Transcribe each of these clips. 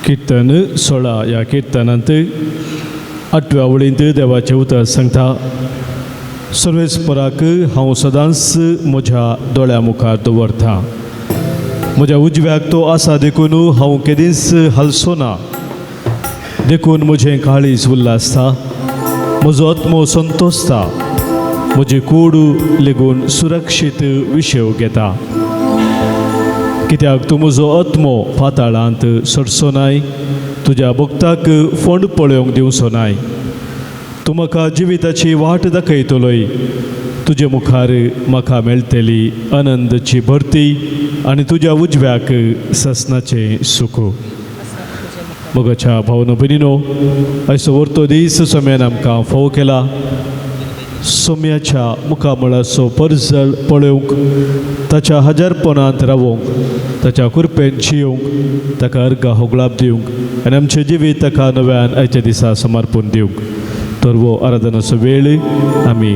कीर्तन 16 ह्या किर्तनांत आठव्या वळींत देवाचें उतर सांगता, सर्वेस्पराक हांव सदांच म्हज्या दोळ्या मुखार दवरता, म्हज्या उजव्याक तो आसा देखून हांव केदींच हालचो ना, देखून म्हजें काळीज उल्लासता, म्हजो आत्मो संतोसता, म्हजी कूड लेगून सुरक्षीत विशेव घेता, कित्याक तूं म्हजो आत्मो पाताळांत सोडचो नाय, तुज्या भक्ताक फोंड पळोवंक दिवचो नाय, तूं म्हाका जिविताची वाट दाखयतलोय, तुजे मुखार म्हाका मेळटली आनंदाची भरती आनी तुज्या उजव्याक ससनाचें सुख. मोगाच्या भावनो भयणीनो, आयचो वर्तो दीस सोम्यान आमकां फोव केला. सोम्याच्या मुखामळाचो परजळ पळोवंक, ताच्या हजारपणांत रावोवंक, ताच्या कृपेन जियोवंक, ताका अर्घा होगळाप दिवंक आनी आमचें जिवीत ताका नव्यान आयच्या दिसा समर्पण दिवंक. तर हो आराधनाचो वेळ आमी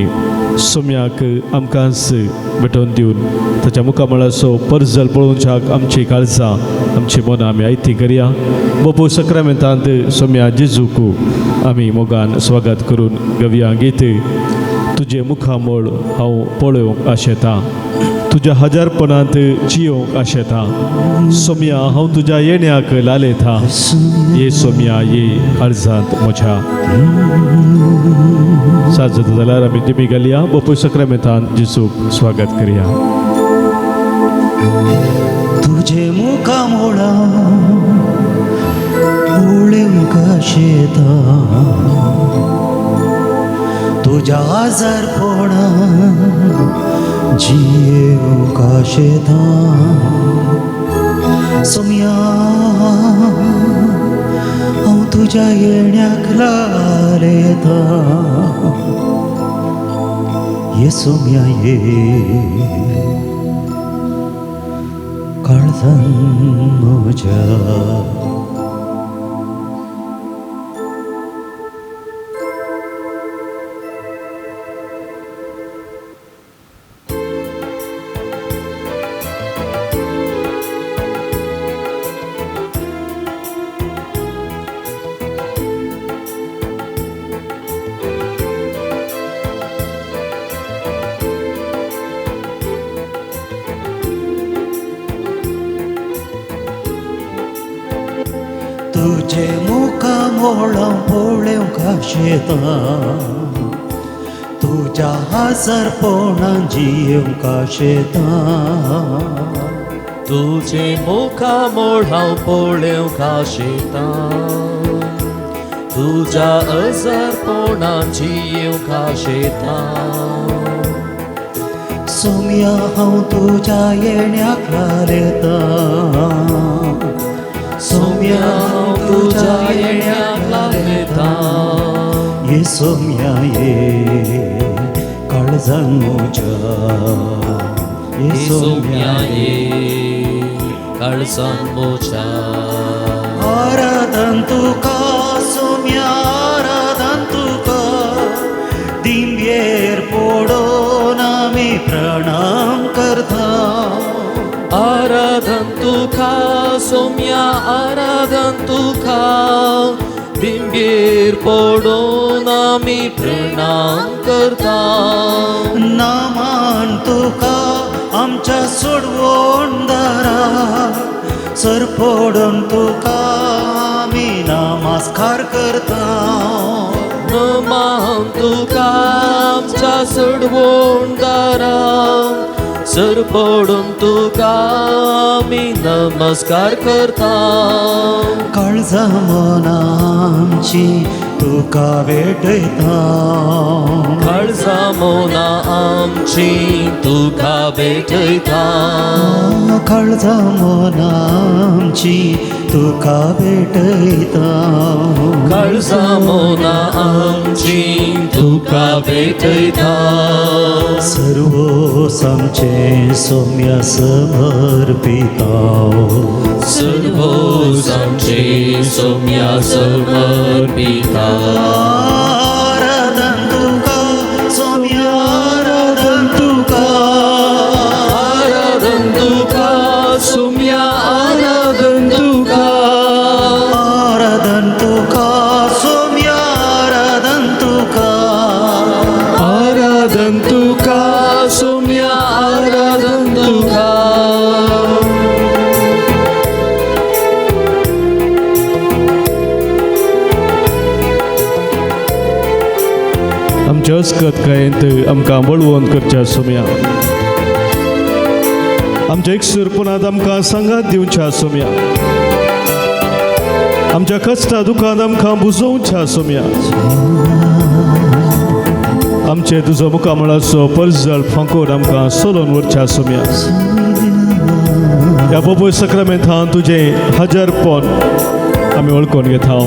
सोम्याक आमकांच भेटोवन दिवन ताच्या मुखामळाचो परजळ पळोवच्याक आमची काळजां आमची मनां आमी आयती करया. बोपू सक्रामेंतांत सोम्या जेजूक आमी मोगान स्वागत करून गवया गीत, तुजें मुखामळ हांव पळोवंक आशेता, तुज्या हजारपणांत जियोवंक आशेता, सोम्या हांव तुज्या येण्याक लालेता, ये सोम्या ये काळजांत म्हज्या. सात जाता जाल्यार आमी दिमी घालया. बोपू सक्रामेंतांत जेजूक स्वागत करया. तुझे मुखामोळा पळोवंक आशेता, तुज्या आजारपणा जियेवंक आशेता, सोम्या हांव तुज्या येण्याक लालेता, ये सोम्या ये काळजान म्हज्या. तुझे मुखामोळा पळोवंक आशेता, तुज्या हजारपणान जियेवंक आशेता, तुझे मुखामोळ हांव पळोवंक आशेता, तुज्या अजारपणान जियेवंक आशेता, सोम्या हांव तुज्या येण्याक लालेता, सोम्या हांव तुज्या येण्याक लालेता, ये सोम्या ये काळजान म्हज्या, ये सोम्या ये काळजान म्हज्या. आराधन तुका सोम्या आराधन तुका, दिंब्येर पडोन आमी प्रणाम करता, आराधन तुका सोम्या आराधन तुका, दिंब्येर पडोन आमी प्रणाम करता, नामान तुका आमच्या सोडवण दारा, सरपडून तुका आमी नमस्कार करता, नमान तुका आमच्या सोडवण दारा, सरपडून तुका आमी नमस्कार करता, काळजा मनां आमची तुका भेटयता, काळजा मनां आमची तुका भेटयता, काळजा मनां आमची तुका भेटयता, काळजा मनां आमची तुका भेटयता, सर्वोस आमचें सोम्या समर्पिता, सर्वोस आमचें सोम्या समर्पिता, आराधन तुका सोम्या आराधन तुका, आराधन तुका सोम्या आराधन तुका, आमच्या अस्कतकायेंत आमकां वळवण करच्या सोम्या, आमच्या एकसूरपणांत आमकां सांगात दिवच्या सोम्या, आमच्या कश्टा दुखांत आमकां बुजोवच्या सोम्या, आमचे तुजो मुखामळाचो परजळ फांकोड आमकां सोलोवन व्हरच्या सोम्या। ह्या बोबोय सक्रमेंतान तुजें हजारपण आमी वळखून घेता,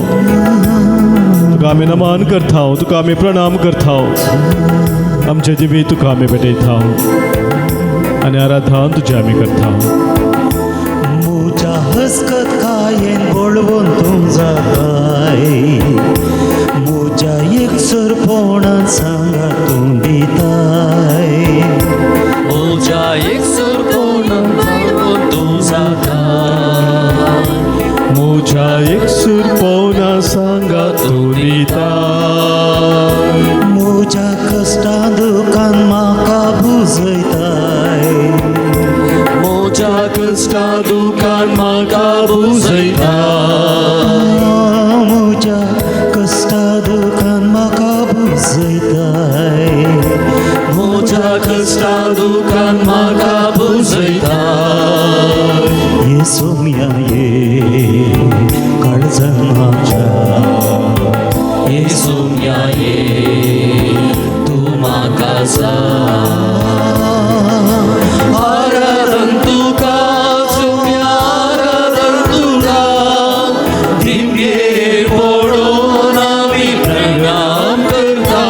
तुका आमी नमन करता, तुका आमी प्रणाम करता, आमचे जिवीत तुका आमी भेटयता आनी आराधन तुजें आमी करता। म्हज्या हसकत कायेन बळवंत तूं जाताय, म्हज्या एकसुरपणान सांगा तूं दिताय, म्हज्या एकसुरपणान बळवंत तूं जाताय, म्हज्या एकसुरपणा सांगा तूं दिताय, म्हज्या कश्टा दुखान म्हाका बुजयताय, म्हज्या कश्टा दुखान म्हाका बुजयताय, म्हज्या कश्टा दुखान म्हाका बुजयताय, म्हज्या कश्टा दुखान म्हाका बुजयताय। ये सोम्या ये काळजान म्हाज्या, ये सोम्या ये तूं म्हाका जाय, आराधन तुका सोम्या, आराधन तुका, दिमगेर पडून आमी प्रणाम करता,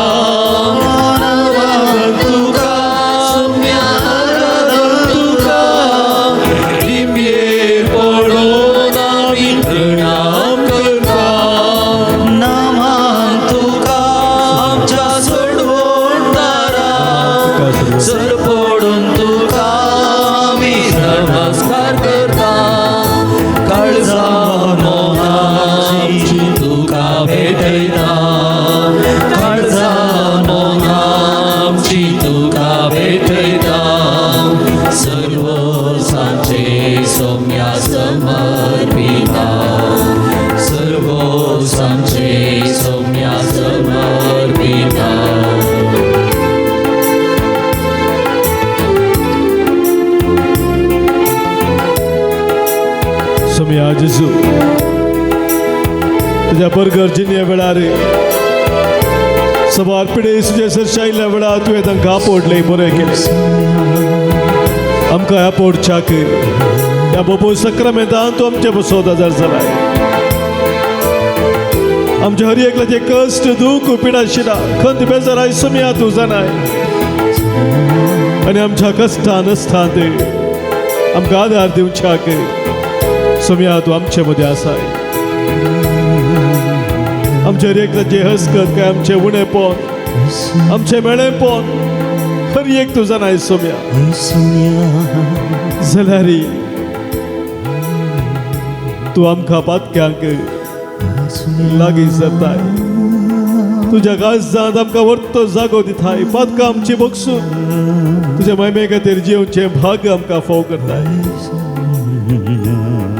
आराधन तुका सोम्या, आराधन तुका, दिमगेर पडून आमी प्रणाम करता, नामान तुका आमच्या सोडवणदारा, सर पडून तुका आमी नमस्कार करता, काळजा मोनाची तुका भेटयता, काळजा मोनाची तुका भेटयता, सर्व सांचे सोम्या समर्पिता, सर्व सांचे सोम्या समर्पिता। सोम्या जेजू तुज्या बर्गर जिन्या वेळार सवार पिडे तुज्या सरशायल्ल्या वेळार तुवें तांकां आपोडलें, बरें केलें। आमकां आपोडच्याक ह्या बोबो सक्रमेंतान तूं आमचे बसोत आजार जालाय, आमच्या हर एकल्याचे कश्ट दूख पिडा शिरा खंत बेजाराय सोम्या तूं जाणाय, आनी आमच्या कश्टान अस्तांत आमकां आदार दिवच्याक सोम्या तूं आमचे मदें आसाय। आमचे हर एकल्याचे हसकत काय आमचें उणेपण आमचें मेळेपण हर एक तूं जाणाय सोम्या, जाल्यार तूं आमकां पातक्यांक लागीं सरताय, तुज्या काळजांत आमकां व्हरतो जागो दिताय, पातकां आमची बगसून तुज्या महिमे खातीर जिवचें भाग्य आमकां फाव करताय।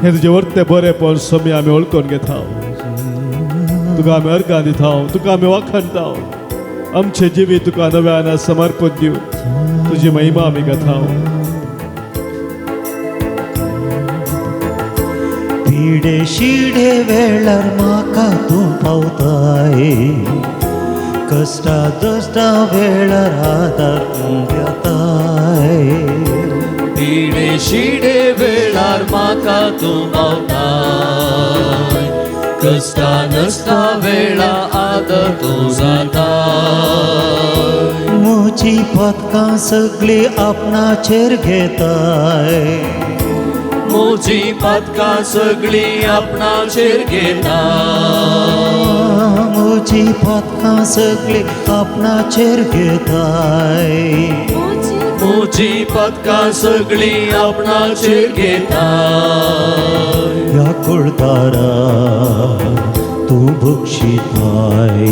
हें तुजें व्हरतें बरेंपण सोम्या आमी वळखून घेता, तुका आमी अर्गां दिता, तुका आमी वाखाणता, आमचें जिवीत तुका नव्यान समर्पण दिवन तुजी महिमा आमी गाता। पिडे शिडे वेळार म्हाका तूं पावताय, कश्टा दश्टा वेळार आदार तूं घेताय, पिडे शिडे वेळार म्हाका तूं पावताय, कश्टा नसता वेळा आदर तूं जाताय, म्हजी पदकां सगळीं आपणाचेर घेताय, म्हजी पदकां सगळीं आपणाचेर घेताय, म्हजी पदकां सगळीं आपणाचेर घेताय, म्हजी पदकां सगळीं आपणाचेर घेताय, ह्या कुळदारा तूं बक्षिताय,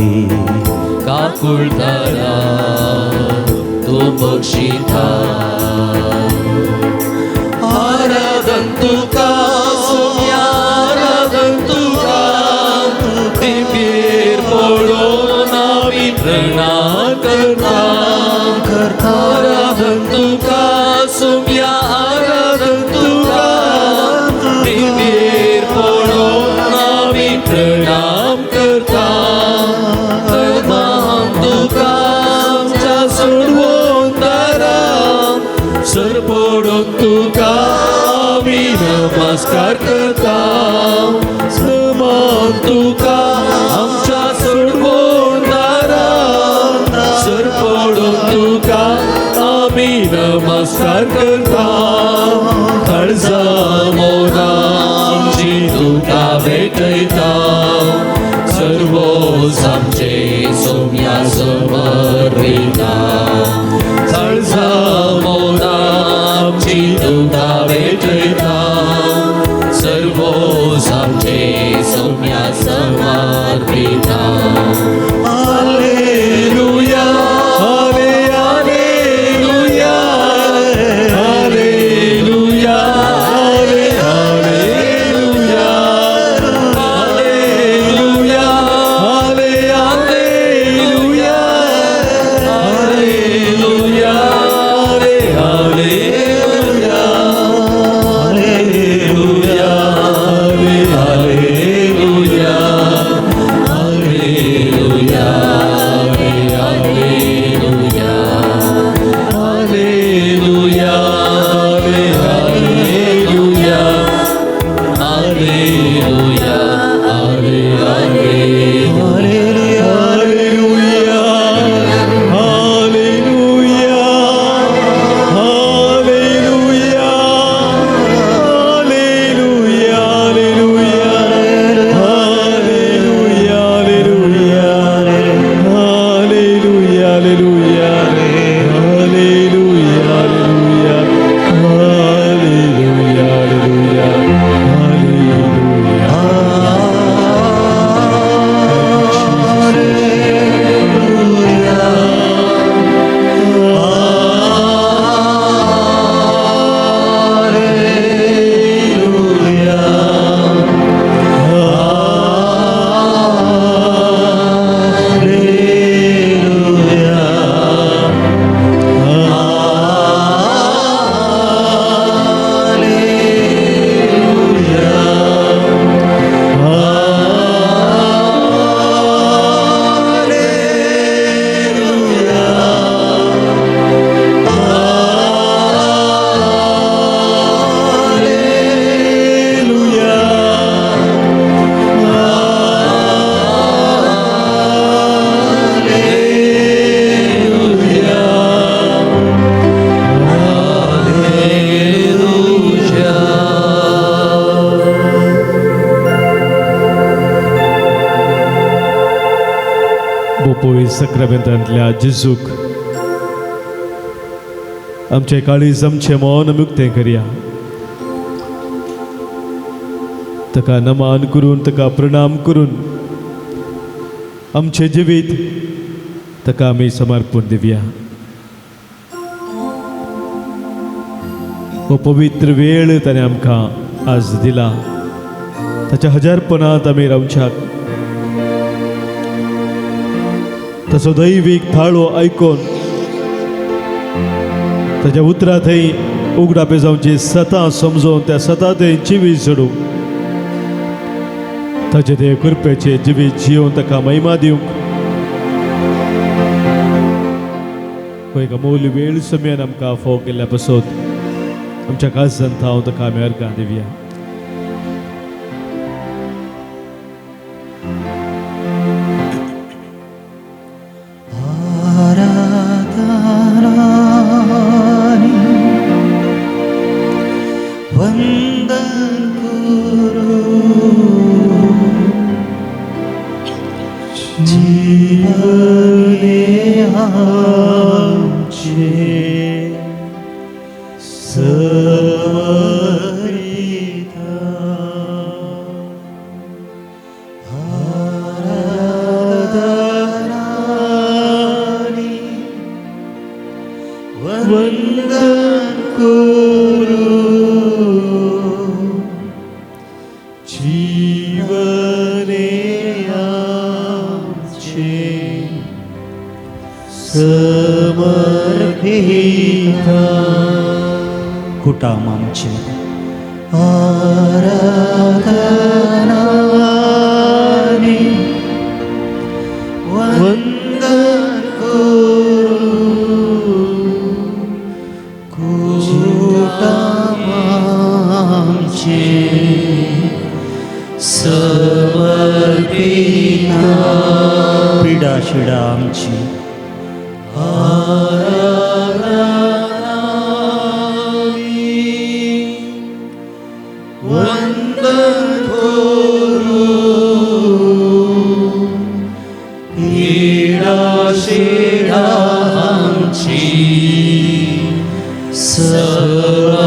काकुळदारा तूं बक्षिताय, आराधन तुका सोम्या, आराधन तुका, दिव्येर पडून आमी प्रणाम तुका आमच्या सोडवणदारा, सरपडून तुका आमी नमस्कार करता. काळजा मोना आमची तुका भेटयता, सर्वोस आमचे सोम्या समर्पिता. काळजा मोना आमची तुका भेटयता, सर्वोस आमचे सोम्या समर्पिता. Hallelujah, hallelujah, hallelujah, hallelujah, hallelujah, hallelujah, hallelujah, hallelujah, hallelujah, hallelujah, hallelujah, hallelujah, hallelujah, hallelujah, hallelujah, hallelujah. Hallelujah, hallelujah, hallelujah, hallelujah, hallelujah, hallelujah, hallelujah, hallelujah, hallelujah, hallelujah, hallelujah, hallelujah, hallelujah. बोपोळी सक्रामेंतांतल्या जेजूक आमचे काळीज आमचें मौन मुक्तें करया. ताका नमान करून, ताका प्रणाम करून आमचें जिवीत ताका आमी समर्पण दिवया. हो पवित्र वेळ ताणें आमकां आज दिला, ताच्या हजारपणांत आमी रावच्याक, तसो दैवीक थाळो आयकून ताच्या उतरां थंय उगडापे जावची सतां समजून त्या सतां थंय जिवीत जोडूं, ताचे ते कृपेचे जिवीत जियोवन ताका महिमा दिवंक हो एक अमूल्य वेळ समयान आमकां फोव केल्ल्या पासत आमच्या काळजांत हांव ताका आमी अर्गां दिवया. आराधनानि वंदन करू, जीवने आमचे समर्पिता. आराधनानि वंदन करू, जीवने आमचे समर्पिता. कुटाम आमचे आराधनानि वंदन करू, कुटाम आमचे समर्पिता. समर्पिता पिडा शिडा आमची आराधना वंदन करू पीडा शिडा आमची समर्पिता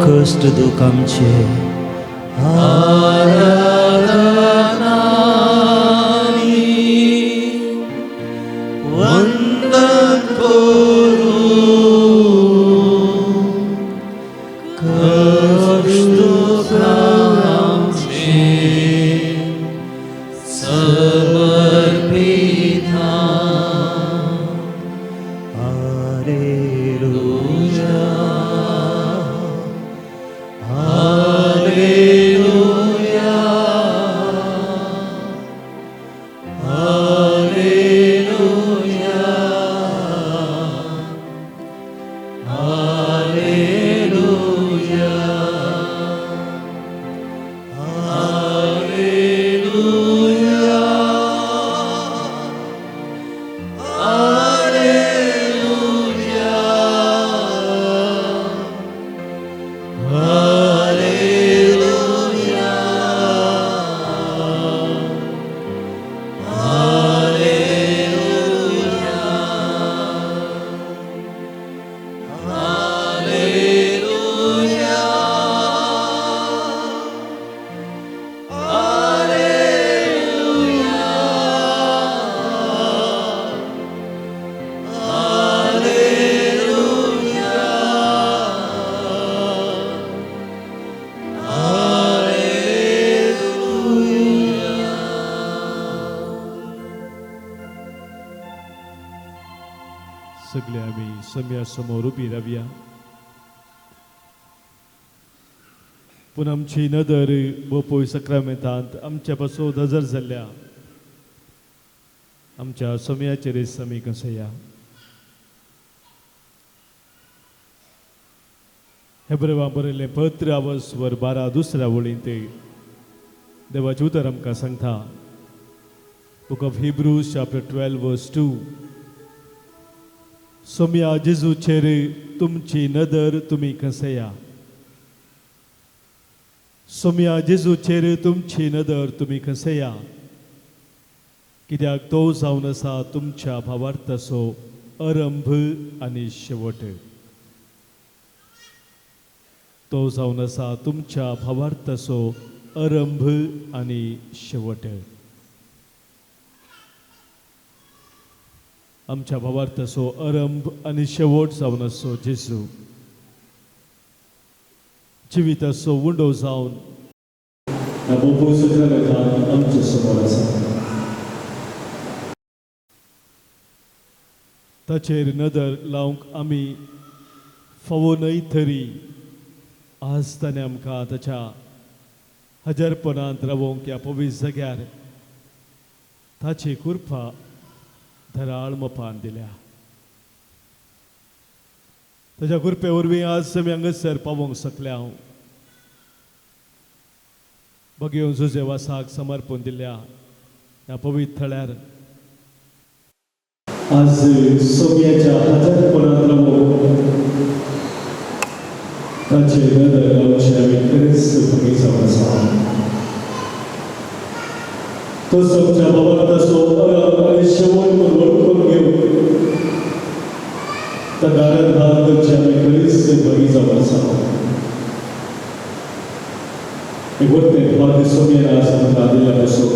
कश्ट दुख आमचे आराधना वंदन करू कष्ट दुख आमचे समर्पिता. Hallelujah hallelujah hallelujah hallelujah hallelujah hallelujah hallelujah hallelujah hallelujah hallelujah hallelujah hallelujah. सगळे आमी सम्या समोर उबी रावया. पूण आमची नदर बोपोय सक्रामेंतांत आमच्या पासून नजर जाल्ल्या आमच्या सम्याचेर समी कसया. हेब्रेवा बरयल्लें पत्र आवस वर 12 दुसऱ्या वळींत देवाचें उतर आमकां सांगता. Book of Hebrews chapter 12 verse 2. Saumya जेजूचेर तुमची नदर तुमी कसया. सोम्या जेजूचेर तुमची नदर तुमी कसया, कित्याक तो जावन आसा तुमच्या भावार्थाचो आरंभ आनी शेवट. तो जावन आसा तुमच्या भावार्थाचो आरंभ आनी शेवट. आमच्या भावार्थाचो आरंभ आनी शेवट जावन आसो जेजू जिविताचो उंडो जावन आमच्या समोर आसा. ताचेर नदर लावंक आमी फावो न्हय तरी आज ताणें आमकां ताच्या हजारपणांत रावोवंक ह्या पवित्र जाग्यार ताची कृपा धराळ मपान दिल्या. ताच्या कृपे वरवीं आज आमी हांगासर पावोवंक शकले. हांव बगेवन जुजेवासाक समर्पण दिल्या ह्या पवित्र थळ्यार आज सोम्याच्या हजारपणांत रावोवंक ताचे नदर लावची आमी खरेंच भगी जावन आसा. तो आमच्या भावार्थाचो आरंभ आनी शेवट म्हूण वळखून घेवन ताका आराधना करची आमी खरीच भगी जावन आसा. एक वरतें भाग्य सोम्यान आज आमकां दिल्ल्या पसून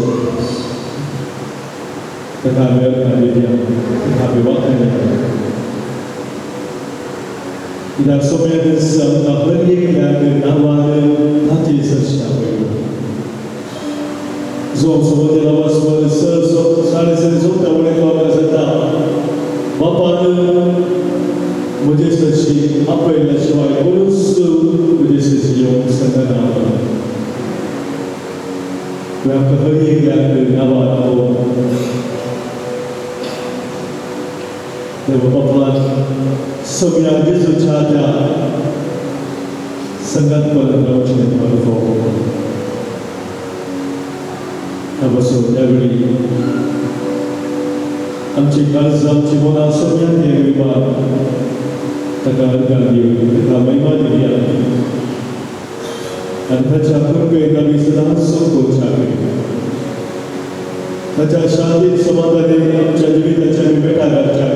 ताका आमी अर्थ दिवया, ताका आमी वाखाणया. कित्याक सोम्यानच आमकां हर एकल्याक नांवान ताची चर्चा पळयली. जो समज नांवा स साडे स चवथ्या वळेक आमकां सांगता, बापान म्हजे सरशी आपयल्या शिवाय कोणूच म्हजे सरशी येवंक शकना. आमकां हर एकल्याक नांवान आपोवन देव बापान सगळ्या जेजूच्या त्या संगात परत रावचें अनुभव बसून त्यावेळी आमची काळजां, आमची मनां सोम्यात हे विमान ताका अर्गां दिवन ताका महिमा दिवया आनी ताच्या कृपेक आमी सदांच सोंपोवच्या. ताच्या शांतीत समाधानी आमच्या जिविताच्या आमी भेटा घालच्या.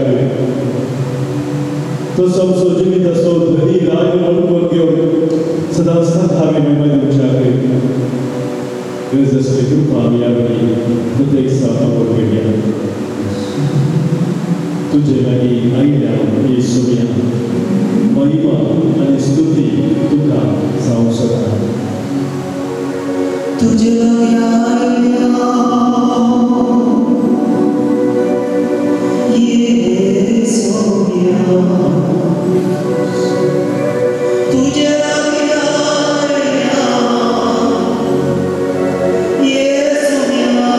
तो आमचो जिविताचो धनी राज वळखून घेवन सदांच ताका आमी महिमा दिवच्या. गरज आसली कृपा आमी यावेळी प्रत्येक साथ घेवया. तुजे लागीं आयल्या हे सोम्या, महिमा आनी स्तुती तुका जावं सदां. तुझे लागीं आयल्या येसुम्या, तुझे लागीं आयल्या येसुम्या,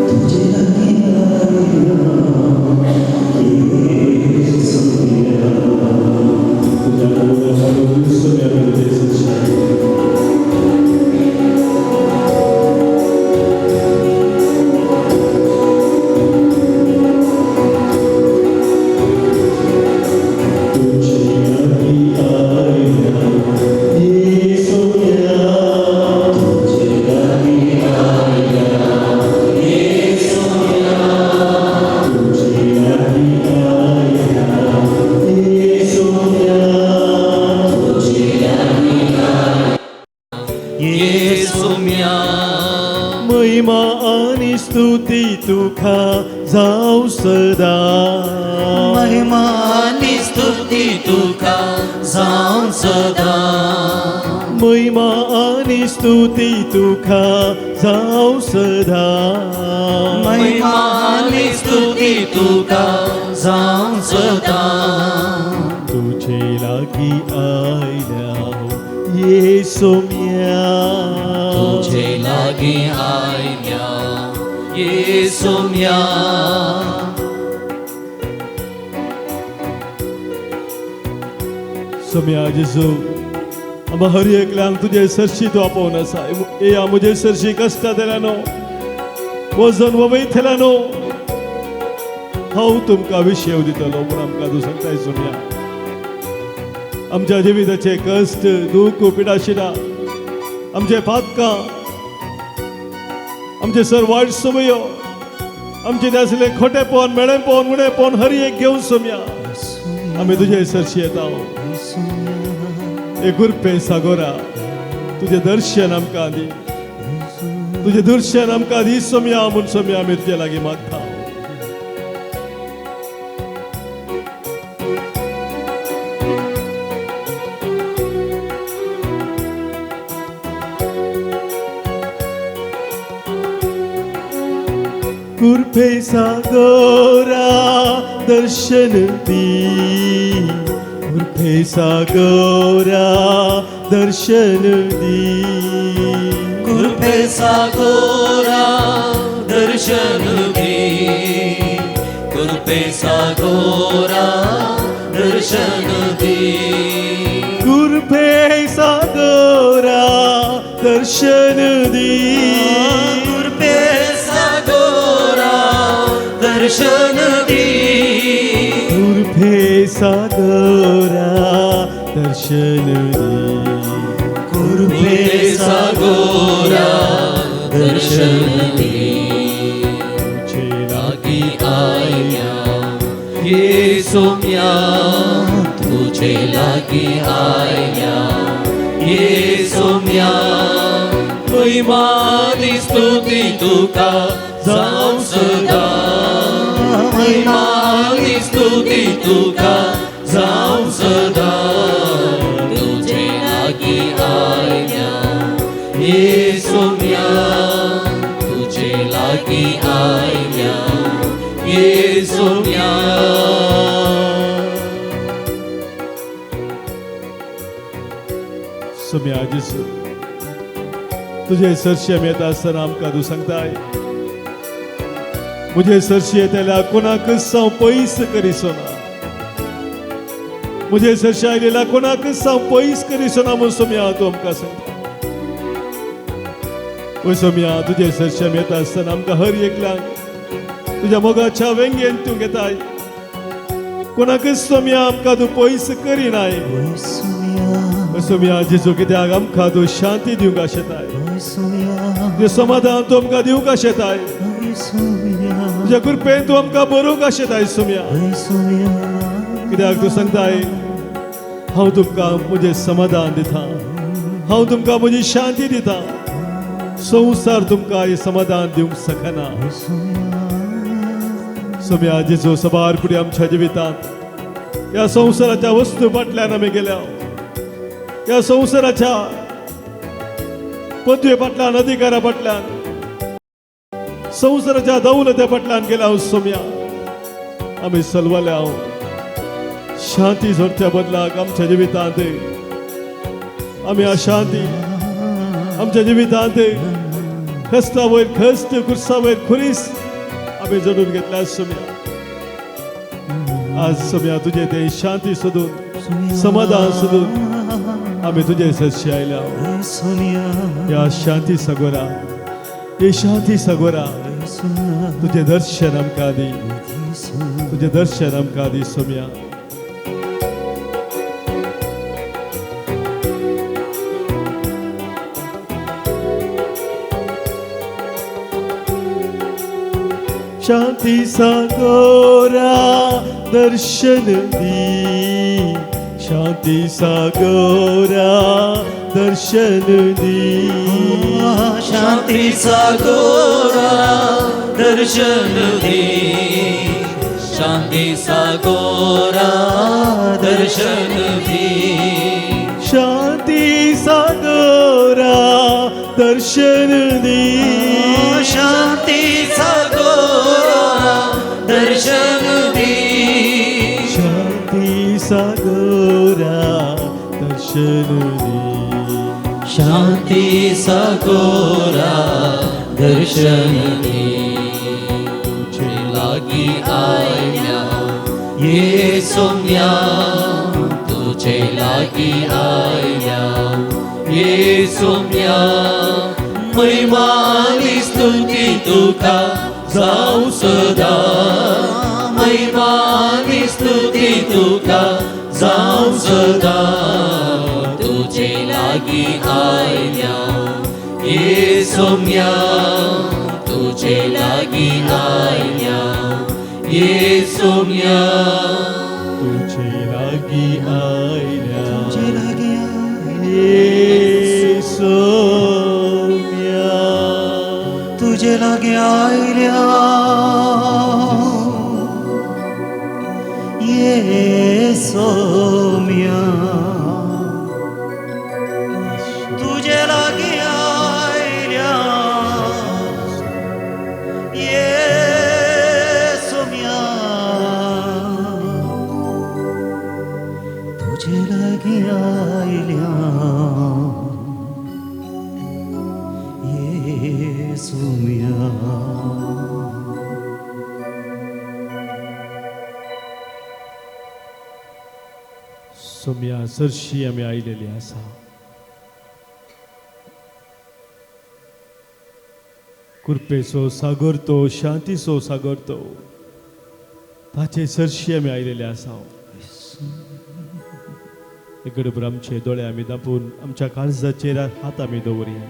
तुझे लागीं आयल्या येसुम्या. तुझ्या मोगाच्या सोम्या तुझे सच्चाई. तुझे लागीं आयल्या येसुम्या, तुझे लागीं आयल्या येसुम्या, तुझे लागीं आयल्या येसुम्या, तुझे लागीं आयल्या येसुम्या. महिमा आनी स्तुती तुका जावं सदा. महिमा आनी स्तुती तुका जावं सदा. महिमा आनी स्तुती तुका जावं सदा. महिमा आनी स्तुती तुका जावं सदा. तुझे लागीं आयल्या येसुम्या, तुझे लागीं आयल्या येसुम्या. सोम्या जेजू, आम्हा हर एकल्यांक तुजे सरशी तूं आपोवन आसा. येया म्हजे सरशी कश्टां नो, वजन वयतल्यानो, हांव तुमकां विशेव दितलो म्हूण आमकां तूं सांगताय. सोम्या, आमच्या जिविताचे कश्ट, दूख, पिडाशिडां, आमचे पातकां, आमचे सर वायट समयो, आमचे ते आसले खोटेपण, मेळेपण, उणेपण, हर एक घेवन सोम्या आमी तुजे सरशी येता. एक कृपे सागोरा, तुजें दर्शन आमकां दी, तुजें दर्शन आमकां दी सोम्या म्हूण सोम्या आमी तुजे लागीं मागता. कृपे सागोरा दर्शन दी, कृपे सागोरा दर्शन दी. कृपे सागोरा दर्शन दी, कृपे सागोरा दर्शन दी. कृपे सागोरा दर्शन दी. कृपे सागोरा दर्शन दी. कृपे सागोरा दर्शन दी. कृपे सागोरा दर्शन दी. तुझे लागीं आयल्या येसुम्या, तुझे लागीं आयल्या येसुम्या. महिमा आनी स्तुती तुका जावं सदा. महिमा आनी स्तुती तुका जावं सदा. तुझे लागीं आयल्या येसुम्या, तुझे लागीं आयल्या येसुम्या. सोम्या जेजू, तुझे सरशी आमी येता आसतना आमकां तूं सांगताय, म्हजे सरशी येतल्या कोणाकच हांव पयस करिसो ना. म्हजे सरशी आयलेल्या कोणाकच हांव पयस करिसो ना म्हूण सोम्या तूं आमकां सांगता. ओ सोम्या, तुजे सरशी आमी येता आसतना आमकां हर एकल्यांक तुज्या मोगाच्या वेंगेन तूं घेताय. कोणाकच सोम्या आमकां तूं पयस करिनाय. सोम्या जेजू, कित्याक आमकां तूं शांती दिवंक आशेताय, तुजें समाधान तूं आमकां दिवंक आशेताय, तुज्या कृपेन तूं आमकां बरोवंक आशेताय सोम्या. कित्याक तूं सांगताय, हांव तुमकां म्हजें समाधान दिता, हांव तुमकां म्हजी शांती दिता. संवसार तुमकां हें समाधान दिवंक शकना. सोम्या जेजू, सबार फुडें आमच्या जिवितांत ह्या संवसाराच्या वस्तू फाटल्यान आमी गेल्या, ह्या संवसाराच्या पदवे फाटल्यान, अधिकारा फाटल्यान, संवसाराच्या दौलते फाटल्यान गेल्या सोम्या. आमी सलवल्या. शांती जोडच्या बदलाक आमच्या जिवितांत आमी अशांती, आमच्या जिवितांत खस्ता वयर खस्त, खुर्सा वयर खुरीस आमी जोडून घेतल्या सोम्या. आज सोम्या तुजे ते शांती सोदून, समाधान सोदून आमी तुजे सरशी आयल्या. ह्या शांती सागोरा, हे शांती सागोरा, तुजें दर्शन आमकां दी, तुजें दर्शन आमकां दी सोम्या. शांती सागोरा दर्शन दी, शांती सागोरा दर्शन दी, शांती सागोरा दर्शन दी, शांती सागोरा दर्शन दी, शांती सागोरा दर्शन दी, शांती सागोरा दर्शन दी, शांती सागोरा दर्शन दी, शांती सागोरा दर्शन दी. तुझे लागी आयल्या ये सोम्या, तुझे लागी आयल्या ये सोम्या. महिमानी स्तुती तुका जावं सदा, महिमानी स्तुती तुका जावं सदा. तुझे लागी आयल्या ये सोम्या, तुझे लागी आयल्या ये सोम्या. तुझे लागी आयल्या ये सोम्या, तुझे लागे आयल्या ये सोम्या, तुझे लागे आयल्या ये सोम्या, तुझे लागे आयल्या ये सोम्या. सोम्या सरशी आमी आयलेली आसा. कृपेचो सागर तो, शांतीचो सागर तो, ताचे सरशी आमी आयलेले आसा. गडबर आमचे दोळे आमी दापून आमच्या काळजाचेर हात आमी दवरया.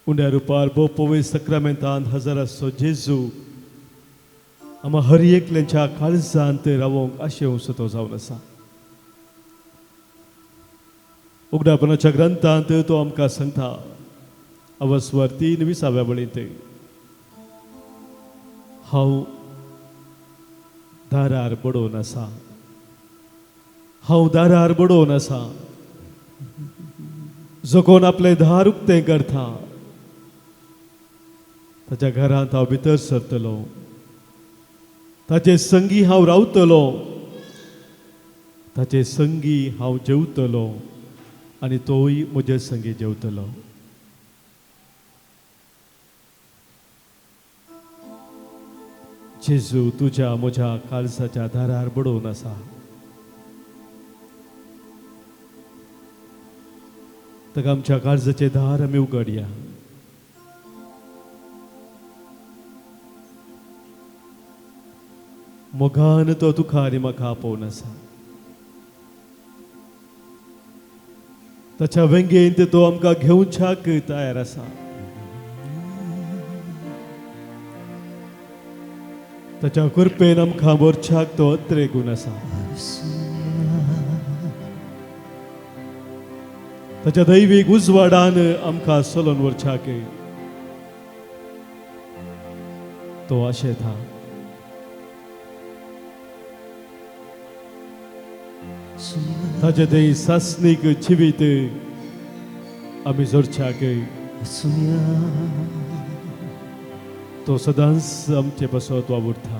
उंड्या रुपार भोव पवित्र सक्रामेंतान हजाराचो जेजू आमा हर एकल्यांच्या काळजांत रावोंक आशेवचो तो जावन आसा. उगडापणाच्या ग्रंथांत तो आमकां सांगता, अवस्वर 3:20 वळींत, हांव दारार बडोवन आसा, हांव दारार बडोवन आसा. जो कोण आपलें दार उक्तें करता ताच्या घरांत हांव भितर सरतलो, ताचे संगी हांव रावतलो, ताचे संगी हांव जेवतलो आनी तोय म्हजे संगी जेवतलो. जेजू तुज्या म्हज्या काळजाच्या दारार बडोवन आसा. ताका आमच्या काळजाचे दार आमी उगडया. मोगान तो तुका आनी म्हाका आपोवन आसा. ताच्या वेंगेंत तो आमकां घेवच्याक तयार आसा. ताच्या कृपेन आमकां व्हरच्याक तो अत्रेगून आसा. ताच्या दैवीक उजवाडान आमकां चलोवन व्हरच्याक तो आशेता. ताचे ते सासणीक जिवीत आमी जोडच्याक तो सदांच आमचे पासत वावुरता.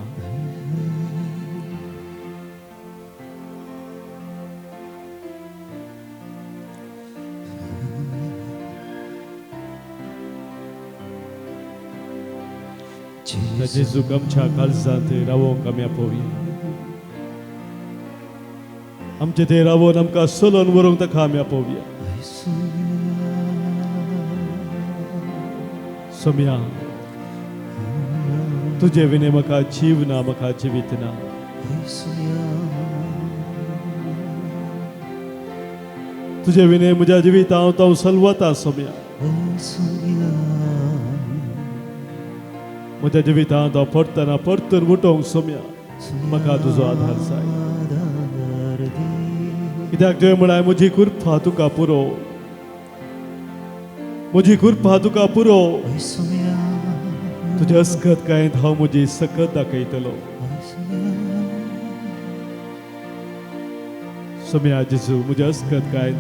जेजूक आमच्या काळजांत रावोंक आमी आपोवया. आमचे ते रावोन आमकां चलोवन व्हरूंक ताका आमी आपोवया. सोम्या, तुजे विणे म्हाका जीव ना, म्हाका जिवीत ना. तुजे विणे म्हज्या जिवीत हांव तो सलवता. सोम्या, म्हज्या जिवितांत हांव पडटना परतून उठोवंक सोम्या म्हाका तुजो आधार जाय. कित्याक तुवें म्हळ्यार म्हजी कृपा तुका पुरो, म्हजी कृपा तुका पुरो. तुज्या अस्कत कांय हांव म्हजी सकत दाखयतलो. सोम्या जेजू, म्हज्या अस्कत कांय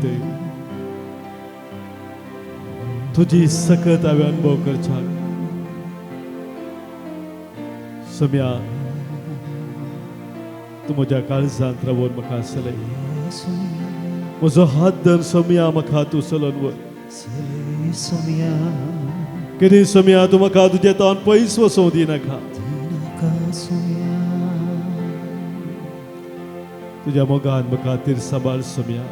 तुजी सकत हांवें अनुभव करच्याक. सोम्या, तूं म्हज्या काळजांत रावून म्हाका चलय. म्हजो हात धर सोम्या, म्हाका तूं चलोवन व्हर. कितें सोम्या, तूं म्हाका तुजें तोंड पयस वचूंक दिनाका. तुज्या मोगान म्हाका तीर सांबाळ सोम्या.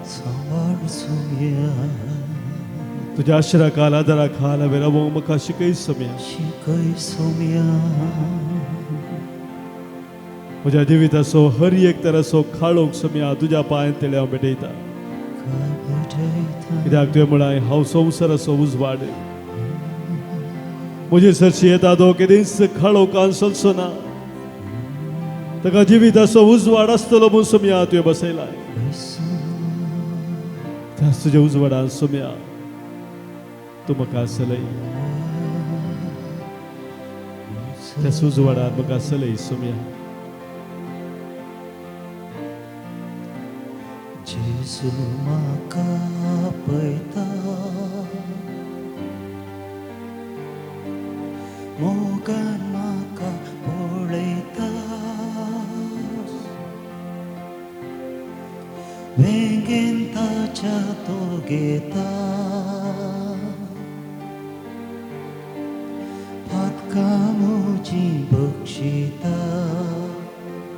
तुज्या आश्रा खाल आदारा खाल हांवें रावोंक म्हाका शिकय सोम्या. म्हज्या जिविताचो हर एक तराचो खाळोंक सोम्या तुज्या पांयांत तेळे हांव भेटयता. कित्याक तुवें म्हळां हांव संवसाराचो उजवाड. म्हजे सरशी येता तो केदींच खाळोखान चलचो ना. ताका जिविताचो उजवाड आसतलो म्हूण सोम्या तुवें बसयला. त्याच तुज्या उजवाडान सोम्या तूं म्हाका चलय. त्याच उजवाडान म्हाका चलय सोम्या. जेजू म्हाका पळयता, मोगान म्हाका पळयता, वेंगेन ताच्या तो घेता, पातकां म्हजीं बक्षिता.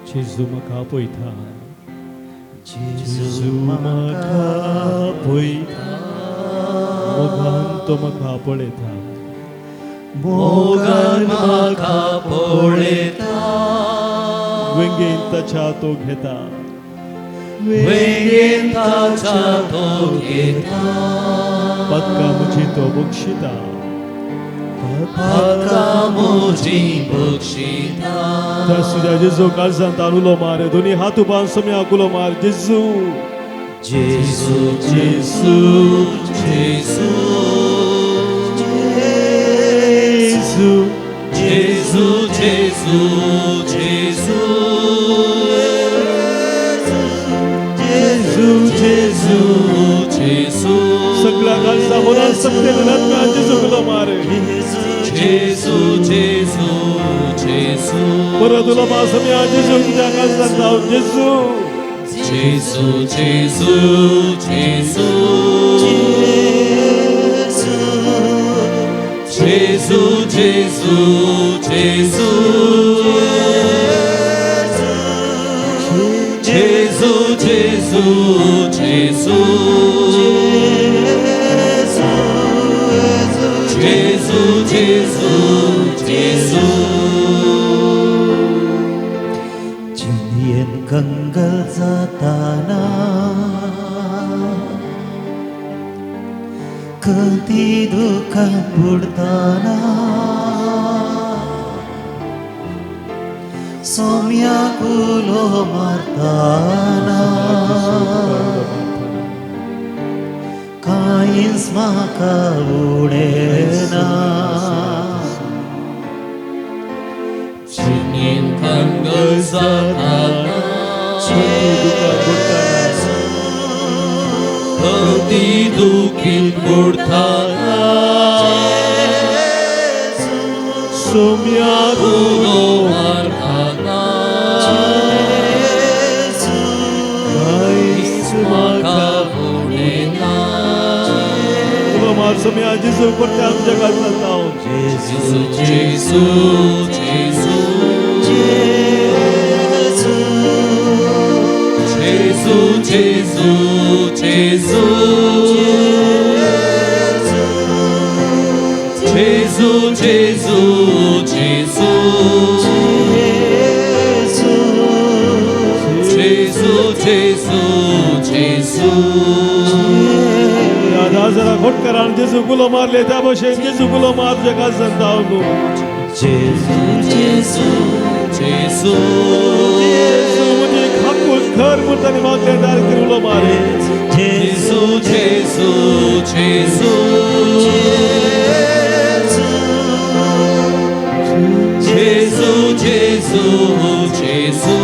जेजू म्हाका पळयता, जेजू म्हाका पळयता, मोगान तो म्हाका पळयता, मोगान म्हाका पळयता, वेंगेन ताच्या तो घेता, वेंगेन ताच्या तो घेता, पातकां म्हजी तो बक्षिता, पातकां म्हजी बक्षिता. तुज्या जेजू काळजांत उलो मार, दोनी हात उबान सोम्या उलो मार. जेजू जेजू जेजू जेजू जेजू जेजू जेजू जेजू जेजू जेजू जेजू. सगळ्या काळजा मनान सकतेन आत्म्यान जेजू उलो मार. जेजू जेजू जेजू. परत उलो मार सोम्या जेजू तुज्या काळजांत जावन. जेजू जेजू जेजू जेजू जेजू जेजू जेजू. जेजू जेजू जेजू जेजू जेजू जेजू. जिणेन कंगल जाताना कदी दुखान बुडताना सोम्या कुलो मारताना कांयच म्हाका उणें ना. जिणेन कंगल जाताना कदी दुखीन बुडताना सोम्या उलो मारताना कांयच म्हाका उणें ना. उलो मार सोम्या जेजू परत्या तुज्या काळजांत जावन. जेजू जेजू जेजू जेजू जेजू जेजू जेजू जेजू जेजू जेजू जेजू जेजू. ह्या दाजरा घोटकारान जेजू गुलो मारले त्या भशेन जेजू गुलो मार तुज्या काळजांत जावन. जेजू जेजू जेजू जेजू म्हजी खाकूल खर म्हूण ताणें मागलें दार उलो मारे. जेजू जेजू जेजू जेजू जेजू जेजू जेजू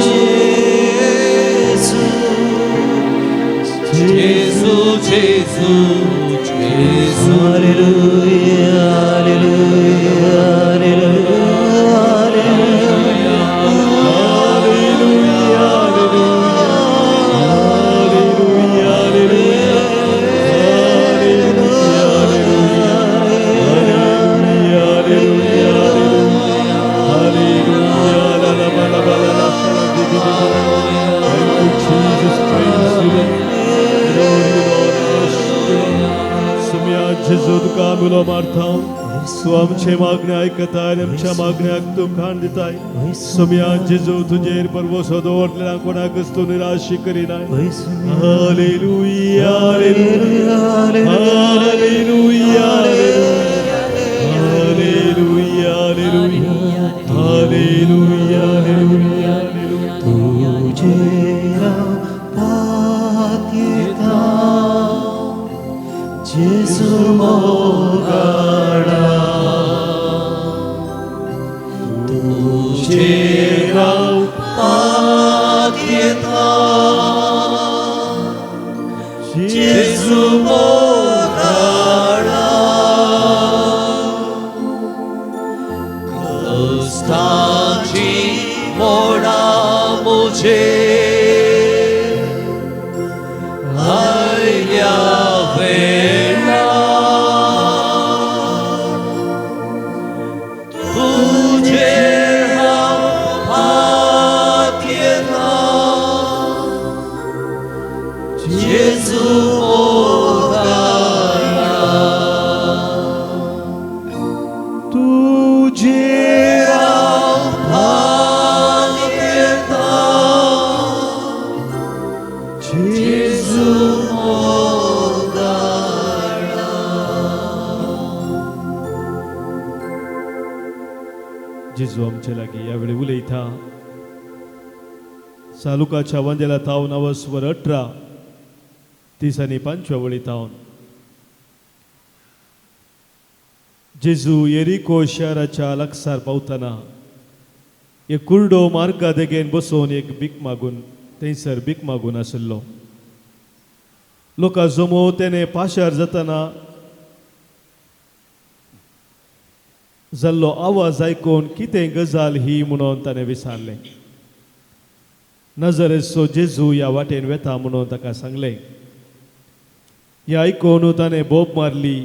जेजू जेजू. Hallelujah, hallelujah, hallelujah, hallelujah, hallelujah, hallelujah, hallelujah, hallelujah, hallelujah, la la la la la la. Thank you, Jesus. Praise you, Lord. Glory, Lord. Worship you, Lord. Saumya जेजू तुका आमी उलो मारता. तूं आमचे मागणे आयकताय आनी आमच्या मागण्याक तूं खाण दिताय. सोम्या जेजू तुजेर भरवसो दवरलेल्या कोणाकच तूं निराश करिनाय. Hallelujah, hallelujah, hallelujah, hallelujah, hallelujah, hallelujah. तुजेर पातयेता जेजू मोगाळा तुजेर पातयेता जेजू मोगाळा क्रिस्ताची मोडा मुझेर आयल्या वेळा तुजेर हांव पातयेता जेजू मोगाळा तुजेर पातयेता जेजू मोगाळा. जेजू आमचे लागीं ह्या वेळी उलयता. सालुकाच्या वांजेला तावन अवस्वर 18 30 आनी 5व्या वळी तावन. जेजू येरिको शहराच्या लागसार पावतना एक कुर्डो मार्गा देगेन बसोवन एक भीक मागून थंयसर भीक मागून आशिल्लो. लोकां जमो तेणे पाशार जातना जाल्लो आवाज आयकून कितें गजाल ही म्हणून ताणें विचारलें. नजरेचो जेजू ह्या वाटेन वेता म्हणून ताका सांगलें. हें आयकून ताणें बोब मारली,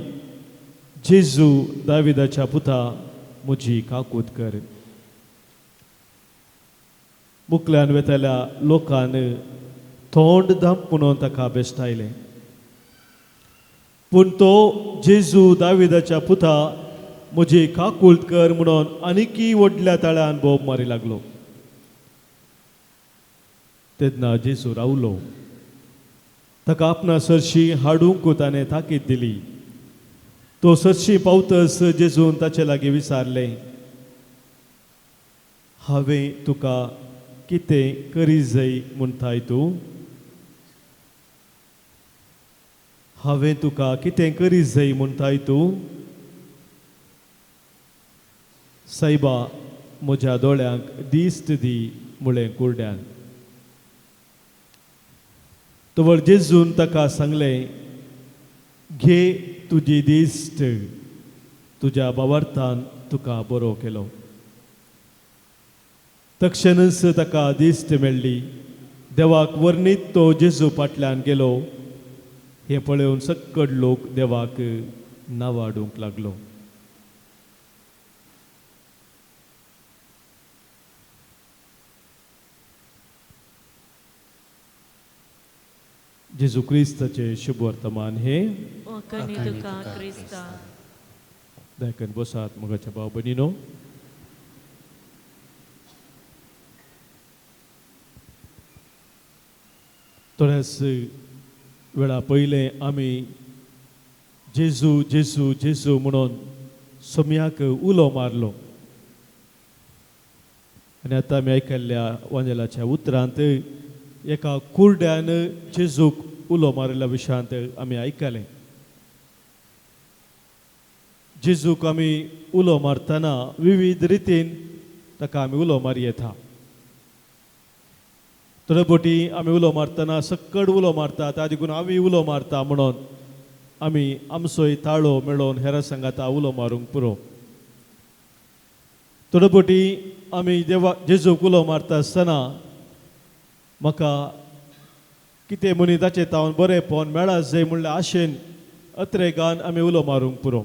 जेजू दाविदाच्या पुता म्हजी काकूत कर. मुकल्यान वेतल्या लोकान तोंड धांप म्हणून ताका बेश्टायलें. पूण तो जेजू दाविदाच्या पुता म्हजी काकूळट कर म्हणून आनीकय व्हडल्या ताळ्यान बोब मारी लागलो. तेन्ना जेजू रावलो. ताका आपणा सरशी हाडूंक ताणें ताकीद दिली. तो सरशी पावतस जेजून ताचे लागीं विचारलें, हांवें तुका कितें करी जाय म्हणटाय तूं? हांवें तुका कितें करी जाय म्हणटाय तूं? सायबा म्हज्या दोळ्यांक दिश्ट दी म्हळें कुरड्यान. तवर जेजून ताका सांगलें, घे तुजी दिश्ट, तुज्या बावार्थान तुका बरो केलो. तक्षणच ताका दिश्ट मेळ्ळी. देवाक वर्णीत तो जेजू फाटल्यान गेलो. हें पळोवन सक्कड लोक देवाक नावाडूंक लागलो. जेजू क्रिस्ताचें शुभ वर्तमान हें. दायकन बसात मोगाच्या भाव भयणीनो. थोड्याच वेळा पयलें आमी जेजू जेजू जेजू म्हणून सोम्याक उलो मारलो आनी आतां आमी आयकल्ल्या वांजेलाच्या उतरांत एका कुरड्यान जेजूक उलो मारिल्ल्या विशयांत आमी आयकलें. जेजूक आमी उलो मारतना विविध रितीन ताका आमी उलो मारी येता. थोडे बोटी आमी उलो मारतना सक्कड उलो मारता, त्या देखून आमी उलो मारता म्हणून आमी आमचोय ताळो मेळोवन हेरां सांगाता उलो मारूंक पुरो. थोडे बोटी आमी देवा जेजूक उलो मारता आसतना म्हाका कितें मनीस ताचें तावन बरेंपण मेळा जाय म्हणल्यार आशेन अत्रेगान आमी उलो मारूंक पुरो.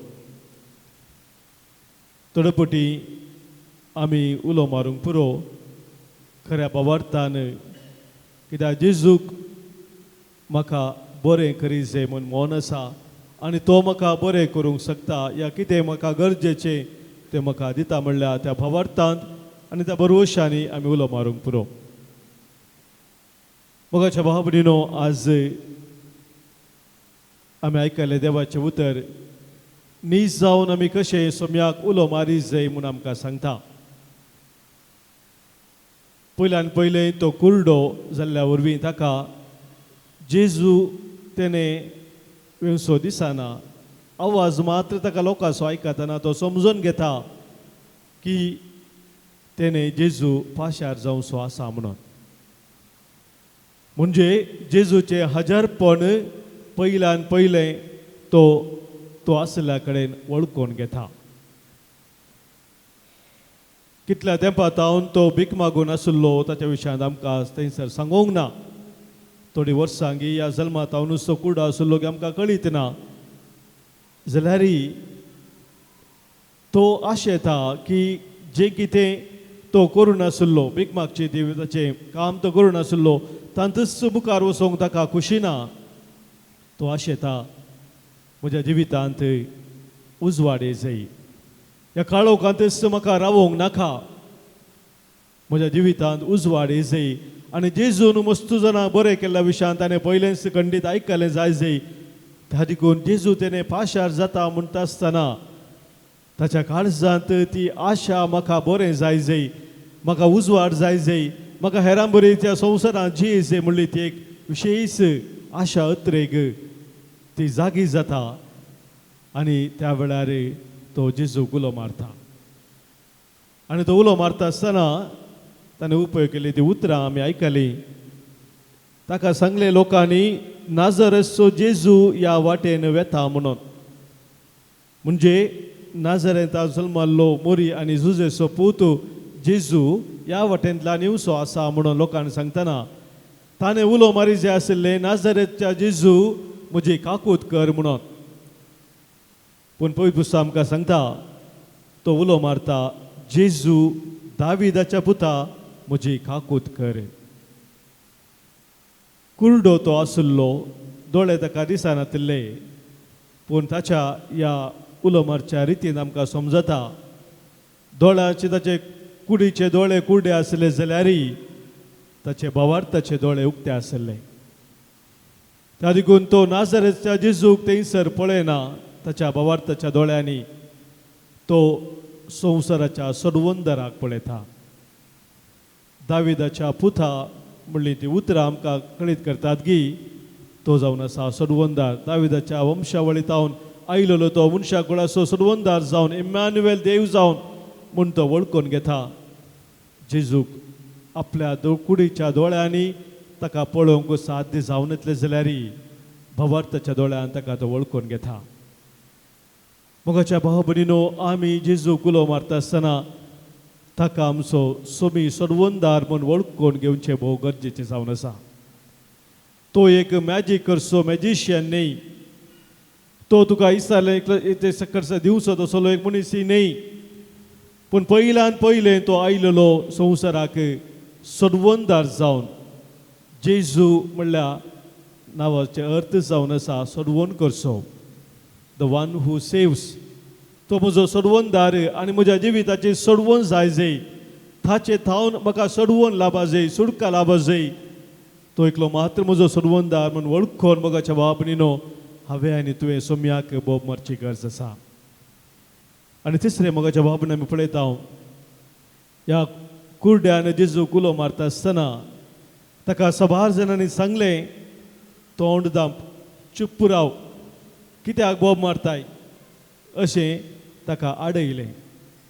थोडे बोटी आमी उलो मारूंक पुरो खऱ्या बावार्थान, कित्याक जेजूक म्हाका बरें करी जाय म्हूण मन आसा आनी तो म्हाका बरें करूंक शकता या कितें म्हाका गरजेचें तें म्हाका दिता म्हणल्यार त्या भावार्थांत आनी त्या बरवशांनी आमी उलो मारूंक पुरो. मोगाच्या भाव भयणीनो, आज आमी आयकलें देवाचें उतर नीज जावन आमी कशें सोम्याक उलो मारी जाय म्हूण आमकां सांगता. पयल्यान पयलें तो कुरडो जाल्ल्या वरवीं ताका जेजू तेणें वेवसो दिसना, आवाज मात्र ताका लोकांचो आयकतना तो समजून घेता की तेणें जेजू पाशार जावचो आसा म्हणून. म्हणजे जेजूचें हजारपण पयल्यान पयलें तो तो आसल्या कडेन वळखून घेता. कितल्या तेंपा तावन तो भीक मागून आशिल्लो ताच्या विशयांत आमकां थंयसर सांगूंक ना. थोडीं वर्सां ह्या जल्मा तावनूच तो कुडो आशिल्लो की आमकां कळीत ना, जाल्यार तो आशेता की जें कितें तो करूं नाशिल्लो, भीक मागची ती ताचें काम तो करूं नाशिल्लो, तातूंच मुखार वचोंक ताका खुशी ना. तो आशेता म्हज्या जिवितांत उजवाडे जाय, ह्या काळोखांतच म्हाका रावोंक नाका, म्हज्या जिवितांत उजवाड जाय. आनी जेजून मस्तू जाणां बरें केल्ल्या विशयांत ताणें पयलेंच खंडीत आयकलें जाय जाय. त्या देखून जेजू तेणें पाशार जाता म्हणटा आसतना ताच्या काळजांत ती आशा म्हाका बरें जाय जाय, म्हाका उजवाड जाय जाय, म्हाका हेरां बरी त्या संवसारांत जी जाय म्हणली ती एक विशेश आशा अत्रेग ती जागी जाता आनी त्या वेळार तो जेजूक उलो मारता. आनी तो उलो मारता आसतना ताणें उपयोग केली ती उतरां आमी आयकलीं. ताका सांगलें लोकांनी नाजरसचो जेजू ह्या वाटेन वेता म्हणून. म्हणजे नाजरेंता जल्माल्लो मोरी आनी जुजेचो पूत जेजू ह्या वाटेंतल्यान येवचो आसा म्हणून लोकांनी सांगतना ताणें उलो मारी जे आशिल्लें नाजरेच्या जेजू म्हजी काकूत कर म्हणून. पूण पवित्र पुस्तक आमकां सांगता तो उलो मारता जेजू दाविदाच्या पुता म्हजी काकूत कर. कुरडो तो आशिल्लो, दोळे ताका दिसनातिल्ले, पूण ताच्या ह्या उलो मारच्या रितीन आमकां समजता दोळ्याचे ताचे कुडीचे दोळे कुरडे आसले जाल्यारय ताचे भावार्थाचे दोळे उक्ते आसले. त्या देखून तो नाजरेच्या जेजूक थंयसर पळयना, ताच्या भावार्थाच्या दोळ्यांनी तो संवसाराच्या सोडवंदराक पळयता. दाविदाच्या पुता म्हणली ती उतरां आमकां कळीत करतात की तो जावन आसा सोडवंदार. दाविदाच्या वंशावळीतावन आयलेलो तो मनशा कुळाचो सोडवंदार जावन इम्मानुएल देव जावन म्हूण तो वळखून घेता. जेजूक आपल्या कुडीच्या दोळ्यांनी ताका पळोवंक साध्य जावन येतलें जाल्यार भावार्थाच्या दोळ्यान ताका तो वळखून घेता. मोगाच्या भाव भयणीनो, आमी जेजूक उलो मारता आसतना ताका आमचो सोमी सोडवंदार म्हूण वळखून घेवचें भोव गरजेचें जावन आसा. तो एक मॅजीक करचो मॅजिशियन न्ही, तो तुका इसारलें ते सकरसा दिवचो तसलो एक मनीस न्ही, पूण पयल्यान पयलें तो आयलेलो संवसाराक सोडवंदार जावन. जेजू म्हणल्यार नांवाचे अर्थ जावन आसा सोडवण करचो, the one who saves. तो म्हजो सोडवणदार आनी म्हज्या जिविताची सोडवण जाय जाय, ताचे थावन म्हाका सोडवण लाभा जाय, सुटका लाभा जाय. तो एकलो मात्र म्हजो सोडवणदार म्हूण वळखून मोगाच्या भाव भयणीनो हांवें आनी तुवें सोम्याक बोब मारची गरज आसा. आनी तिसरें मोगाच्या भाव भयणी आमी पळयता ह्या कुरड्यान जेजूक उलो मारता आसतना ताका सबार जाणांनी सांगलें, तोंड दांप, चुप्प राव, कित्याक बोब मारताय अशें ताका आडयलें,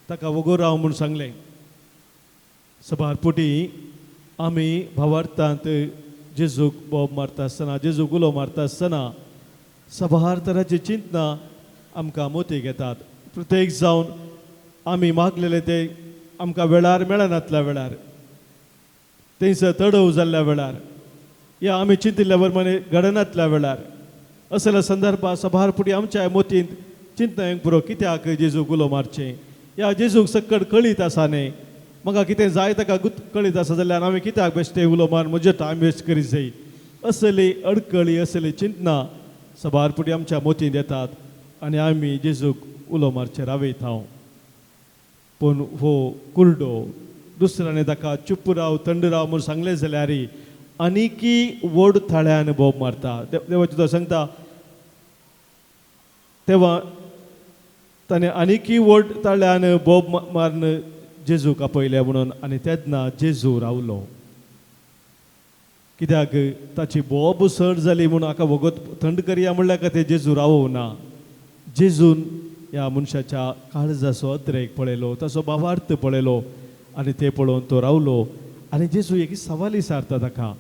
ताका वगो राव म्हूण सांगलें. सबार पुटी आमी भावार्थांत जेजूक बोब मारता आसतना, जेजूक उलो मारता आसतना सबार तरांची चिंतना आमकां मोती घेतात. प्रत्येक जावन आमी मागलेले ते आमकां वेळार मेळनातल्या वेळार, थंयसर तडव जाल्ल्या वेळार, या आमी चिंतिल्ल्या प्रमाणे घडनातल्या वेळार, असल्या संदर्भात सबार पुटी आमच्या मोतींत चिंतना येवंक पुरो, कित्याक जेजूक उलो मारचें, या जेजूक सक्कड कळीत आसा न्ही, म्हाका कितें जाय ताका कळीत आसा जाल्यार हांवें कित्याक बेश्टें उलो मार, म्हजें टायम वेस्ट करीत जाय. असली अडकळी, असली चिंतना सबार पुटी आमच्या मोतींत येतात आनी आमी जेजूक उलो मारचें रावयता हांव. पूण हो कुरडो दुसऱ्याने ताका चुप्प राव, थंड राव म्हूण सांगलें जाल्यार आनीकी व्हड थाळ्यान बोब मारता. देवाचें तो सांगता तेव्हा ताणें आनीकी व्हड ताळ्यान बोब मारून जेजूक आपयलें म्हणून, आनी तेन्ना जेजू रावलो. कित्याक ताची बोब सड जाली म्हणून हाका वगत थंड करया म्हणल्यार खातीर जेजू रावोवना. ना जेजून ह्या मनशाच्या काळजाचो अत्रेक पळयलो, ताचो भावार्थ पळयलो आनी ते पळोवन तो रावलो. आनी जेजू एक सवाल विचारता ताका,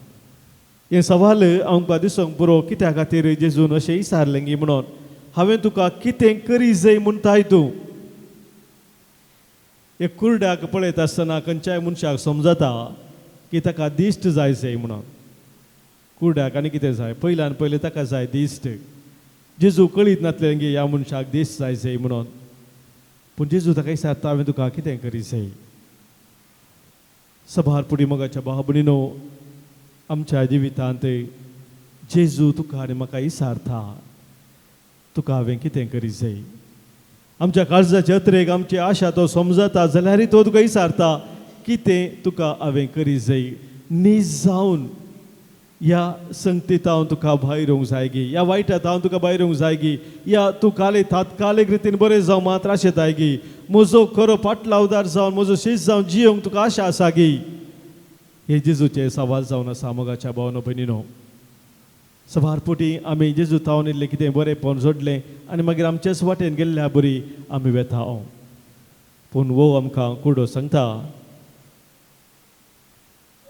हें सवाल आमकां दिसूंक पुरो, कित्या खातीर जेजून अशें विचारलें गी म्हणून, हांवें तुका कितें करी जाय म्हणटाय तूं. एक कुरड्याक पळयता आसतना खंयच्याय मनशाक समजता की ताका दिश्ट जाय जाय म्हणून. कुरड्याक आनी कितें जाय, पयल्यान पयलें ताका जाय दिश्ट. जेजू कळीत नासलें की ह्या मनशाक दिश्ट जाय जाय म्हणून, पूण जेजू ताका विचारता हांवें तुका कितें करी जाय. सबार पुडी मोगाच्या भाव भयणीनो, आमच्या जिवितांत जेजू तुका आनी म्हाका विचारता, तुका हांवें कितें करी जाय. आमच्या काळजाचे अत्रेक, आमची आशा तो समजता जाल्यारय तो तुका विचारता कितें तुका हांवें करी जाय. नीज जावन ह्या संगतींत तुका भायर येवंक जाय गी, ह्या वायटांत हांव तुका भायर येवंक जाय गी, या तूं काले तात्कालीक रितीन बरें जावं मात्र आशेताय गी, म्हजो खरो पाटलावदार जावन म्हजो शीस जावन जियोंक तुका आशा आसा गी. हे जेजूचे सवाल जावन आसा मोगाच्या भावनो भयणीनो. सबार पुटी आमी जेजू तावन इल्लें कितें बरेंपण जोडलें आनी मागीर आमचेच वाटेन गेल्ल्या बरी आमी वेता. पूण वो आमकां कुडो सांगता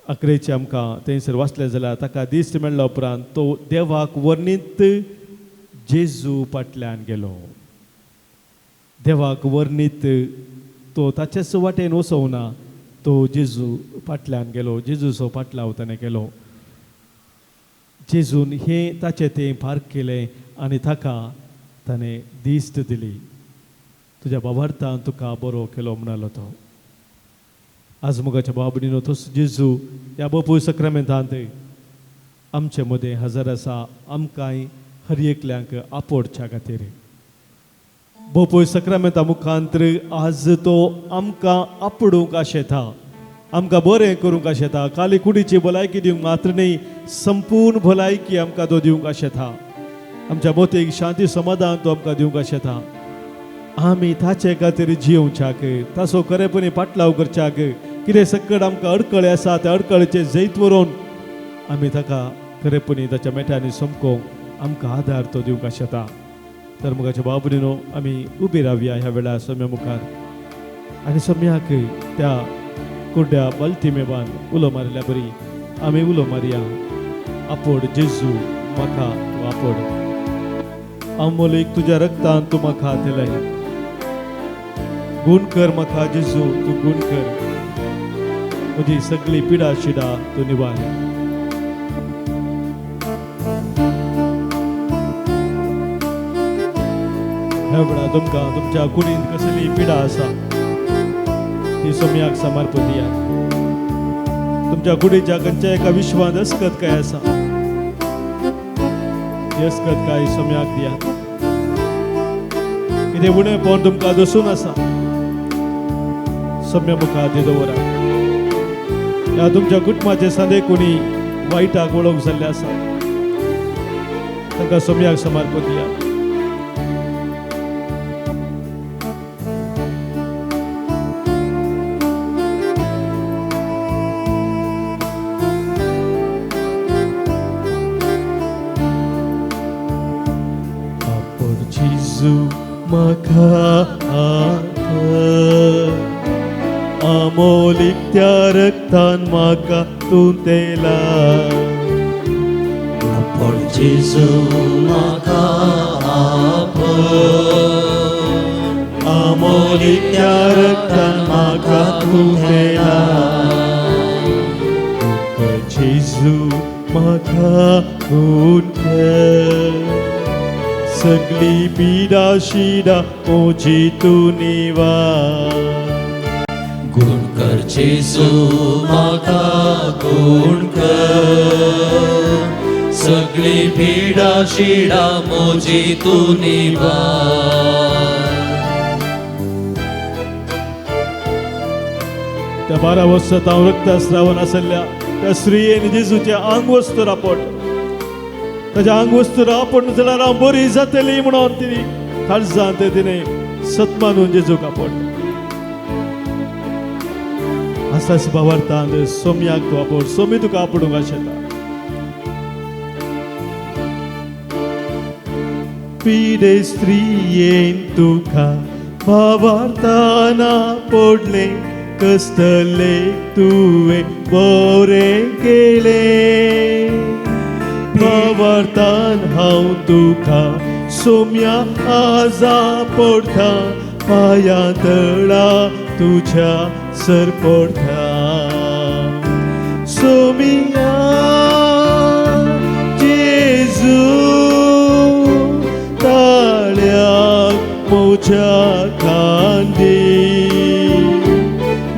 अकरेचे आमकां थंयसर वाचलें जाल्यार ताका दिश्ट मेळ्ळ्या उपरांत तो देवाक वर्णीत जेजू फाटल्यान गेलो. देवाक वर्णीत तो ताचेच वाटेन वचोवना, तो जेजू फाटल्यान गेलो, जेजूचो फाटलाव ताणें केलो. जेजून हें ताचें तें पार्क केलें आनी ताका ताणें दिश्ट दिली. तुज्या बाबार्थान तुका बरो केलो म्हणालो तो. आज मोगाच्या बाबडीनो तसो जेजू ह्या बोपूय सक्रामेंतांत आमचे मदें हजर आसा आमकांय हर एकल्यांक आपोडच्या खातीर. बोपूय सक्रामेंता मुखांतर आज तो आमकां आपडूंक आशेता, आमकां बरें करूंक आशेता. काली कुडीची भलायकी दिवंक मात्र न्ही, संपूर्ण भलायकी आमकां तो दिवंक आशेता. आमच्या मोतीक शांती समाधान तो आमकां दिवंक आशेता. आमी ताचे खातीर जियोवच्याक, ताचो खरेपणी पाटलाव करच्याक, कितें सकट आमकां अडकळे आसा त्या अडकळेचे जैत व्हरून आमी ताका खरेपणी ताच्या मेट्यांनी समकोवंक आमकां आदार तो दिवंक आशेता. तर मोगाच्या बाबरीनो आमी उबी रावया ह्या वेळार सम्या मुखार आनी सम्याक त्या कुड्ड्या बालतिमेबान उलो मारिल्ल्या बरी आमी उलो मारया. आपोड जेजू म्हाका तूं आपोड, आमोलीक तुज्या रक्तान तूं म्हाका दिलय. गुण कर म्हाका जेजू, तूं गुण कर, म्हजी सगळी पिडा शिडा तूं निवार. ह्या वेळार तुमकां तुमच्या कुडींत कसली पिडा आसा ती सोम्याक समर्पण दियात. तुमच्या कुडीच्या खंयच्या एका विश्वांत अस्कत काय आसा ती अस्कत काय सोम्याक दियात. कितें उणेपण तुमकां दसून आसा सम्या मुखार ती दवरात. ह्या तुमच्या कुटुंबाचे सांदे कोणी वायटाक वळोवंक जाल्ले आसा तांकां सोम्याक समर्पण दियात. म्हाका आमोलीक त्या रक्तान म्हाका तूं तेला. आपोड जेजू म्हाका आपोड, आमोलीक त्या रक्तान म्हाका तूं तेला. जेजू म्हाका गुण कर, सगळी पिडा शिडा म्हजी तूं निवार. गुण कर जेजू म्हाका गुण कर, सगळी पिडा शिडा म्हजी तूं निवार. त्या 12 वर्सां हांव रक्तस्रावन आसल्या त्या स्त्रियेन जेजूचें आंगवस्त्र आपडलें. ताच्या आंगवस्त्र आपडलें जाल्यार हांव बरी जातली म्हणून तिणें काळजांत तिणें सत्मानून जेजूक आपडलें. आसाच भावार्थान सोम्याक तूं आपोड, सोमी तुका आपोडूंक आशेता. पिडे स्त्रियेन तुका भावार्थान आपडलें, कसतले तुवें बरें केलें. भावार्थान हांव तुका सोम्या आजा पडटा, पांयां तळा तुज्या सर पडटा. सोमिया जेजू ताळ्याक म्हज्या खांदी,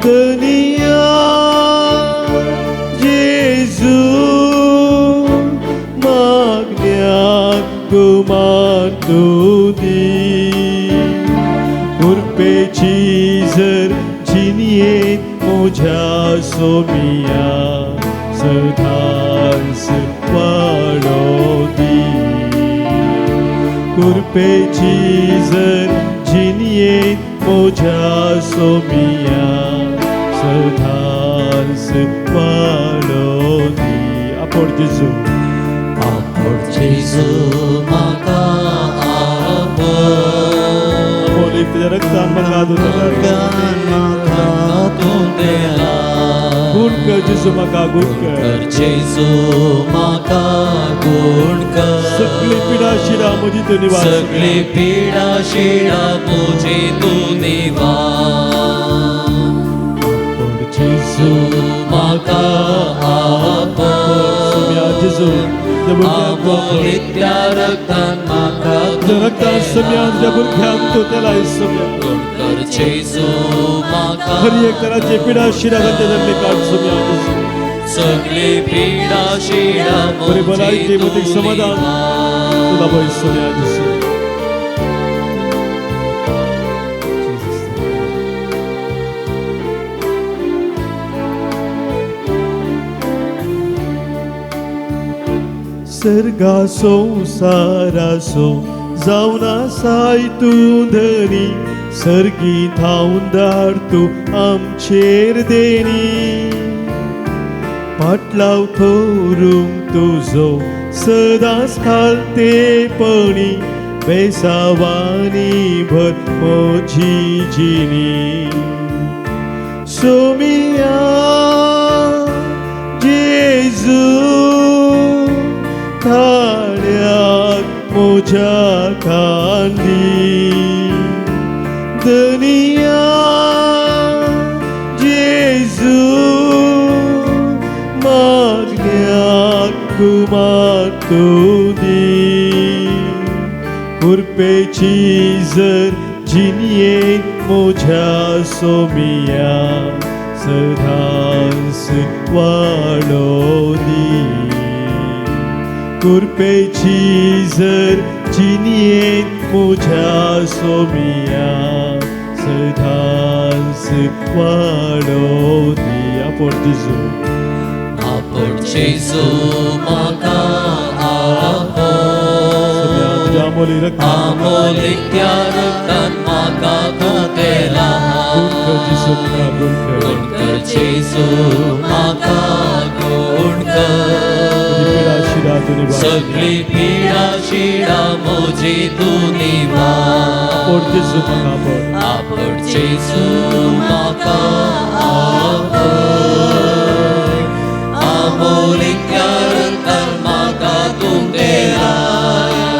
धनिया जेजू मागण्याक गुमान तूं दी. कृपेची जर जिणयेंत म्हज्या सोमिया सदांच वाडो दी. कृपेची जर जिणयेंत म्हज्या सोमिया सदांच वाडो दी. आपोड जेजू, आपोड जेजू म्हाका आपोड, आमोलीक तुज्या रक्तान म्हाका तूं तेला. गुण कर जेजू म्हाका गुण कर जेजू म्हाका गुण कर, सगळी पिडा शिडा म्हजी तूं निवार. सगळी पिडा शिडा म्हजी तूं निवार. आपोड जेजू म्हाका आपोड, जेजू आमोलीक त्या रक्तान म्हाका तुज्या रक्तान सम्या तुज्या भुरग्यांक तूं तेलाय सम्या. गुण कर जेजू म्हाका हर एक तराचे पिडा शिरा तांचे जाल्ले काड सोम्या जेजू. सगळी पिडा शिडा बरी म्हजी भलायकी तूं मतीक समाधान निवार. तुला पळय सोम्या जेजू. सर्गा संवसाराचो जावन आसाय तूं धनी, सर्गी थावन धाड तूं आमचेर देणी. पाटलाव करूंक तुजो सदांच खालतेपणी, बेसावानी भर म्हजी जिणी. सोमिया जेजू थाळ्याक म्हज्या खांदी, धनिया जेजू मागण्याक कुमार तूं दी. कुरपेची जर जिणयेक म्हज्या सोमिया सदांच वाडो दी. कुरपेची जर जिणयेक म्हज्या सोमिया सदांच वाडो दी. आपोड जेजू. आपोड जेजू म्हाका आपोड. सोम्या तुज्या आमोली रक्तान. आमोलीक त्या रक्तान म्हाका धुतेला. गुण कर जेजू म्हाका, गुण कर. गुण कर जेजू म्हाका, गुण कर. तुजी पिडा शिरा तूं निवार. सगळी पिडा शिडा म्हजी तूं निवार. आपोड जेजू म्हाका, आपोड. आपोड जेजू म्हाका आपोड. आमोलीक त्या रक्तान म्हाका धुतेला.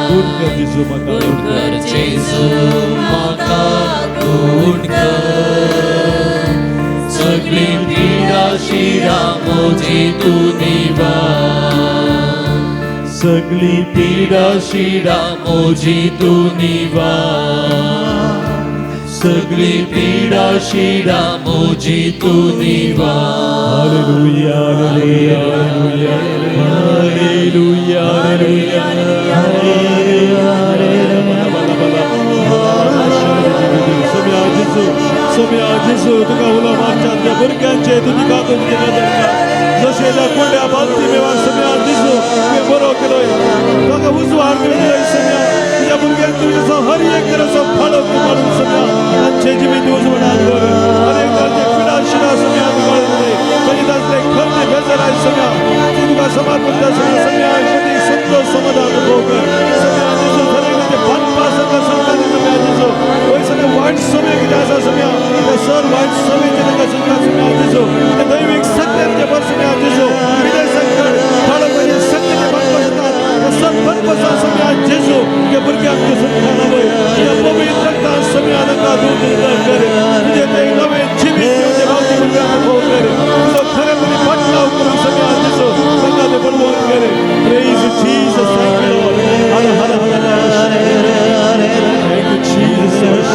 गुण कर जेजू म्हाका, गुण कर जेजू म्हाका, गुण कर. सगळी पिडा शिडा म्हजी तूं निवार. सगळी पिडा शिडा म्हजी तूं निवार. सगळी पिडा शिडा म्हजी तूं निवार. Hallelujah, hallelujah, hallelujah, hallelujah, hallelujah. Saumya जेजू, सोम्या जेजू, तुका उलो मारच्या त्या भुरग्यांचे तुजी काकून केल्या तांकां. जशें त्या कुंड्या बालती मेवा सोम्या जेजू, तुवें बरो केलोय, ताका उजवाड मेळ्ळोय सोम्या. तुज्या भुरग्यांक तुजेचो हर एक तरेचो फाळो मारून सोम्या तांचे जिवीत उजवाडान दवर. हर एक तरेचे पिडा शिडा सोम्या तुका दिले. तांचे तांतले खर्च बेजाराय सोम्या तूं तुका समर्पण कर सोम्या. सोम्या मदीं संतोष समाधान अनुभव कर सोम्या जेजू. हर एक तरेचे बांदपा सारका संतान सोम्या जेजू. वय सगळे वायट समय कितें आसा सोम्या, ते सर वायट समय तांकां सुटका सोम्या जेजू. ते दैवीक सत्यांचे भर सोम्या जेजू. कितें संकट फाळो म्हणजे सत्याचे बांदपा जातात ते सर बांदपा सोम्या जेजू. त्या भुरग्यांक तूं सुटका लावय. तुज्या पवित्र रक्तान सोम्या तांकां दूद कर. तुजें ते नवें जिवीत दिवचें बावती भुरग्यांक अनुभव कर. तुजो खरेपणी फाटलाव करून सोम्या जेजू तांकां ते बळवंत कर. Praise Jesus, thank you Lord. Har Har Har Har. Thank you Jesus.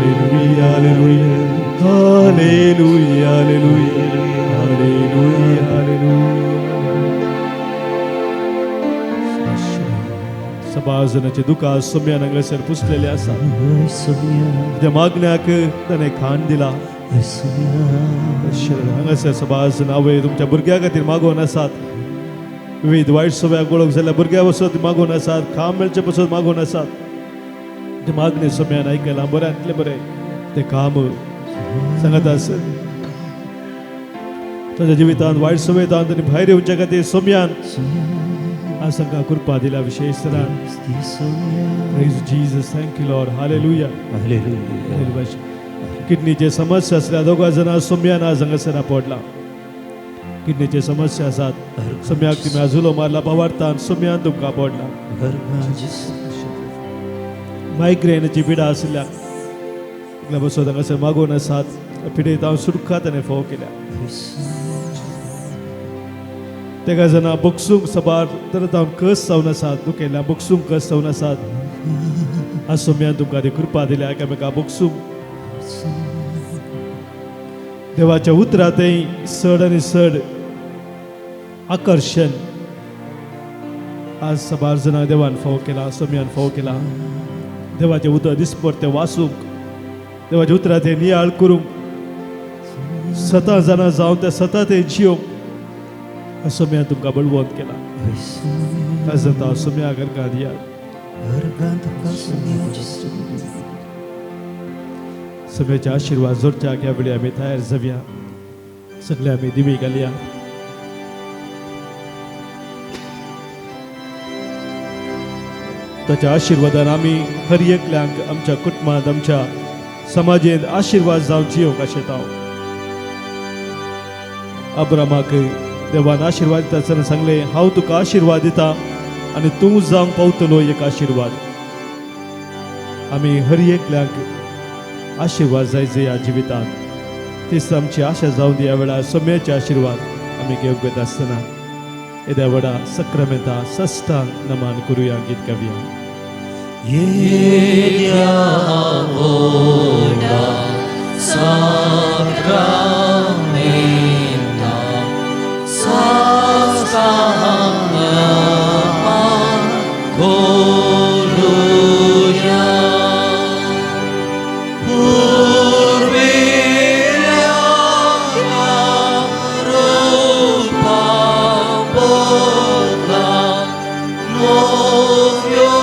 Hallelujah, hallelujah, hallelujah, hallelujah, hallelujah, hallelujah. सभाजनाचे दुकां सोम्यान हांगासर पुसलेले आसा. तुज्या मागण्याक ताणें खाण दिला. हांगासर सभाजन आवय तुमच्या भुरग्या खातीर मागोवन आसात. विविध वायट सव्याक वळख जाल्यार भुरग्या पासत मागोवन आसात, काम मेळचे पासत मागोवन आसात. ते मागणे सोम्यान आयकलां. बऱ्यांतलें बरें तें काम सांगत आस. ताच्या जिवितांत वायट सवयतान ताणें भायर येवच्या खातीर सोम्यान आज तांकां कृपा दिल्या विशेष तरान. Praise Jesus, thank you Lord. Hallelujah. किडनीचे समस्या आसल्या दोगा जाणां सोम्यान आज हांगासर पडला. किडनीचे समस्या आसात सोम्याक तुमी आजुलो मारला पवारतान सोम्यान तुमकां पडला. मायग्रेनाची पिडा आशिल्ल्या एकल्या बसत हांगासर मागोवन आसात. पिडेत हांव सुटका ताणें फोव केल्या. तेगा जाणां बक्षूंक सबार तर कस जावन आसात, दुखेल्या बक्षूंक कस जावन आसात. आज सोम्यान तुमकां ती कृपा दिल्या एकामेका बक्षूंक. देवाच्या उतरांतय चड आनी चड आकर्शण आज सबार जाणां देवान फावो केला, सोम्यान फावो केला. देवाचें उतर दिसपट तें वाचूंक, देवाच्या उतरां तें नियाळ करूंक, सतां जाणां जावन त्या सता तें जियोंक सोम्यान तुमकां बळवंत केला. आज जाता सोम्या घरकां दियात. सोम्याचे आशिर्वाद जोडच्या ह्या वेळी आमी तयार जावया. सगळे आमी दिमी घालया. ताच्या आशिर्वादान आमी हर एकल्यांक आमच्या कुटुंबांत, आमच्या समाजेंत आशिर्वाद जावन जियोंक आशेता. अब्रामाक देवान आशिर्वाद दिता आसतना सांगलें, हांव तुका आशिर्वाद दिता आनी तूं जावंक पावतलो एक आशिर्वाद. आमी हर एकल्यांक आशिर्वाद जाय जे ह्या जिवितांत, तीच आमची आशा जावन दी. ह्या वेळार सोम्याचे आशिर्वाद आमी घेवंक वता आसतना येद्या व्हडा सक्रामेंता सस्तांग नमन करुया, गीत गावया. येद्या व्हडा साक्रामेंता साष्टांग नमन करुया. पुर्विल्ल्या रुपा बदला नव्यो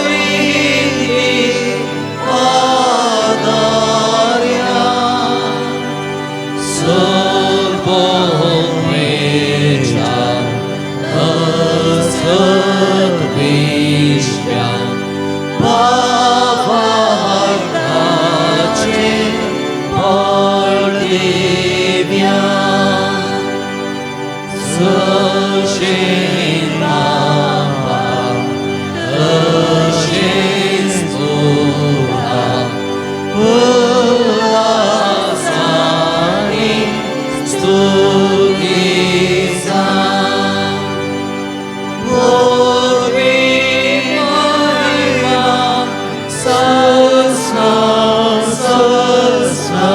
रिती आदार्या. सर्वोमेच्या असद्विश्व्या भावार्थाचे फळ दिव्या. जशें नांवा तशेंच तुका उल्हासांनी स्तुती जावं. वरवीं महिमा सस्ना सस्ना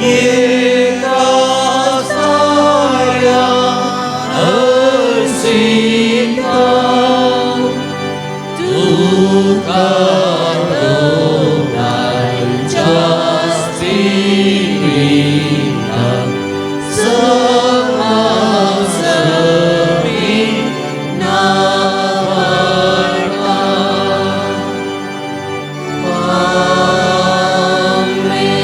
एका साऱ्या अर्सिता. तुका जास्ती रिता समासमी नावाडता. आमेन.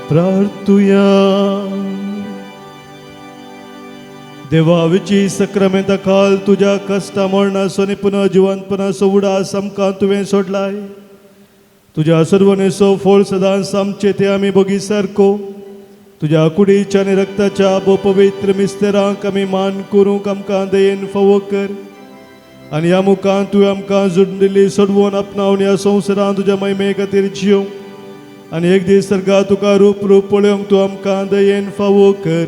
प्रार्थुया. देवा विची सक्रामेंता काल तुज्या कश्टा मरणाचो आनी पुनः जिवंतपणाचो उडास आमकां तुवें सोडलाय. तुज्या सर्वनेचो फळ सदांच आमचे ते आमी बगी सारको तुज्या कुडीच्या आनी रक्ताच्या भोव पवित्र मिस्तेरांक आमी मान करूंक आमकां दयेन फावो कर. आनी ह्या मुखान तुवें आमकां जोडून दिल्ली सोडवून आपणावन ह्या संवसारांत तुज्या महिमे खातीर जियोंक आनी एक दीस सर्गा तुका रूप रूप पळोवंक तूं आमकां दयेन फावो कर.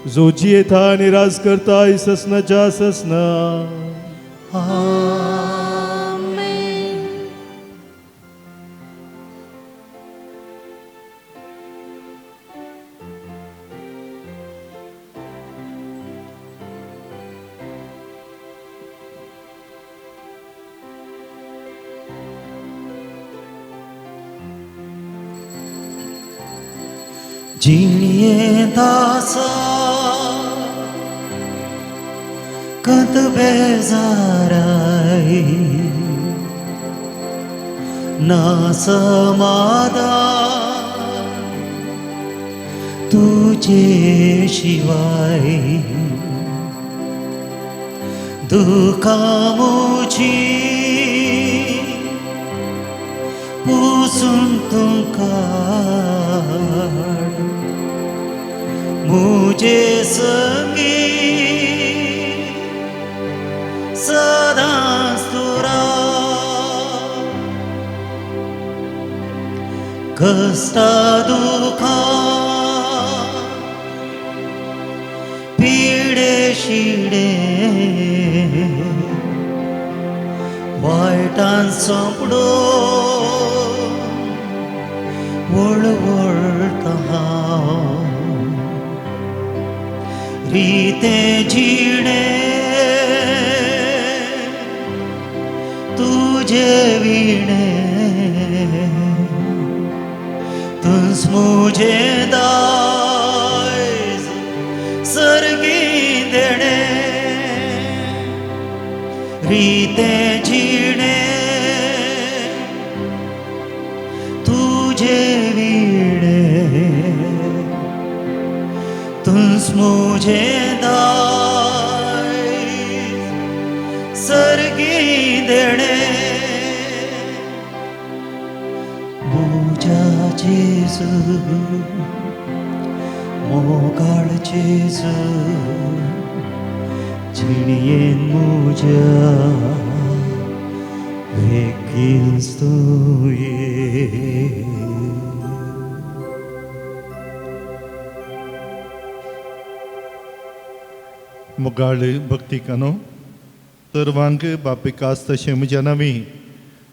जो जियेता आनी राज करता ससनाच्या ससना. आमेन. जिणयेंत आसा कंत बेजाराय ना समाधान तुजे शिवाय. दुखां म्हजी पुसून तूं काड मुझे संगी सदांच तूं राव. कश्टा दुखां जिणे वायटान सोंपडो वळवळटा हांव रिते जिणे तुझे विणे तुझ मुझे दायज सर्गी देणे रिते जिणे तुझे विणे तुझ मुझे दायज सर्गी देणे मुझा जेजू मोगाळ जेजू जिणयेन मुझ्या वेगीच तूं ये. मोगाळ भक्तिकानो सर्वांक बापिकास तशें म्हज्या नांवी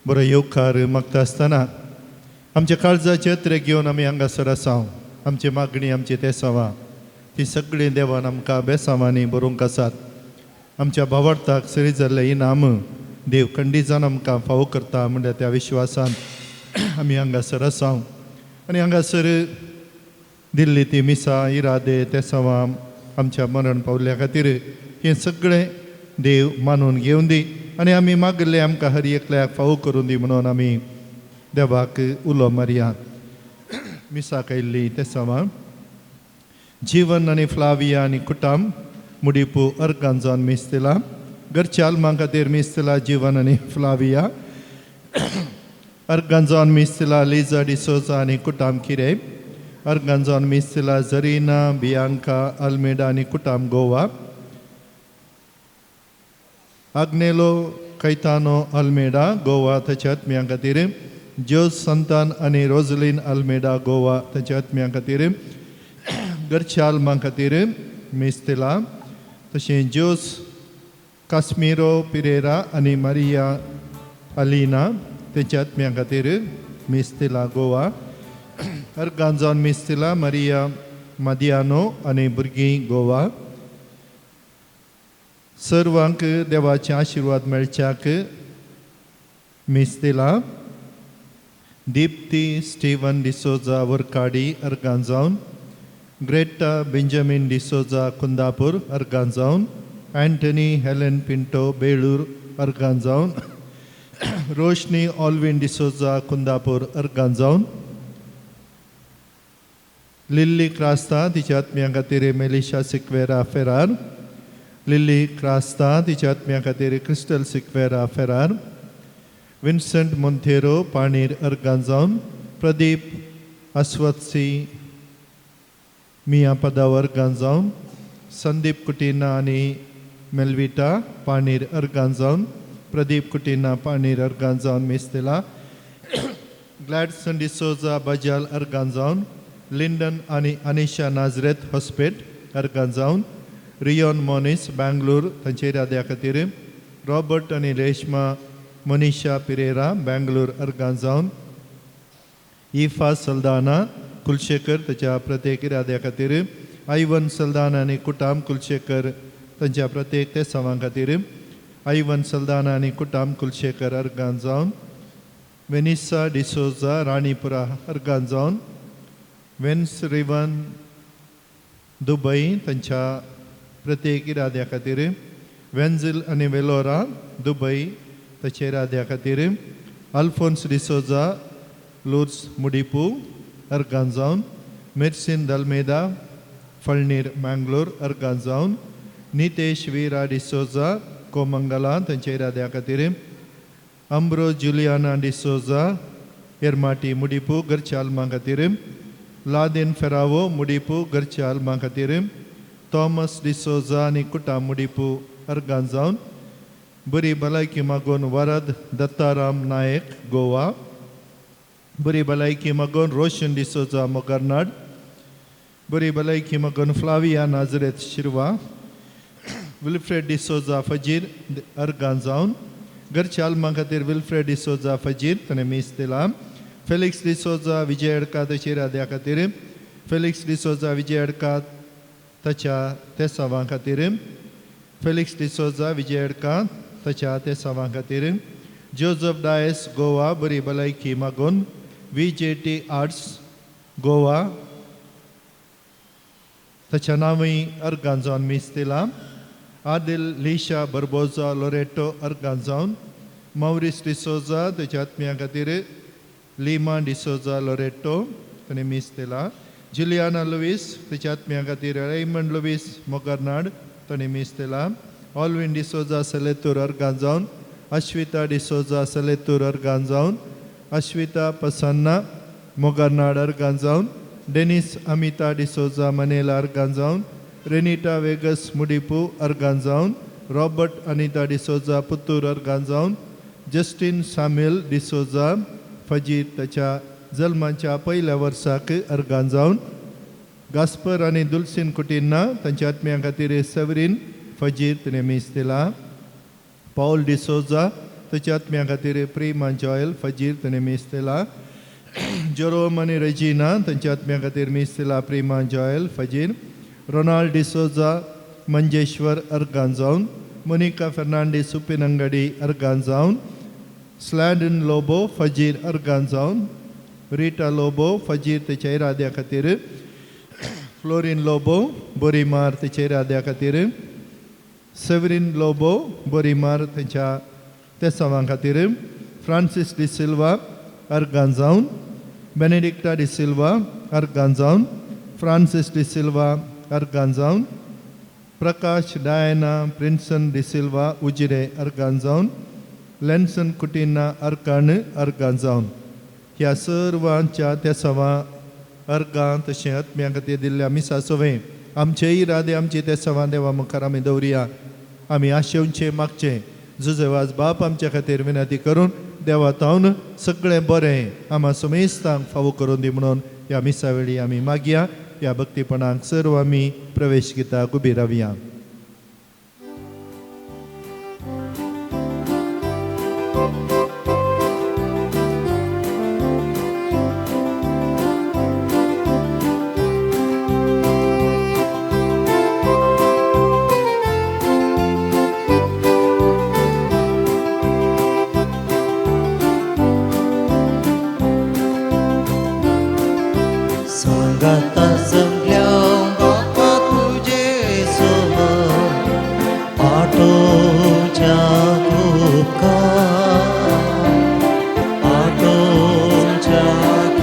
बरो येवकार मागता आसतना आमच्या काळजाचे त्रे घेवन आमी हांगासर आसा. आमची मागणी आमची तेसांवां ती सगळीं देवान आमकां बेसांवांनी बरोवंक आसात. आमच्या भावार्थाक सरी जाल्लें इनाम देव खंडीजान आमकां फावो करता म्हणल्या त्या विश्वासान आमी हांगासर आसा. आनी हांगासर दिल्ली ती मिसां इरादे तेसांवां आमच्या मरण पावल्या खातीर हें सगळें देव मानून घेवन दी आनी आमी मागले आमकां हर एकल्याक फावो करून दी म्हणून आमी देवाक उलो मारया. मिसाक आयिल्ली तेसांवां जीवन आनी फ्लाविया आनी कुटाम मुडीपू अर्गांजान मीस दिला. घरच्या आल्मां खातीर मीस दिला जीवन आनी फ्लाविया. अर्गांजान मीस दिला लिजा डिसोजा आनी कुटाम किरे. अर्गांजान मीस दिला जरीना बियांका अल्मेडा आनी कुटाम गोवा. आग्नेलो कैतानो अल्मेडा गोवा ताच्या आत्म्यां खातीर. ज्योस संतान आनी रोजलीन अल्मेडा गोवा ताच्या आत्म्यां खातीर. घरच्या आल्मां खातीर मीस दिला. तशें ज्योस कास्मिरो पिरेरा आनी मारिया अलिना तेच्या आत्म्यां खातीर मीस दिला गोवा. अर्गांजान मीस दिला मारिया मादियानो आनी भुरगीं गोवा. सर्वांक देवाचे आशिर्वाद मेळच्याक मीस दिला. दीप्ती स्टीवन डिसोजा वर्काडी अर्गांजावन. ग्रेटा बेंजामीन डिसोजा कुंदापूर अर्गांजावन. अँटनी हेलन पिंटो बेळूर अर्गांजावन. रोशनी ऑल्विन डिसोजा कुंदापूर अर्गांजावन. लिल्ली क्रास्ता तिच्या आत्म्या खातीर मेलिशा सिक्वेरा फेरार. लिल्ली क्रास्ता तिच्या आत्म्या खातीर क्रिस्टल सिक्वेरा फेरार. विन्संट मोंतेरो पाणीर अर्गांजावन. प्रदीप अस्वत्सी मिया पदावर अर्गांजावन. संदीप कुटिना आनी मेल्विटा पाणीर अर्गांजावन. प्रदीप कुटिना पाणीर अर्गांजावन मीस दिला. ग्लॅडसन डिसोजा बजाल अर्गांजावन. लिंडन आनी अनिशा नाजरेत हॉस्पेट अर्गांजावन. रियोन मोनीस बेंगलोर तांचे इराद्या खातीर. रॉबर्ट आनी रेश्मा मनीषा पिरेरा बेंगलोर अर्गांजावन. इफा सल्दाना कुलशेखर ताच्या प्रत्येक इराद्या खातीर. आयवन सल्दाना आनी कुटाम कुलशेखर तांच्या प्रत्येक तेसांवां खातीर. आयवन सल्दाना आनी कुटाम कुलशेखर अर्गांजावन. वेनिसा डिसोजा राणीपुरा अर्गांजावन. वेन्स रिवन दुबई तांच्या प्रत्येक इराद्या खातीर. वेन्झिल आनी वेलोरा दुबई ताच्या इराद्या खातीर. अल्फोन्स डिसोजा लूर्स मुडीपू अर्गांजावन. मिर्सिन दल्मेदा फळणीर मँगलोर अर्गांजावन. नितेश वीरा डिसोजा कोमंगला तांच्या इराद्या खातीर. अम्ब्रो जुलियाना डिसोजा एरमाटी मुडीपू घरच्या आल्मां खातीर. लादेन फेरावो मुडीपू घरच्या आल्मां खातीर. थॉमस डिसोजा आनी कुटा मुडीपू अर्गांजावन. बरी भलायकी मागून वरद दत्ताराम नायक गोवा. बरी भलायकी मागून रोशन डिसोजा मोगरनाड. बरी भलायकी मागून फ्लाविया नाजरेत शिरवा. विल्फ्रेड डिसोजा फजीर अर्गां जावन घरच्या आल्मां खातीर विल्फ्रेड डिसोजा फजीर ताणें मीस दिलां. फेलिक्स डिसोजा विजय अडका ताच्या इराद्या खातीर, फेलिक्स डिसोजा विजय अडका ताच्या तेसावां खातीर, फेलिक्स डिसोजा विजय अडका ताच्या तेसावां खातीर, जोजफ डायस गोवा बरी भलायकी मागून, VJT arts Goa ताच्या नांवय अर्गां जावन मीस दिलां. आदिल लिशा बर्बोजा लोरेटो अर्गां जावन, मौरिस डिसोजा ताच्या आत्म्या खातीर, लिमा डिसोजा लोरेटो ताणें मीस दिलां. जुलियाना लुवीस ताच्या आत्म्या खातीर, रेमंड लुवीस मोगरनाड ताणें मीस दिलां. ऑलविन डिसोजा सलेतूर अर्गां जावन, अश्विता डिसोजा सलेतूर अर्गां जावन, अश्विता पसन्ना मोगरनाड अर्गां जावन, डेनिस अमिता डिसोजा मनेला अर्गां जावन, रेनिटा वेगस मुडिपू अर्गां जावन, रॉबर्ट अनिता डिसोजा पुत्तूर अर्गां जावन, जस्टीन साम्युएल डिसोजा फजीर ताच्या जल्माच्या पयल्या वर्साक अर्गां जावन, गास्पर आनी दुलसीन कुटिन्ना तांच्या आत्म्या खातीर सेवरीन फजीर तिणें मीस दिलां. पावल डिसोजा ताच्या आत्म्या खातीर प्रेमा जॉयल फजीर तिणें मीस दिलां. जेरोम आनी रेजिना तांच्या आत्म्या खातीर मीस दिला प्रेमा जॉयल फजीर. रोनाल्ड डिसोजा मंजेश्वर अर्गां जावन, मोनिका फेर्नांडीस उपिनंगडी अर्गां जावन, स्लॅडन लोबो फजीर अर्गां जावन, रिटा लोबो फजीर ताच्या इराद्या खातीर, फ्लोरीन लोबो बोरीमार ताच्या इराद्या खातीर, सेवरीन लोबो बोरीमार तांच्या तेसावां खातीर, फ्रांसीस डिसिल्वा अर्गां जावन, बेनेडिक्टा डिसिल्वा अर्गां जावन, फ्रांसीस डिसिल्वा अर्गां जावन, प्रकाश डायना प्रिन्सन डिसिल्वा उजिरे अर्गां जावन, लेन्सन कुटिन्ना अर्काण अर्गां जावन. ह्या सर्वांच्या तेसावां अर्गां तशें आत्म्या खातीर दिल्ल्या मिसा सवें आमचे इरादे आमचे तेसावां देवा मुखार आमी दवरुया. आमी आशेवचें मागचें जुजेवाज बाप आमच्या खातीर विनंती करून देवा तावन सगळें बरें आमा समेस्तांक फावो करून दी म्हणून ह्या मिसा वेळी आमी मागया. ह्या भक्तीपणाक सर्व आमी प्रवेश घेता उबी रावया. सांगाता जमल्या बापा तुजे सोबत आटोच्या उपकार, आटोच्या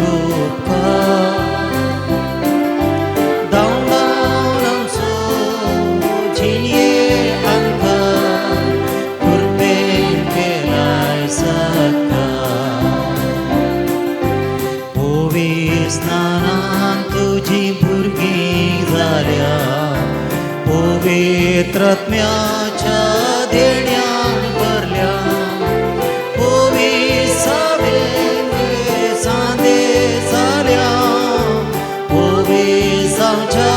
उपकार, धांवडावन आमचो जिणये आमकां कृपेन केलाय सक्का. ओवी स्नानान तुजी भुरगीं जाल्या, पवित्र आत्म्याच्या देण्यान भरल्या, ओवी सावेन सांदे जाल्या, ओवी जावच्या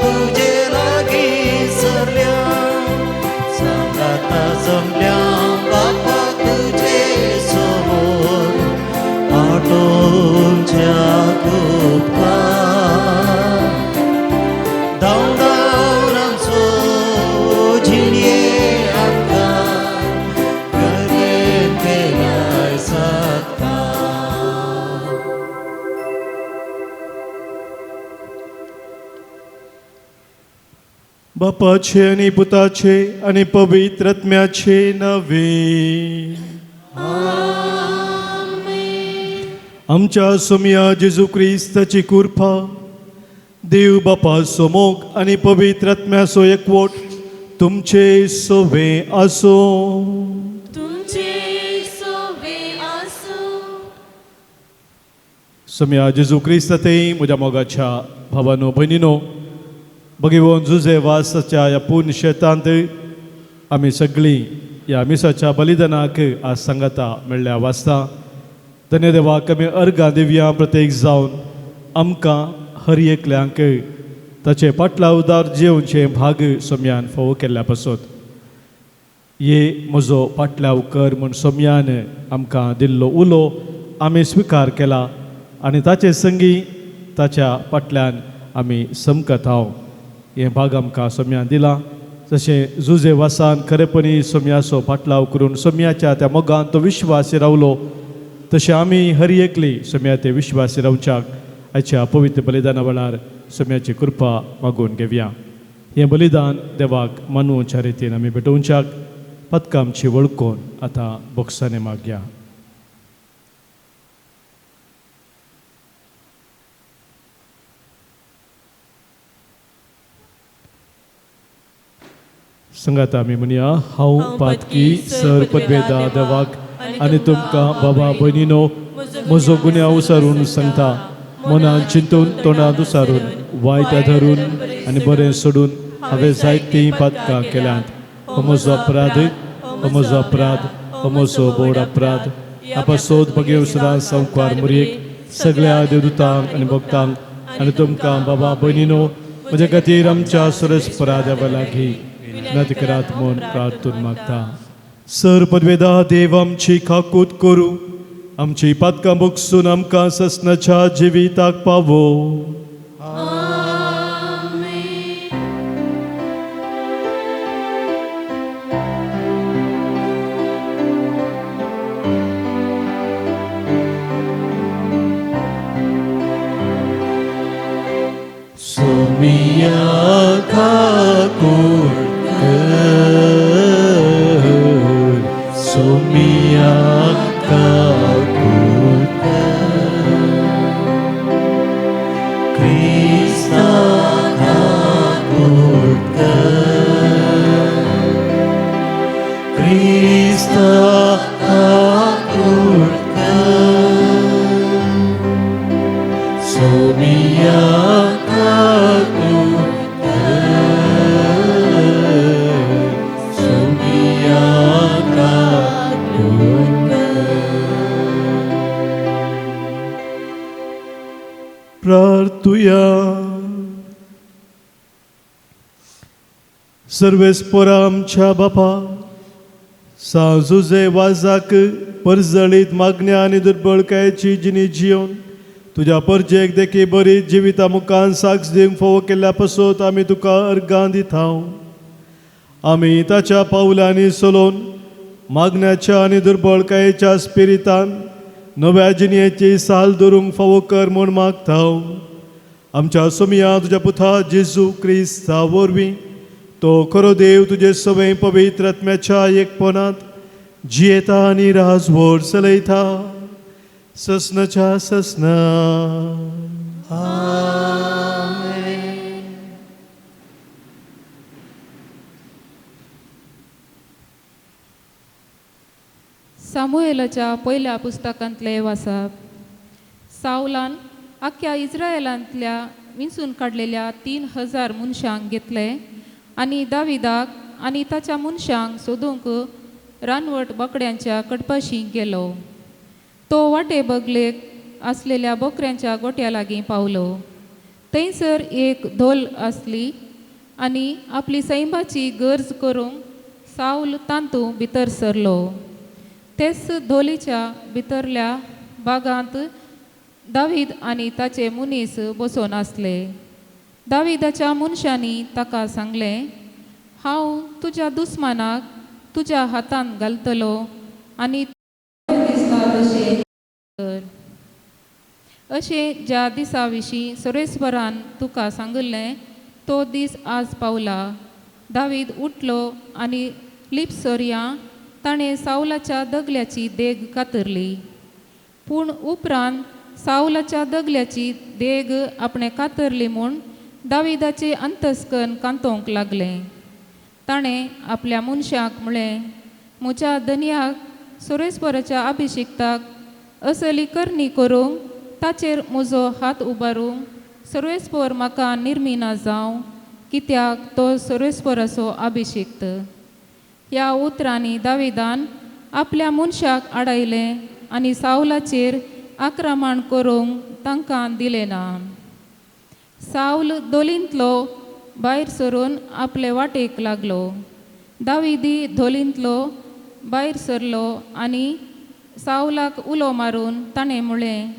तुजे लागीं सरल्या. सांगाता जमल्या बापा तुजे समोर आटोवच्या उपकार, धांवडावन आमचो जिणये आमकां करेन केलाय सक्ता. बापाचे आनी पुताचे आनी पवित्र आत्म्याचे नावे. आमच्या सोमया जेजू क्रिस्ताची कृपा, देव बापाचो मोग आनी पवित्र आत्म्याचो एकवट तुमचे सोवे आसूं. तुमचे सोवे आसूं. सोमया जेजू क्रिस्त ते म्हज्या मोगाच्या भावानो भयणीनो, भगवंत जुजे वासाच्या ह्या पूर्ण शेतांत आमी सगळीं ह्या मिसाच्या बलिदानाक आज सांगाता मेळ्ळ्या वाचता. धन्य देवाक आमी अर्गां दिवया प्रत्येक जावन आमकां हर एकल्यांक ताचे पाटलावदार जेवचे भाग सोम्यान फावो केल्ल्या पासत ये म्हजो पाटलाव कर म्हूण सोम्यान आमकां दिल्लो उलो आमी स्विकार केला आनी ताचे संगी ताच्या फाटल्यान आमी समकत हांव हें भाग आमकां सोम्यान दिलां. जशें जुजे वासान खरेपणी सोम्याचो फाटलाव करून सोम्याच्या त्या मोगान तो विश्वासी रावलो तशें आमी हर एकली सोम्या ते विश्वासी रावच्याक आयच्या पवित्र बलिदाना वेळार सोम्याची कृपा मागून घेवया. हें बलिदान देवाक मानवच्या रितीन आमी भेटोवच्याक पदकां आमची वळखून आतां बोक्सांनी मागया. संगात आमी म्हणया, हांव पातकी सर पदवेदा देवाक आनी तुमकां बाबा भयणीनो म्हजो गुन्यांव उसारून सांगता, मनान चिंतून तोंडांत उसारून वायट धरून आनी बरें सोडून हांवें जायतीं पातकां केल्यांत. हो म्हजो अपराध, हो म्हजो अपराध, हो म्हजो बोड अपराध. आपसोद बगेव सदां संकवार मुरयेक सगळ्या देवदूतांक आनी भक्तांक आनी तुमकां बाबा भयणीनो म्हज्या खातीर आमच्या सुरस देवा लागीं विनंती करात म्हूण प्रार्थून मागता. सर पदवेदा देव आमची खाकूत करूं, आमची पातकां बगसून आमकां ससनाच्या जिविताक पावो. सोमिया काकूट कर, सोमिया काकूट कर, क्रिस्ता काकूट कर, क्रिस्ता काकूट कर, सोमिया काकूट कर, सोमिया काकूट कर. प्रार्थुया. सर्वेस्पोरा आमच्या बापा, सांजुजे वाजाक परजळीत मागण्या आनी दुर्बळकायेची जिणी जियोन तुज्या परजेक देखी बरी जिविता मुखान साक्ष दिवंक फावो केल्ल्या पासत आमी तुका अर्गां दिता. आमी ताच्या पावलांनी चलोवन मागण्याच्या आनी दुर्बळकायेच्या स्पिरितान नव्या जिणयेची साल धरूंक फावो कर म्हूण मागता. आमच्या सोमिया तुज्या पुता जेजू क्रिस्ता वरवीं तो खरो देव तुजे सवय पवित्र आत्म्याच्या एकपणांत जियेता आनी राजवट चलयता ससनाच्या ससना. सामुएलाच्या पयल्या पुस्तकांतले वाचप. सावलान आख्ख्या इस्रायलांतल्या विंचून काडलेल्या 3000 मनशांक घेतले आनी दाविदाक आनी ताच्या मनशांक सोदूंक रानवट बोकड्यांच्या कडपाशी गेलो. तो वाटे बगलेक आसलेल्या बोकऱ्यांच्या गोट्या लागीं पावलो. थंयसर एक धोल आसली आनी आपली सैमाची गरज करूंक सावल तांतू भितर सरलो. तेच धोलीच्या भितरल्या बागांत दावीद आनी ताचे मनीस बसून आसले. दाविदाच्या मनशांनी ताका सांगलें, हांव तुज्या दुस्मानाक तुज्या हातांत घालतलो आनी दिसता तशें कर. अशें ज्या दिसा विशीं सुरेश्वरान तुका सांगिल्लें तो दीस आज पावला. दावीद उठलो आनी लिपसरयां ताणें सावलाच्या दगल्याची देग कातरली. पूण उपरांत सावलाच्या दगल्याची देग आपणें कातरली म्हूण दाविदाचें अंतस्कन कांतोवंक लागलें. ताणें आपल्या मनशाक म्हळें, म्हज्या धनयाक सुरेश्वराच्या अभिषेक्ताक असली करणी करूंक ताचेर म्हजो हात उबारूंक सर्वेस्पर म्हाका निर्मिना जावं, कित्याक तो सर्वेस्पराचो अभिषेक्त. ह्या उतरांनी दाविदान आपल्या मनशाक आडायलें आनी सावलाचेर आक्रमण करूंक तांकां दिलें ना. सावल धोलींतलो भायर सरून आपले वाटेक लागलो. दाविदी धोलींतलो भायर सरलो आनी सावलाक उलो मारून ताणें म्हळें,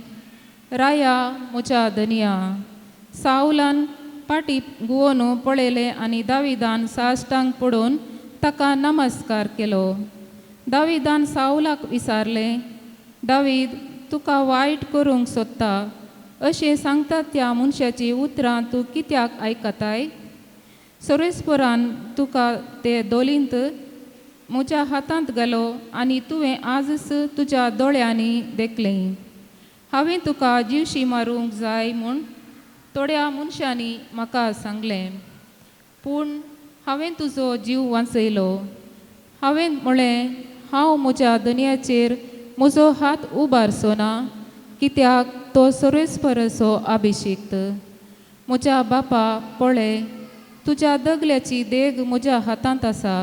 राया म्हज्या धनया. सावलान पाटी गुवोन पळयलें आनी दाविदान साश्टांग पडून ताका नमस्कार केलो. दाविदान सावलाक विचारलें, दावीद तुका वायट करूंक सोदता अशें सांगता त्या मनशाची उतरां तूं कित्याक आयकताय? सर्वेस्परान तुका ते दोलींत म्हज्या हातांत घालो आनी तुवें आजच तुज्या दोळ्यांनी देखलें. हांवें तुका जिवशी मारूंक जाय म्हूण थोड्या मनशांनी म्हाका सांगलें, पूण हांवें तुजो जीव वांचयलो. हांवें म्हळें, हांव म्हज्या धनयाचेर म्हजो हात उबारचो ना, कित्याक तो सर्वेस्पराचो अभिषिक्त. म्हज्या बापा पळय, तुज्या दगल्याची देग म्हज्या हातांत आसा.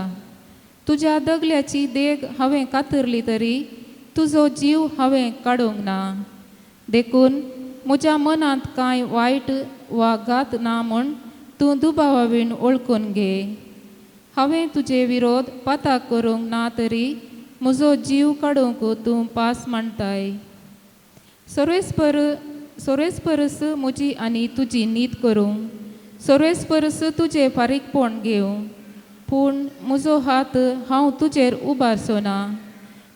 तुज्या दगल्याची देग हांवें कातरली तरी तुजो जीव हांवें काडूंक ना. देखून म्हज्या मनांत कांय वायट वा घात ना म्हूण तूं दुबावावीण वळखून घे. हांवें तुजे विरोध पाताक करूंक ना तरी म्हजो जीव काडूंक तूं पास मांडताय. सर्वेस्परस म्हजी आनी तुजी नीत करूं, सर्वेस्परस तुजें फारीकपण घेवं, पूण म्हजो हात हांव तुजेर उबारचो ना.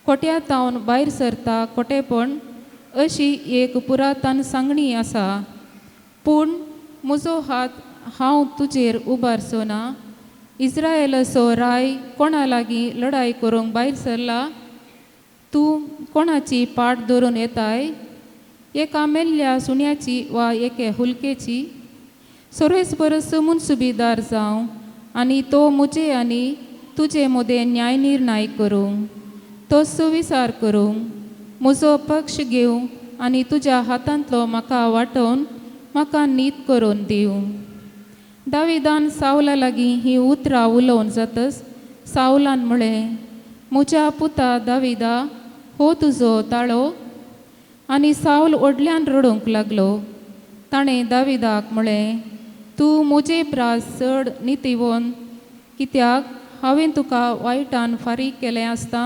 कोट्या तावन भायर सरता कोटेपण अशी एक पुरातन सांगणी आसा, पूण म्हजो हात हांव तुजेर उबारचो ना. इस्रायलाचो राय कोणा लागीं लडाय करूंक भायर सरला? तूं कोणाची पाट धरून येताय? एका मेल्ल्या सुण्याची वा एके हुलकेची? सर्वेस्परस मुनसुबीदार जावं आनी तो म्हजे आनी तुजे मदें न्याय निर्णय करूं, तो सुविचार करूं, म्हजो पक्ष घेवं आनी तुज्या हातांतलो म्हाका वाटोवन म्हाका नीत करून दिवं. दाविदान सावला लागीं हीं उतरां उलोवन जातच सावलान म्हळें, म्हज्या पुता दाविदा, हो तुजो ताळो. आनी सावल व्हडल्यान रडूंक लागलो. ताणें दाविदाक म्हळें, तूं म्हजे प्रास चड नितीवोन, कित्याक हांवें तुका वायटान फारीक केलें आसता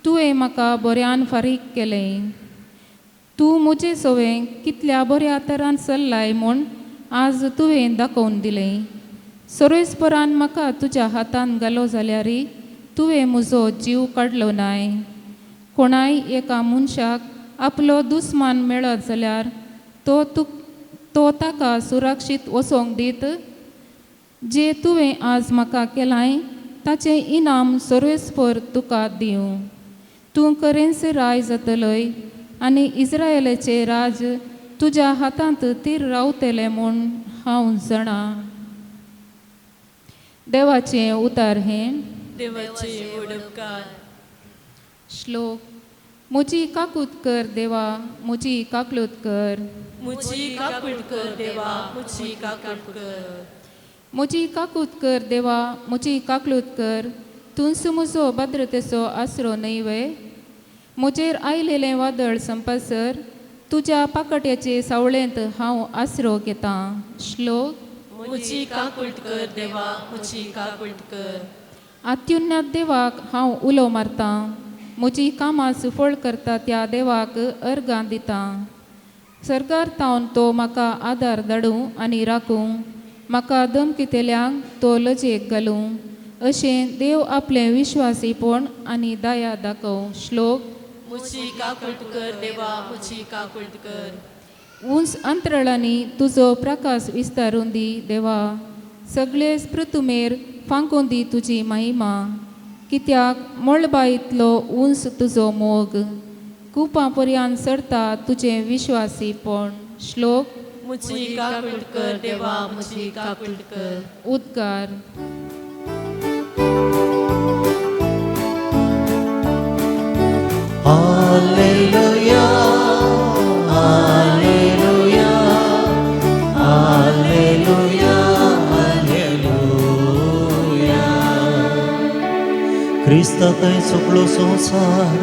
तुवें म्हाका बऱ्यान फारीक केलें. तूं म्हजे सवें कितल्या बऱ्या तरान चल्लाय म्हूण आज तुवें दाखोवन दिलें. सर्वेस्परान म्हाका तुज्या हातान घालो जाल्यार तुवें म्हजो जीव काडलो नाय. कोणाय एका मनशाक आपलो दुस्मान मेळत जाल्यार तो ताका सुरक्षीत वचोंक दीत. जे तुवें आज म्हाका केलाय ताचें इनाम सर्वेस्पर तुका दिवं. तूं खरेंच राय जातलय आनी इस्रायलाचें राज तुज्या हातांत तीर रावतलें म्हूण हांव जाणा. देवाचें उतार हें. देवाचे उपकार. श्लोक. म्हजी काकूत कर देवा, म्हजी काकलूत कर. म्हजी काकूट कर देवा, म्हजी काकूट कर. म्हजी काकूत कर देवा, म्हजी काकलूत कर. तूंच म्हजो भद्रतेचो आसरो न्हय वे? म्हजेर आयलेलें वादळ संपासर तुज्या पाकट्याचे सावळेंत हांव आसरो घेतां. श्लोक. म्हजी काकूट कर देवा, म्हजी काकूट कर. अत्युन्नत देवाक हांव उलो मारतां, म्हजी कामां सुफळ करता त्या देवाक अर्गां दितां. सरकार तावन तो म्हाका आदार धाडूं आनी राखूं, म्हाका धमकितल्यांक तो लजेक घालूं. अशें देव आपलें विश्वासीपण आनी दया दाखोवं. श्लोक. म्हजी काकूट कर देवा, म्हजी काकूट कर. उंच अंतराळांनी तुजो प्रकाश विस्तारून दी देवा, सगळे पृथुमेर फांकून दी तुजी महिमा. कित्याक मळबा इतलो उंच तुजो मोग, कुपां पर्यान सरता तुजें विश्वासीपण. श्लोक. म्हजी काकूट कर देवा, म्हजी काकूट कर. उद्गार. Hallelujah, hallelujah, hallelujah, hallelujah. क्रिस्ता थंय सगळो संवसार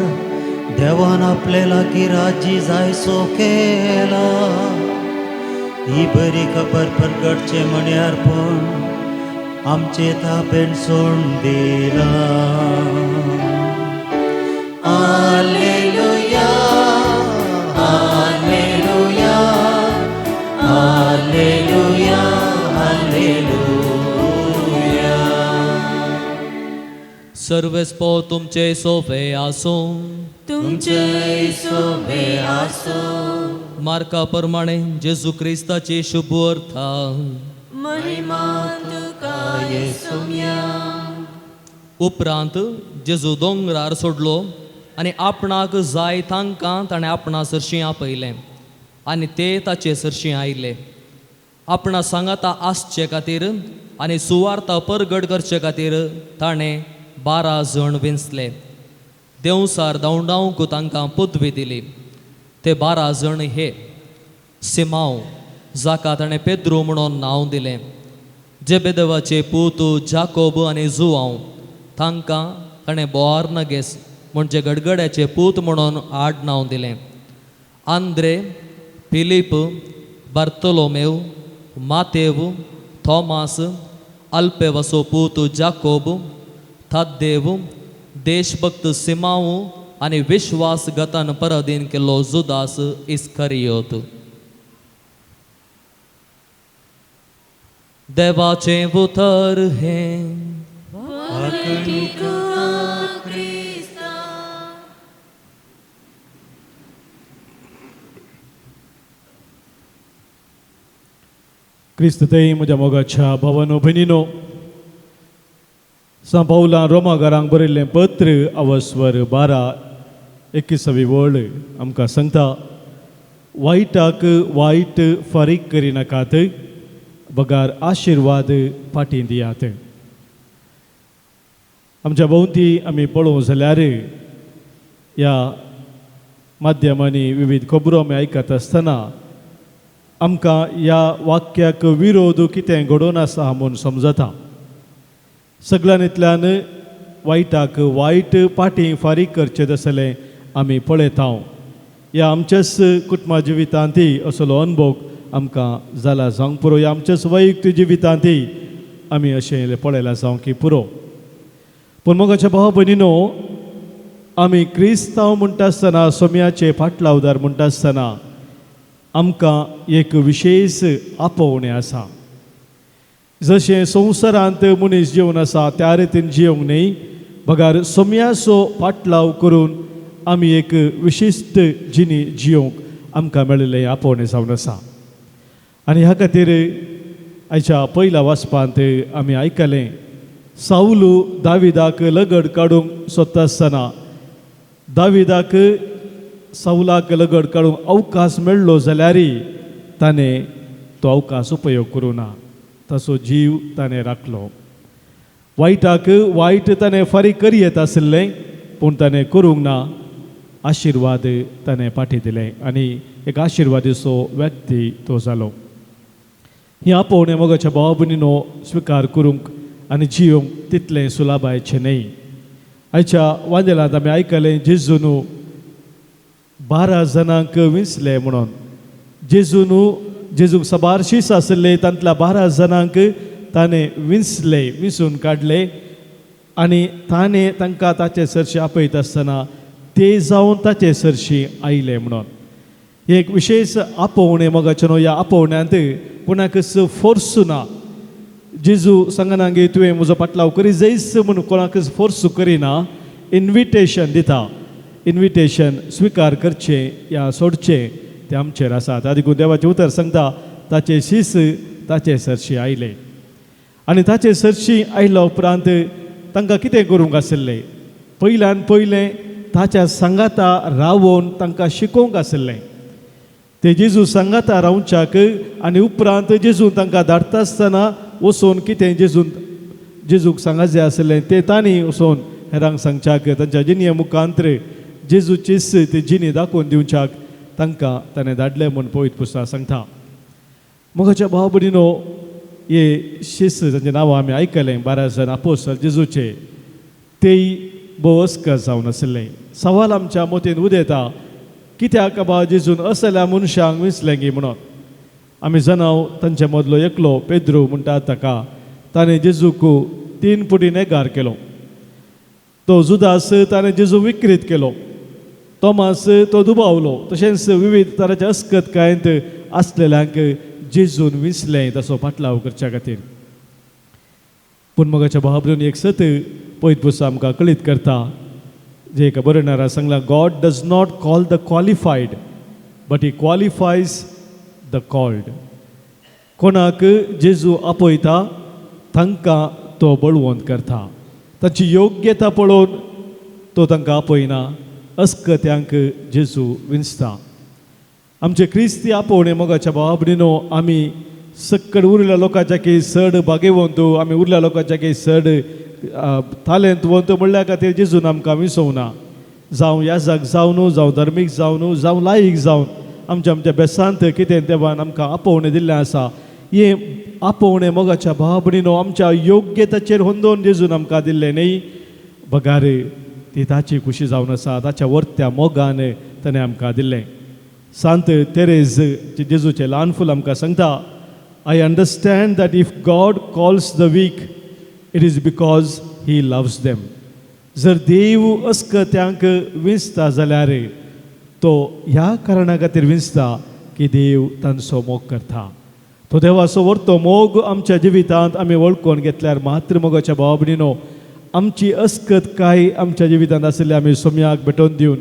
देवान आपले लागीं राजी जायसो केला. ही बरी खबर परगटचें म्हण्यार पण आमचे ताबेन सोड दिला. Alleluia, alleluia, alleluia, alleluia. सर्वेस्पो तुमचे सोफे आसूं. तुमचे सोबे आसूं. मार्का प्रमाणे जेजू क्रिस्ताची शुभ अर्था. महिमा तुका येसुम्या. उपरांत जेजू दोंगरार सोडलो आनी आपणाक जाय तांकां ताणें आपणा सरशीं आपयलें आनी ते ताचे सरशीं आयले. आपणा सांगाता आसचे खातीर आनी सुवार्ता परगट करचे खातीर ताणें 12 जण विंचले. देंवसार धांवडावंक तांकां पदवी दिली. ते 12 जण हे: सिमांव, जाका ताणें पेद्रू म्हणून नांव दिलें, जेबेदेवाचे पूत जाकोब आनी जुवांव, तांकां ताणें बोआर्नगेस म्हणजे गडगड्याचे पूत म्हणून आड नांव दिलें, आंद्रे, फिलीप, बार्तोलोमेव, मातेव, थॉमास, अल्पेवाचो पूत जाकोब, थाद्देव, देशभक्त सिमांव आनी विश्वासघातान पराधीन केल्लो जुदास इस्करियोत. देवाचें उतर हें. क्रिस्त थंय म्हज्या मोगाच्या भावानो भयणीनो, सांत पावलान रोमागारांक बरयल्लें पत्र अवस्वर 12:21 वळ आमकां सांगता, वायटाक वायट फारीक करिनाकात, बगार आशिर्वाद फाटीं दियात. आमच्या भोंवती आमी पळोवंक जाल्यार ह्या माध्यमांनी विविध खबरो आमी आयकत आसतना आमकां ह्या वाक्याक विरोध कितें घडोवन आसा म्हूण समजता. सगळ्यांतल्यान वायटाक वायट फाटीं फारीक करचें तसलें आमी पळयता. ह्या आमच्याच कुटुंबा जिवितांतय असलो अनुभव आमकां जाला जावंक पुरो. ह्या आमच्याच वैयक्तीक जिवितांतय आमी अशें पळयलां जावंक की पुरो. पूण मोगाच्या भाव भयणीनो, आमी क्रिस्तांव म्हणटा आसतना, सोम्याचे फाटलावदार म्हणटा आसतना आमकां एक विशेश आपोवणें आसा. जशें संवसारांत मनीस जिवन आसा त्या रितीन जिवंक न्हय, बगार सोम्याचो फाटलाव करून आमी एक विशिश्ट जिणी जिवंक आमकां मेळिल्लें आपोवणें जावन आसा. आनी ह्या खातीर आयच्या पयल्या वाचपांत आमी आयकलें, सावलू दाविदाक लगड काडूंक सोदता आसतना दाविदाक सावलाक लगड काडूंक अवकाश मेळ्ळो जाल्यारय ताणें तो अवकाश उपयोग करूं ना, ताचो जीव ताणें राखलो. वायटाक वायट ताणें फारीक करयेत आशिल्लें, पूण ताणें करूंक ना. आशिर्वाद ताणें फाटीं दिलें आनी एक आशिर्वादीचो व्यक्ती तो जालो. ही आपोवणें मोगाच्या भावा भयणीनो स्विकार करूंक आनी जिवंक तितलें सुलाभायचें न्हय. आयच्या वांदेलांत आमी आयकलें, जेजून 12 जाणांक विंचले म्हणून. जेजून जेजूक साबार शीस आशिल्ले, तांतल्या 12 जाणांक ताणें विंचले, विंचून काडले आनी ताणें तांकां ताचे सरशी आपयत आसतना ते जावन ताचे सरशी आयले म्हणून. एक विशेश आपोवणें मोगाचें न्हू. ह्या आपोवण्यांत कोणाकच फोर्स ना. जेजू सांगना गे तुवें म्हजो पाटलाव करी जायच म्हणून कोणाकच फोर्स करिना. इन्विटेशन दिता. इन्विटेशन स्विकार करचें या सोडचें तें आमचेर आसा. देखून देवाचें उतर सांगता, ताचे शीस ताचे सरशी आयले आनी ताचे सरशी आयल्या उपरांत तांकां कितें करूंक आशिल्लें? पयल्यान पयलें ताच्या सांगाता रावोन तांकां शिकोवंक आशिल्लें. ते जेजू सांगाता रावच्याक आनी उपरांत जेजू तांकां धाडटा आसतना वचून कितें जेजून जेजूक सांगा जाय आशिल्लें तें तांणी वचून हेरांक सांगच्याक, तांच्या जिणये मुखांतर जेजूचीच ती जिणी दाखोवन दिवच्याक तांकां ताणें धाडलें म्हूण पवित्र पुस्तक सांगता. मोगाच्या भाव भयणीनो, हे शिस्त तांचें नांव आमी आयकलें, 12 जाण आपोसल जेजूचे, तेय भोव अस्कस जावन आशिल्ले. सवाल आमच्या मतीन उदेता, कित्याक बाबा जेजून असल्या मनशांक विंचलें गी म्हणून. आमी जाणाव तांचे मदलो एकलो पेद्रू म्हणटा ताका ताणें जेजूक 3 पुटी नेगार केलो. तो जुदास ताणें जेजू विक्रीत केलो. तोमास तो दुबावलो. तशेंच विविध तराच्या अस्कतकायेंत आसलेल्यांक जेजून विसलें तसो फाटलाव करच्या खातीर. पूण मोगाच्या भाव एक सत पयत पुस्तक आमकां कळीत करता, जे एका बरयणारा सांगलां, God does not call the qualified but he qualifies the called. कोणाक जेजू आपयता तांकां तो बळवंत करता. तांची योग्यता पळोवन तो तांकां आपयना, अस्कत्यांक जेजू विंचता. आमचे क्रिस्ती आपोवणे मोगाच्या भावा भयणीनो, आमी सक्कड उरल्या लोकांच्या की चड भागेवंत, आमी उरल्या लोकांच्या की चड तालेंतवंत म्हणल्या खातीर जेजून आमकां विसवना. जावं याजक जावन, जावं धर्मीक जावन, जावं लायक जावन आमच्या आमच्या बेसांत कितें देवान आमकां आपोवणें दिल्लें आसा. हें आपोवणें मोगाच्या भावा भयणीनो आमच्या योग्यताचेर होंदोवन जेजून आमकां दिल्लें न्ही, बगार ती ताची खुशी जावन आसा, ताच्या वर्त्या मोगान ताणें आमकां दिल्लें. सांत तेरेज जेजूचें ल्हान फूल आमकां सांगता, I understand that if God calls the weak it is because he loves them. जर देव अस्कत्यांक विंचता जाल्यार तो ह्या कारणा खातीर विंचता की देव तांचो मोग करता. तो देवाचो व्हरतो मोग आमच्या जिवितांत आमी वळखून घेतल्यार मात्र मोगाच्या भावा भयणीनो आमची अस्कत काय आमच्या जिवितांत आशिल्ली आमी सोम्याक भेटोवन दिवन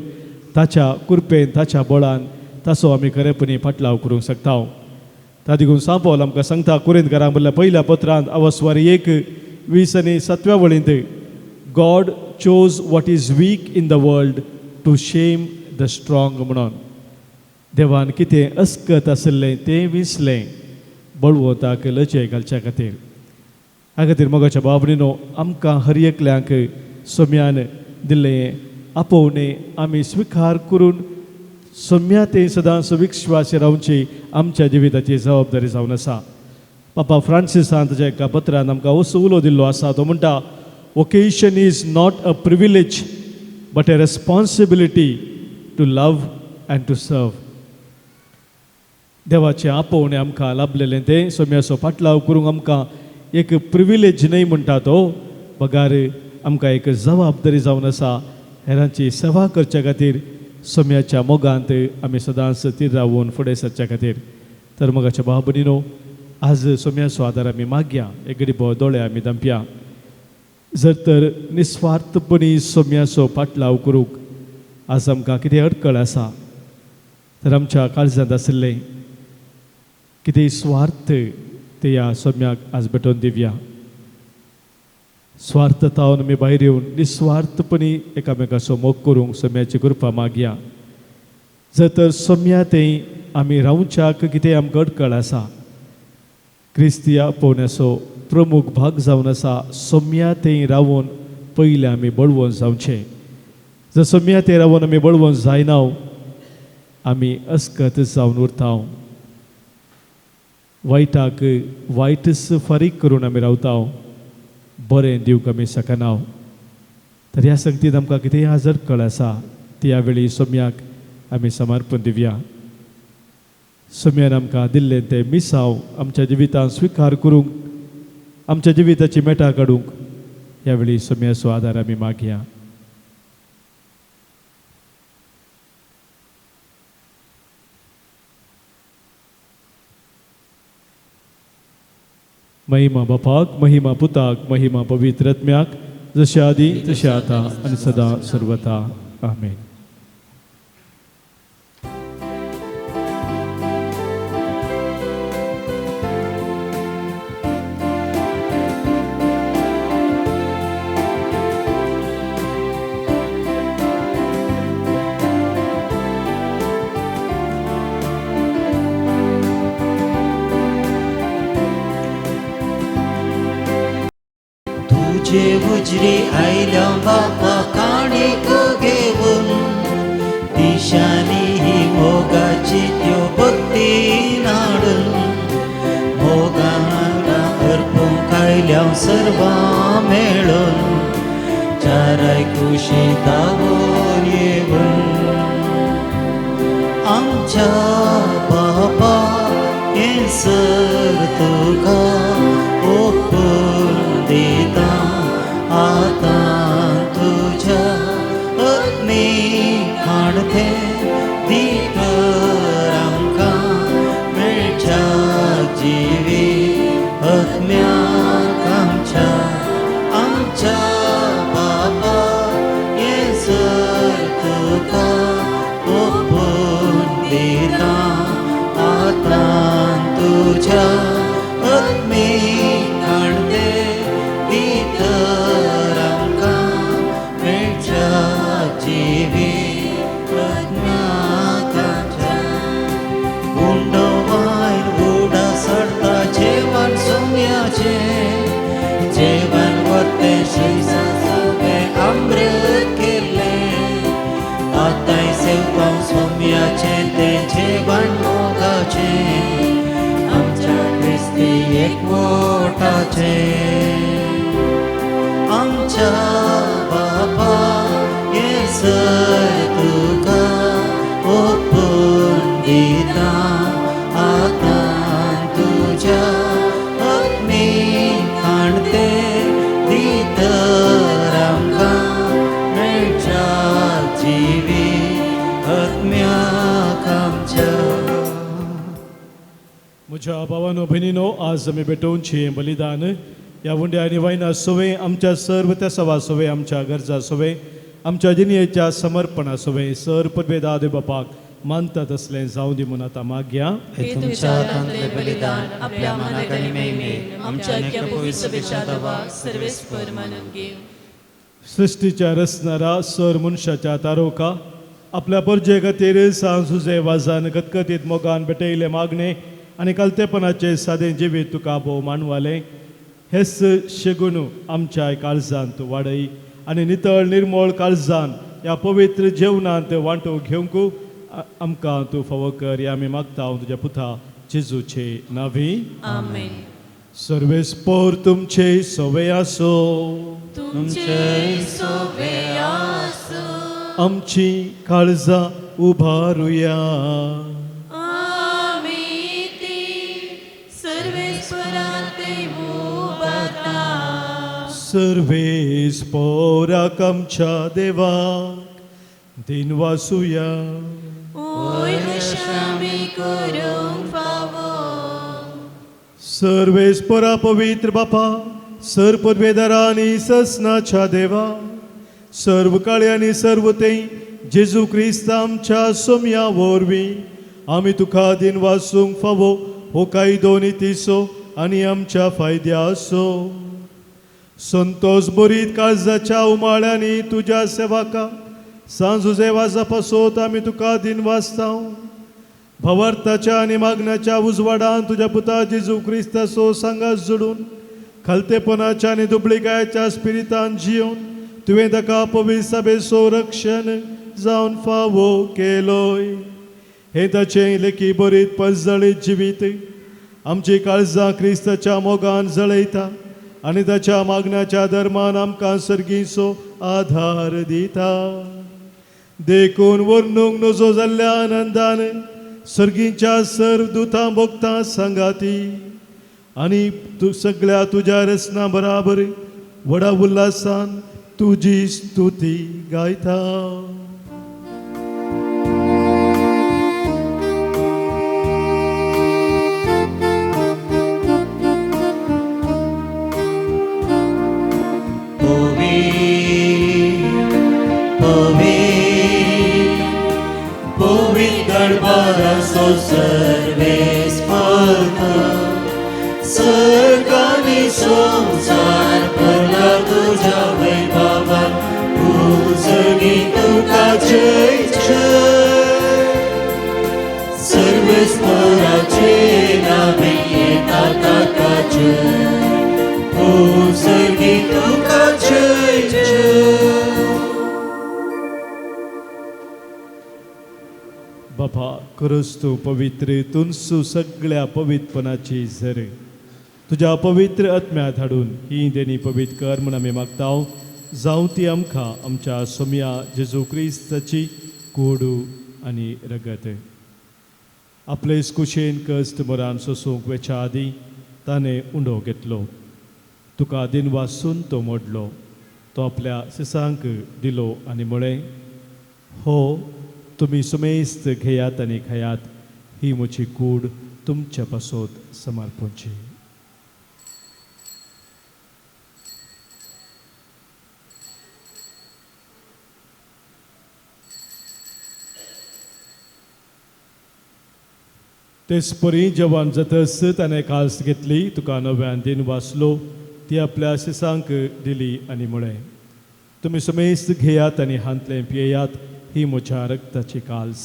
ताच्या कृपेन ताच्या बळान ताचो आमी खरेपणी फाटलाव करूंक शकता. ता देखून सांपोल आमकां सांगता कुरिंतकारांक म्हणल्यार पयल्या पत्रांत अवस्वार 1:20 आनी 7व्या वळींत, God chose what is weak in the world to shame the strong. म्हणून देवान कितें अस्कत आशिल्लें तें विसलें बळवंताक लजे घालच्या खातीर. ह्या खातीर मोगाच्या भाव भयणीनो आमकां हर एकल्यांक सोम्यान दिल्लें आपोवणें आमी स्विकार करून सोम्या तें सदांच विश्वास रावची आमच्या जिविताची जबाबदारी जावन आसा. पापा फ्रांसिसान ताच्या एका पत्रान आमकां असो उलो दिल्लो आसा, तो म्हणटा, vocation is not a privilege but a responsibility to love and to serve. देवाचें आपोवणें आमकां लाभलेलें तें सोम्याचो फाटलाव करूंक आमकां एक प्रिविलेज न्हय म्हणटा तो, बगार आमकां एक जबाबदारी जावन आसा. हेरांची सेवा करच्या खातीर सोम्याच्या मोगांत आमी सदांच थीर रावून फुडें सरच्या खातीर. तर मोगाच्या भाव भयणीनो आज सोम्याचो आदार आमी मागया, एक गरीब दोळे आमी दांपया. जर तर निस्वार्थपणी सोम्याचो फाटलाव करूंक आज आमकां कितें अडकळ आसा तर आमच्या काळजांत आशिल्लें कितें स्वार्थ ते ह्या सोम्याक आज भेटोवन दिवया. स्वार्थतावन आमी भायर येवन निस्वार्थपणी एकामेकाचो मोग करूंक सोम्याची कृपा मागया. जर तर सोम्या तें आमी रावच्याक कितें आमकां अडकळ आसा, क्रिस्ती आपोवण्याचो प्रमुख भाग जावन आसा सोम्या तें रावून पयलें आमी बळवंत जावचें. जर सोम्या तें रावून आमी बळवंत जायना आमी अस्कत जावन उरता, वायटाक वायटच फारीक करून आमी रावता, बरें दिवंक आमी शकना. तर ह्या संगतीत आमकां कितेंय आज अडकळ आसा ती ह्या वेळी सोम्याक आमी समर्पण दिवया. सोम्यान आमकां दिल्लें तें मिसांव आमच्या जिवितांत स्विकार करूंक, आमच्या जिविताची मेटां काडूंक ह्या वेळी सोम्याचो आदार आमी मागया. महिमा बापाक, महिमा पुताक, महिमा पवित्र आत्म्याक, जशे आदी तशें आतां आनी सदां सर्वथा. आमेन. तुझे उजरी आयल्या बापा काणीक घेवन दिशांनी ही मोगाची त्यो भक्ती नाडून मोगान अर्पूंक आयल्या सर्वां मेळून चाराय कुशी धांवून येवन आमच्या बापा येसो. सर तुका ओपून दिता आतां तुज्या अग्नी खाणते दितर आमकां मेळच्या जिवी आत्म्याक आमच्या आमच्या बापा हें सर तुका ओपून दिता आतां तुज्या आत्मी खाणते दितर आमकां मेळच्या जिवी आत्म्याक आमच्या. उंडो वायन उडा सडता जेवण सोम्याचें जेवण वतें शिसाचें अमृत केल्लें आतांय सेवतां सोम्याचें तें जेवण मोगाचें आमच्या क्रिस्ती एकवटाचें. आमच्या बापा हें सर तुका ओपून दिता आतां तुज्या अग्नी खाणते दितर आमकां मेळच्या जिवी आत्म्याक आमच्या. म्हज्या भावानो भयणीनो, आज आमी भेटोवचें बलिदान ह्या उंड्या आनी वायना सोवे आमच्या सर्व त्या सवा सोवे आमच्या गरजा सोवे आमच्या जिणयेच्या समर्पणा सोवे सर पदवे दादे बापाक मानता तसलें जावं दी म्हूण आतां मागया. हे तुमच्या हातांतले बलिदान आपल्या मनाक आनी महिमेक आमच्या आख्या पवित्र सभेच्या दवाक सर्वेस्पर मानून घेव. सृश्टीच्या रचणारा सर मनशाच्या तारोका आपल्या परजे खातीर सांजुजे वाजान कतकतीत मोगान भेटयले मागणे आनी कलतेपणाचे सादें जिवीत तुका भोव मांडवालें हेच शेगून आमच्या काळजांत वाडय आनी नितळ निर्मळ काळजान ह्या पवित्र जेवणांत वांटो घेवंक आमकां तूं फावो कर ह्या आमी मागता हांव तुज्या पुता जेजूचे नांवी. आमेन. सर्वेस्पोर तुमचे सवे आसो. तुमचे सोवे आसूं. आमची काळजां उबारुया. आमी ती सर्वेस्परांत उबारता. सर्वेस्पोराक आमच्या देवाक दिनवासुया. ओय आमी करूंक फावो. सर्वेस्पोरा पवित्र बापा सर पदवेदारा आनी ससनाच्या देवा सर्व काळे आनी सर्व ते जेजू क्रिस्त आमच्या सोम्या वरवीं आमी तुका दिनवासूंक फावो हो कायदो नितीचो आनी आमच्या फायद्याचो. संतोष बरीत काळजाच्या उमाळ्यांनी तुज्या सेवाका सांजुजे वाजा पासत आमी तुका दिनवासता. भवार्थाच्या आनी मागण्याच्या उजवाडान तुज्या पुता जेजू क्रिस्ताचो सांगात जोडून खालतेपणाच्या आनी दुबळिकायेच्या स्पिरितान जियोन तुवें ताका पवित्र सभेचो रक्षण जावन फावो केलोय. हें ताचें लेखी बरीत परजळीत जिवीत आमची काळजां क्रिस्ताच्या मोगान जळयता आनी ताच्या मागण्याच्या धर्मान आमकां सर्गीचो आधार दिता. देखून वर्णूंक नजो जाल्ल्या आनंदान सर्गीच्या सर्व दुतां भोगतां सांगाती आनी तूं सगळ्या तुज्या रचना बराबर व्हडा उल्हासान तुजी स्तुती गायता. दरबाराचो सर्वेस्पर सर्गानी संवसार भरला तुज्या वैभवान पुजनी तुका जय जय. सर्वेस्पराचे नावे येता ताका जय पुजनी तुका जय जय. बाबा क्रिस्तू पवित्र तुनसू सगळ्या पवित्रपणाची झर तुज्या पवित्र आत्म्यात हाडून ही देणी पवित्र कर म्हूण आमी मागता. जावं ती आमकां आमच्या सोम्या जेजू क्रिस्ताची कोडू आनी रगत. आपले कुशेन कश्ट मरान सोसूंक वेच्या आदीं ताणें उंडो घेतलो. तुका दिन वासून तो मोडलो. तो आपल्या सिसांक दिलो आनी म्हळें, हो तुमी सुमेस्त घेयात आनी खायात, ही म्हजी कूड तुमच्या पासत समर्पणची. तेच परी जेवण जातच ताणें काल्स घेतली, तुका नव्यान दिन वाचलो, ती आपल्या शिसांक दिली आनी म्हळें, तुमी समेस्त घेयात आनी हांतलें पियेयात, ही म्हज्या रक्ताची काल्स,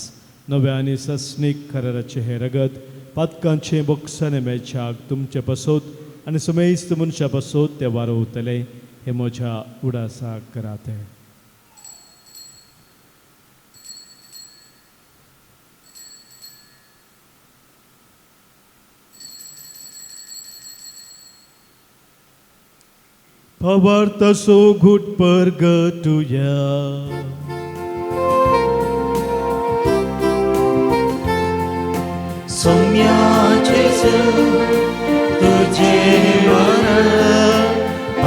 नव्या आनी सस्नीक कराराचें हें रगत पातकांचें बोक्साने मेळच्याक तुमचे पासत आनी समेस्त मनशा पासत तें वारोवतलें. हें म्हज्या उडासाक करात. पवार्थाचो घूट परगटुया. सोम्या जेजू तुझे मरण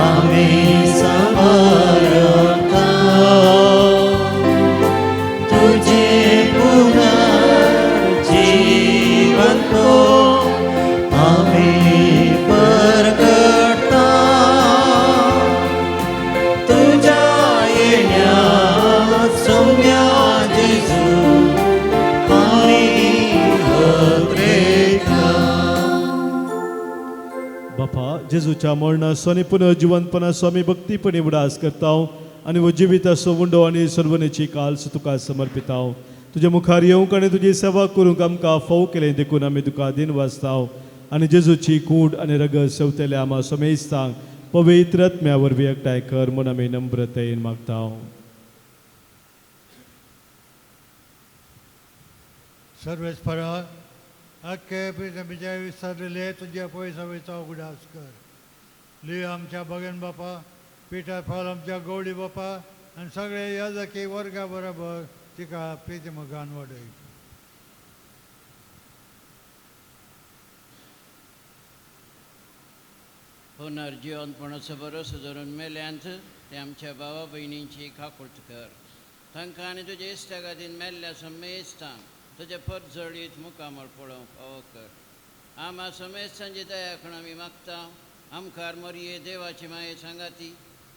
आमी समर्पता, तुझे पुनर्जीवन को आमी परगटता, तुझ्या येण्या सोम्या जेजू आमी. बापा, जेजूच्या मरणाचो आनी पुनर्जिवंतपणाचो आमी भक्तीपणी उडास करता आनी हो जिविताचो उंडो आनी सर्वनेची काल्स तुका समर्पिता. तुज्या मुखार येवंक आनी तुजी सेवा करूंक आमकां फोव केलें देखून आमी तुका दिन वाचता आनी जेजूची कूड आनी रगत सेवतल्या आमा समेस्तांक पवित्र आत्म्या वरवीं एकठांय कर म्हूण आमी नम्रतेन मागता. सर्वेस्परा आख्खे प्रितमीच्या विसरलेले तुज्या पयसावेचो उगडास कर. लियो आमच्या बगन बापा, पिटर फाल आमच्या गौडी बापा आनी सगळे याजकी वर्गा बरोबर तिका प्रिती मोगान वाडय. पुनर्जिवंतपणाचो भरोसो धरून मेल्यांत ते आमच्या भावा भयणींची काकूट कर. तांकां आनी तुज्या इश्टा खातीर मेल्ल्या समेस्तांक तुज्या परजळीत मुखामळ पळोवंक फावो कर. आमा समेस्तांची दया करून आमी मागता. आमकार मरये देवाची माये सांगाती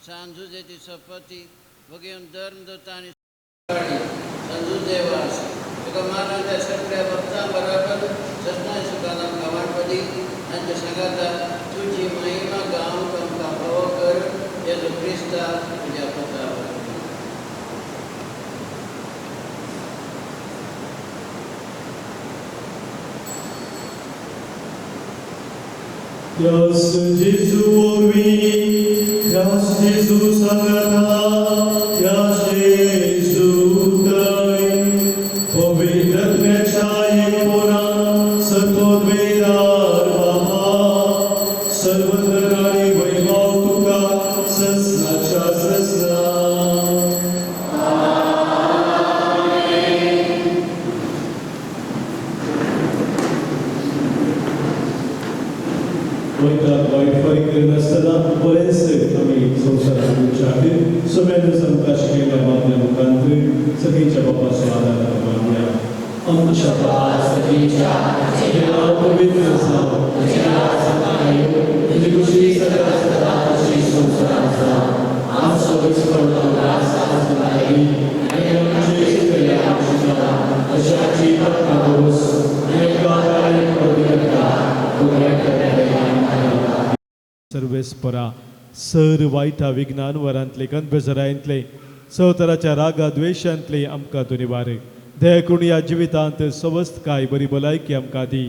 सांजुजे ती सपती वगेवन धर्म दोता आनी संजू देवास तुका मानून त्या सगळ्या भक्तां बरोबर सजनाय सुखान आमकां वांटपदी तांच्या सांगाता तुजी महिमा गावंक आमकां फावो कर. जेजू क्रिस्ता तुज्या पुता. Deus Jesu वरवीं, Deus Jesu सांगाता, Deus Jesu थंय, पवित्र आत्म्याच्या एकपणान सर्वोद्वेदार बाबा, सर्वतर आनी वैभव तुका ससनाच्या ससना. वयता वायट फारीक करिनासतना बरेंच आमी संवसाराक विचारले सगळ्यांनी आमकां शिकयल्या बाबल्या मुखांत सगळींच्या बापाचो आदार मानया. आमच्या बापा तुजें नांव पवित्र जावं, तुजी खुशी सदा सदा तशी संवसारांत जावं. आमचो दिसपडलो घास आज आमकां दी आनी आमचे शिकयल्या आमची तशें आमची पातकां भरोस आनी आमकां कांय पडूं नाका. सर्वेस्परा सर वायटा विज्ञान वरांतले गंदबेजरांतले सवतराच्या रागा द्वेशांतले आमकां तूं निवार. दया करून ह्या जिवितांत सवस्तकाय बरी भलायकी आमकां दी.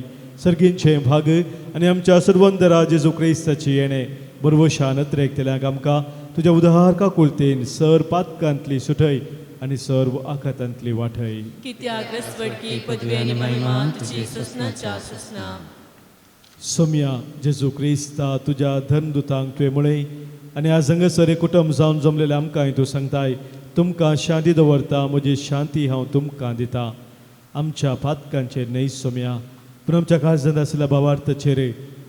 सर्गींचे भाग आनी आमच्या सर्वंदरा जेजू क्रिस्ताची येणें बरवशान अत्रेकतल्यांक आमकां तुज्या उदार काकुळतेन सर पातकांतली सुटय आनी सर्व आखातांतली वाटय. कित्याक रसवडकी पदवी आनी महिमा तुजी ससनाच्या ससना. सोम्या जेजू क्रिस्ता तुज्या धर्मदुतांक तुवें म्हळें आनी आज हांगासर एक कुटुंब जावन जमलेलें आमकांय तूं सांगताय, तुमकां शांती दवरता, म्हजी शांती हांव तुमकां दिता. आमच्या पातकांचेर न्हय सोम्या, पूण आमच्या काळजांत आशिल्ल्या भावार्थाचेर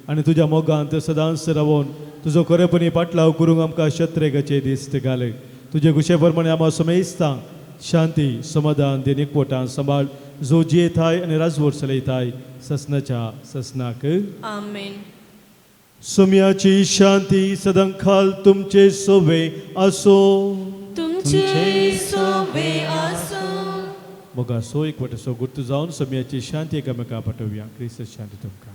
आनी तुज्या मोगांत सदांच रावोन तुजो खरेपणी पाटलाव करूंक आमकां शत्रेगाचे दिस्त घाले। तुजे खुशे प्रमाणे आमकां समेस्तांक शांती समाधान दिन एकवटान सांबाळ, जो जियेताय आनी राजवट चलयताय ससनाच्या ससनाक आमेन। सोम्याची शांती सदांकाल तुमचे सोवे आसो। तुमचे सोवे आसो। मोगा सो एकवटाचो गुर्तू जावन सोम्याची शांती एकामेका पाठोवया। क्रिस्त शांती तुमकां।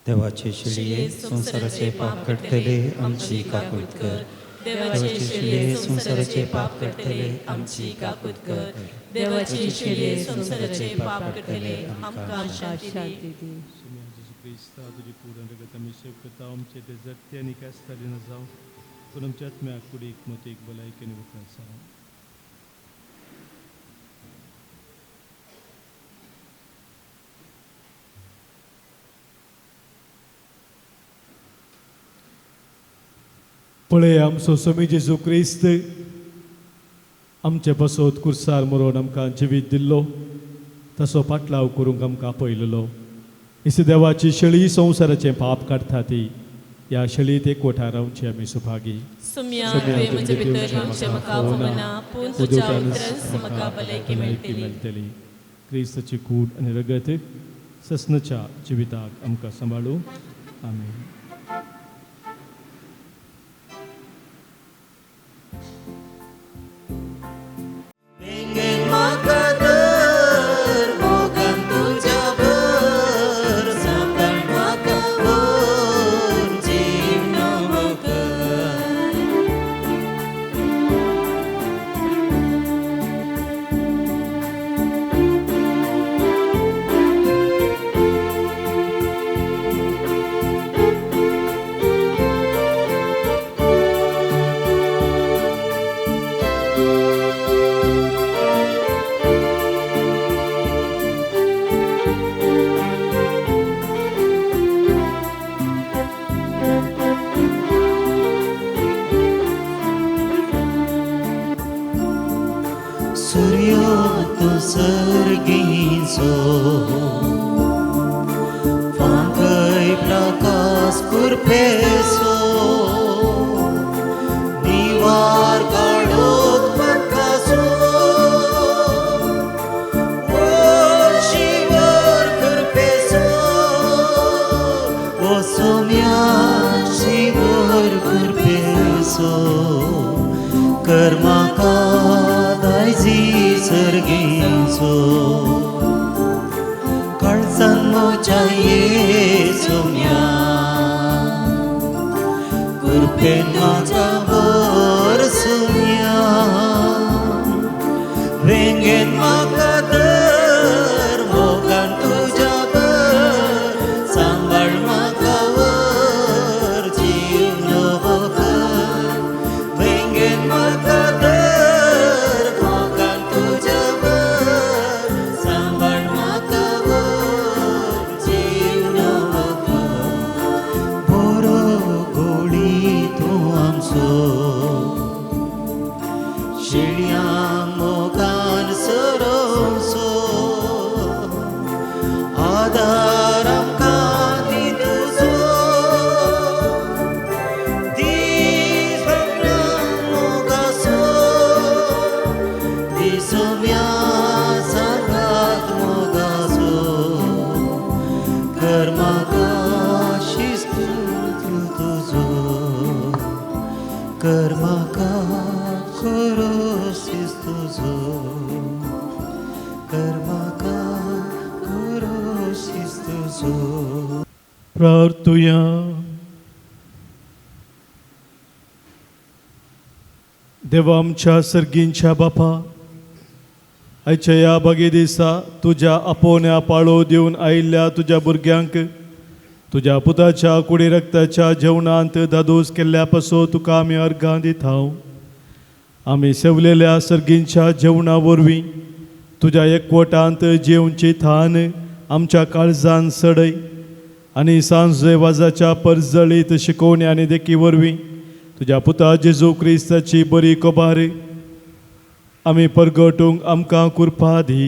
देवाचे शिळये संवसाराचे पाप काडटले आमची काकूत कर। देवाचे शिळये संवसाराचे पाप काडटले आमची काकूत कर। देवाचे शिळये संवसाराचे पाप काडटले आमकां शांती दी। सोम्या जेजू क्रिस्ता तुजी पूर्ण रगत आमी सेव करता, आमचे ते जगते आनी कास्ताले न जावं, पूण आमच्या आत्म्याक कुडीक मतीक भलायकेन वखद जावं। पळय आमचो स्वामी जेजू क्रिस्त आमचे पासत कुर्सार मरोन आमकां जिवीत दिल्लो, तसो पाटलाव करूंक आमकां आपयलेलो। इस देवाची शेळी संवसाराचें पाप काडटा ती ह्या शेळीत एकवटा रावची आमी सुभागी। सुम्या तुवें म्हजे भितर येवचें म्हाका फावना, पूण तुज्या उतरान म्हाका भलायकी मेळटली। क्रिस्ताची कूड आनी रगत ससनाच्या जिविताक आमकां सांबाळू। आमेन। प्रार्थुया। देवा आमच्या सर्गींच्या बापा, आयच्या ह्या बागे दिसा तुज्या आपोवण्या पाळो दिवन आयिल्ल्या तुज्या भुरग्यांक तुज्या पुताच्या कुडी रक्ताच्या जेवणांत दादोस केल्ल्या पासून तुका आमी अर्गां दिता। आमी सेवलेल्या सर्गींच्या जेवणा वरवीं तुज्या एकवटांत जेवची थान आमच्या काळजान सडय आनी सांजे वाजाच्या परजळीत शिकोवणी आनी देखी वरवीं तुज्या पुता जेजू क्रिस्ताची बरी खबर आमी परगटूंक आमकां कृपा दी.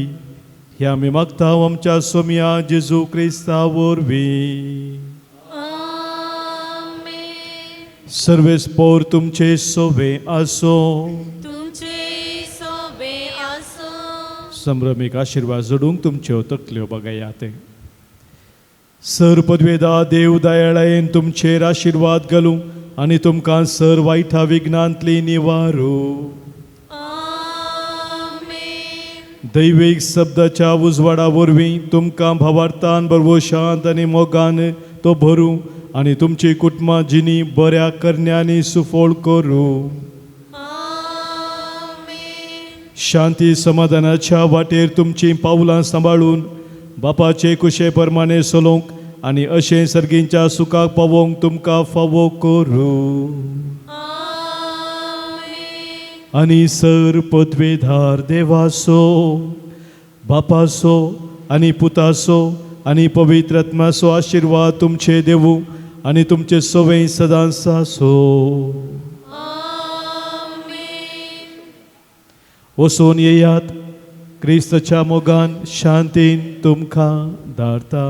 हे आमी मागता आमच्या सोमया जेजू क्रिस्ता वरवीं. आमेन. सर्वेस्पोर तुमचे सोवे आसो. तुमचे सोबे आसो. संभ्रमीक आशिर्वाद जोडूंक तुमच्यो तकल्यो बघयात. सर पदवेदा देव दयाळायेन तुमचेर आशिर्वाद घालूं आनी तुमकां सर वायटा विघ्नांतली निवारू. आमेन. दैवीक शब्दाच्या उजवाडा वरवीं तुमकां भावार्थान बरवशांत आनी मोगान तो भरूं आनी तुमची कुटुंबां जिणी बऱ्या करण्यांनी सुफळ करूं. आमेन. शांती समाधानाच्या वाटेर तुमचीं पावलां सांबाळून बापाचे कुशे प्रमाणे चलोवंक आनी अशें सर्गींच्या सुखाक पावोवंक तुमकां फावो करूं. आमेन. आनी सर पदवेधार देवासो बापासो आनी पुतासो आनी पवित्र आत्माचो आशिर्वाद तुमचे देवू आनी तुमचे सवय सदांच आसो. आमेन. वचून येयात क्रिस्ताच्या मोगान शांतीन तुमकां धाडता.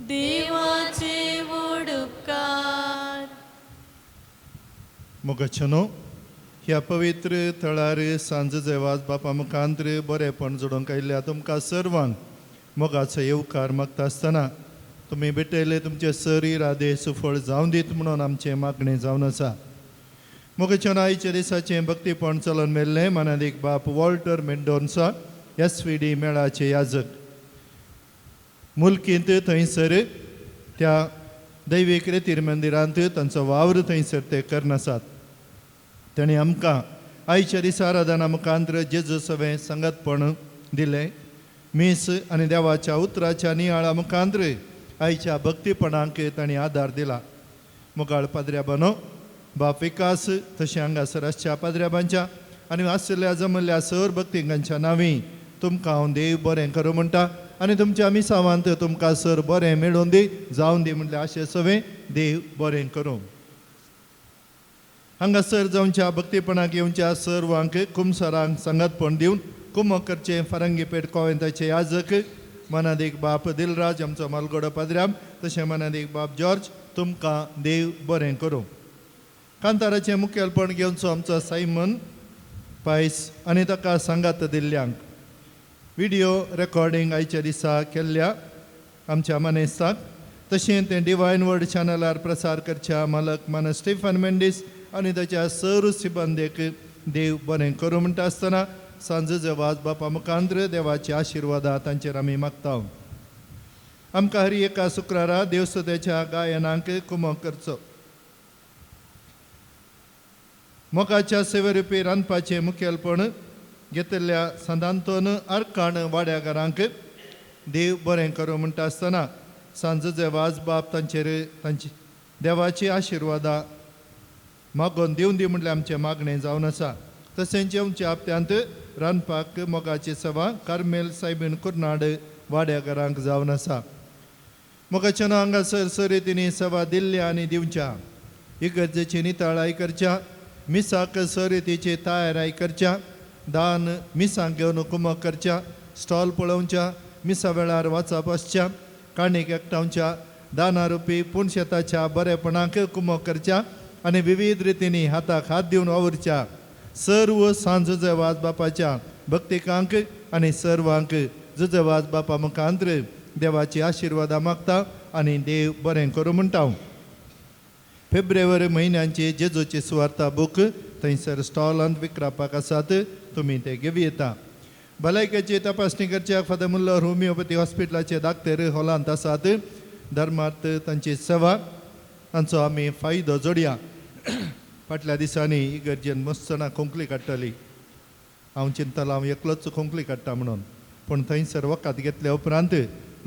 देवाचे व्हड उपकार. मोगाचेनो ह्या पवित्र थळार सांज जेवाज बापा मुखांत्र बरेपण जोडूंक आयिल्ल्या तुमकां सर्वांक मोगाचो येवकार मागता आसतना तुमी भेटयले तुमचे सर इरादे सुफळ जावन दीत म्हणून आमचें मागणें जावन आसा. मोगाचेनो आयच्या दिसाचें भक्तीपण चलोवन मेल्लें मानादीक बाप वॉल्टर मेंडोन्सा SVD मेळाचे याजक मुलकींत थंयसर त्या दैवीक रेतीर मंदिरांत तांचो वावर थंयसर ते करनासात. ताणें आमकां आयच्या दिसा आराधना मुखांत्र जेजू सवें सांगातपण दिलें. मीस आनी देवाच्या उतराच्या नियाळा मुखांत्र आयच्या भक्तीपणाक तांणी आदार दिला. मुगाळ पाद्र्याबानो बाप विकास तशें हांगासर आसच्या पाद्र्याबांच्या आनी आशिल्ल्या जमल्ल्या सर भक्तिंगांच्या नांवी तुमकां हांव देव बरें करूं म्हणटा आनी तुमच्या मिसावांत तुमकां सर बरें मेळून दी जावन दी म्हणल्यार आशे सवें देव बरें करूं. हांगासर जावच्या भक्तीपणाक येवच्या सर्वांक कुमसरांक सांगातपण दिवन कुमक करचें फारंगीपेठ कोवेंताचे याजक मनादीक बाप दिलराज आमचो मालगोडो पाद्र्याम तशें मनादीक बाप जॉर्ज तुमकां देव बरें करूं. कांताराचें मुखेलपण घेवचो आमचो सायमन पायस आनी ताका सांगात दिल्ल्यांक विडियो रेकॉर्डिंग आयच्या दिसा केल्ल्या आमच्या मानेस्ताक तशें तें डिवायन वर्ड चॅनलार प्रसार करच्या मालक मानस स्टिफन मेंडीस आनी ताच्या सर सिबंदेक देव बरें करूं म्हणटा आसतना सांज जेवाज बापा मुखांत्र देवाची आशिर्वादा तांचेर आमी मागता. आमकां हर एका शुक्रारा देवसुद्याच्या गायनांक कुमक करचो. मोगाच्या सेवेरुपी रांदपाचें मुखेलपण घेतिल्ल्या संदांतोन अर्काण वाड्याघरांक देव बरें करूं म्हणटा आसतना सांज जेवाज बाप तांचेर तांची देवाची आशिर्वादा मागोवन दिवन दी म्हटल्यार आमचें मागणें जावन आसा. तशेंच आमच्या हप्त्यांत रांदपाक मोगाची सेवा कार्मेल सायबीन कुर्नाड वाड्याघरांक जावन आसा. मोगाच्या हांगासर सरितींनी सेवा दिल्ल्या आनी दिवच्या इगर्जेची नितळाय करच्या मिसाक सरितीची तयाराय करच्या दान मिसांक घेवन कुमक करच्या स्टॉल पळोवच्या मिसा वेळार वाचप आसच्या काणीक एकठांवच्या दानारुपी पुणशेताच्या बरेपणाक कुमक करच्या आनी विविध रितींनी हाताक हात दिवन वावुरच्या सर्व सांज जुजेवाज बापाच्या भक्तिकांक आनी सर्वांक जुजेवाज बापा मुखांत्र देवाची आशिर्वादा मागता आनी देव बरें करूं म्हणटा. फेब्रुवारी म्हयन्यांची जेजूची सुवार्ता बूक थंयसर स्टॉलांत विकरापाक आसात तुमी ते घेवं येता. भलायकेची तपासणी करच्या फादर मुल्लर होमिओपॅथी हॉस्पिटलाचे डाक्टर हॉलांत आसात. धर्मार्थ तांची सेवा तांचो आमी फायदो जोडया. फाटल्या दिसांनी इगर्जेन मस्तना खोंकली काडटली. हांव चिंततालो हांव एकलोच खोंकली काडटा म्हणून पूण थंयसर वखद घेतल्या उपरांत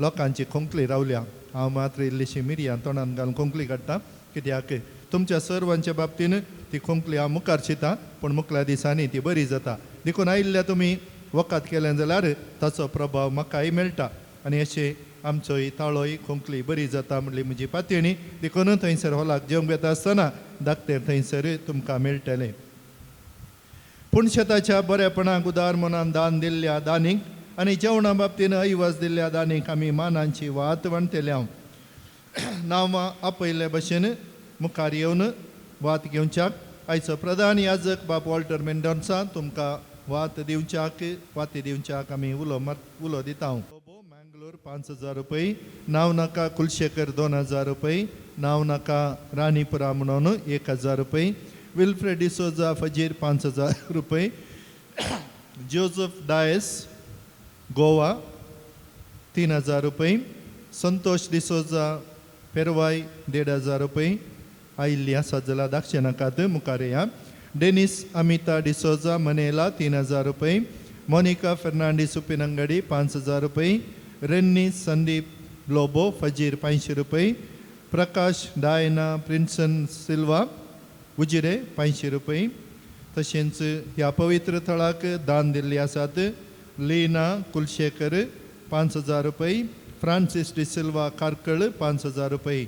लोकांची खोंकली रावल्या. हांव मात्र इल्लीशी मिरयां तोंडान घालून खोंकली काडटा कित्याक तुमच्या सर्वांच्या बाबतीन ती खोंकली हांव मुखार चिंता पूण मुखल्या दिसांनी ती बरी जाता. देखून आयिल्ल्या तुमी वखद केलें जाल्यार ताचो प्रभाव म्हाकाय मेळटा आनी अशें आमचोय ताळोय खोंकली बरी जाता म्हणली म्हजी पातयणी. देखून थंयसर हॉलाक जेवंक येता आसतना धाकटें थंयसर तुमकां मेळटलें. पूण शेताच्या बऱ्यापणाक उदार मनान दान दिल्ल्या दानीक आनी जेवणा बाबतीन ऐवज दिल्ल्या दानीक आमी मानांची वात वांटतल्या. नांवां आपयल्ले भशेन मुखार येवन वात घेवच्याक आयचो प्रधान याजक बाप वॉल्टर मेंडोन्सा तुमकां वात दिवच्याक वाती दिवच्याक आमी उलो दिता. मँगलोर 5,000 रुपये, नांव नाका कुलशेखर 2,000 रुपये, नांव नाका राणीपुरा म्हणून 1,000 रुपये, विल्फ्रेड डिसोजा फजीर 5,000 रुपये, जोजफ डायस गोवा 3,000 रुपये, संतोष डिसोजा पेरवाय 1,500 रुपये आयिल्ली आसा जाल्यार दाक्षे नाकात मुखार या. डेनिस अमिता डिसोजा मनेला 3,000 रुपये, मोनिका फेर्नांडीस उपिनंगडी 5,000 रुपये, रेन्नी संदीप लोबो फजीर 500 रुपये, प्रकाश डायना प्रिन्सन सिल्वा उजिरे 500 रुपये. तशेंच ह्या पवित्र थळाक दान दिल्ली आसात लीना कुलशेखर 5,000 रुपये, फ्रांसीस डिसिल्वा कार्कळ 5,000 रुपये.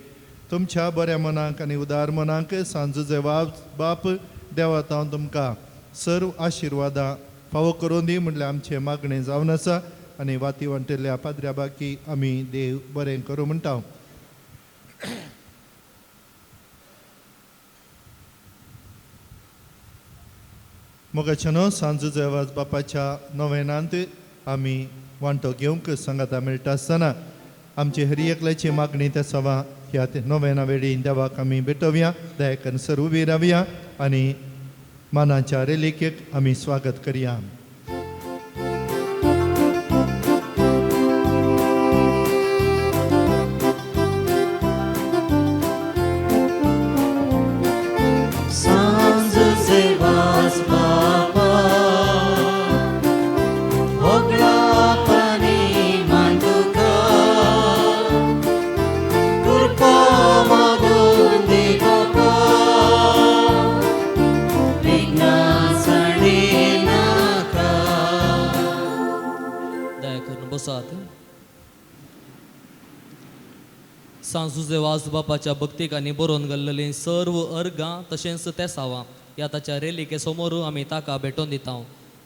तुमच्या बऱ्या मनाक आनी उदार मनाक सांजुजे बाप देवात हांव तुमकां सर्व आशिर्वादां फावो करून दी म्हणल्यार आमचें मागणें जावन आसा आनी वाती वांटिल्ल्या पाद्र्या बाकी आमी देव बरें करूं म्हणटा. मोगाच्यानो सांजुजे वाज बापाच्या नोवेनांत आमी वांटो घेवंक सांगाता मेळटा आसतना आमची हर एकल्याची मागणी त्या सवा ह्या नोवेना वेळी देवाक आमी भेटोवया. दया करून सर उबी रावया आनी मानाच्या रेलिकेक आमी स्वागत करया. सांजुजे वाज बापाच्या भक्तीक आनी बरोवन गेल्लेलीं सर्व अर्गां तशेंच तेसावां ह्या ताच्या रेलिके समोर आमी ताका भेटोवन दिता.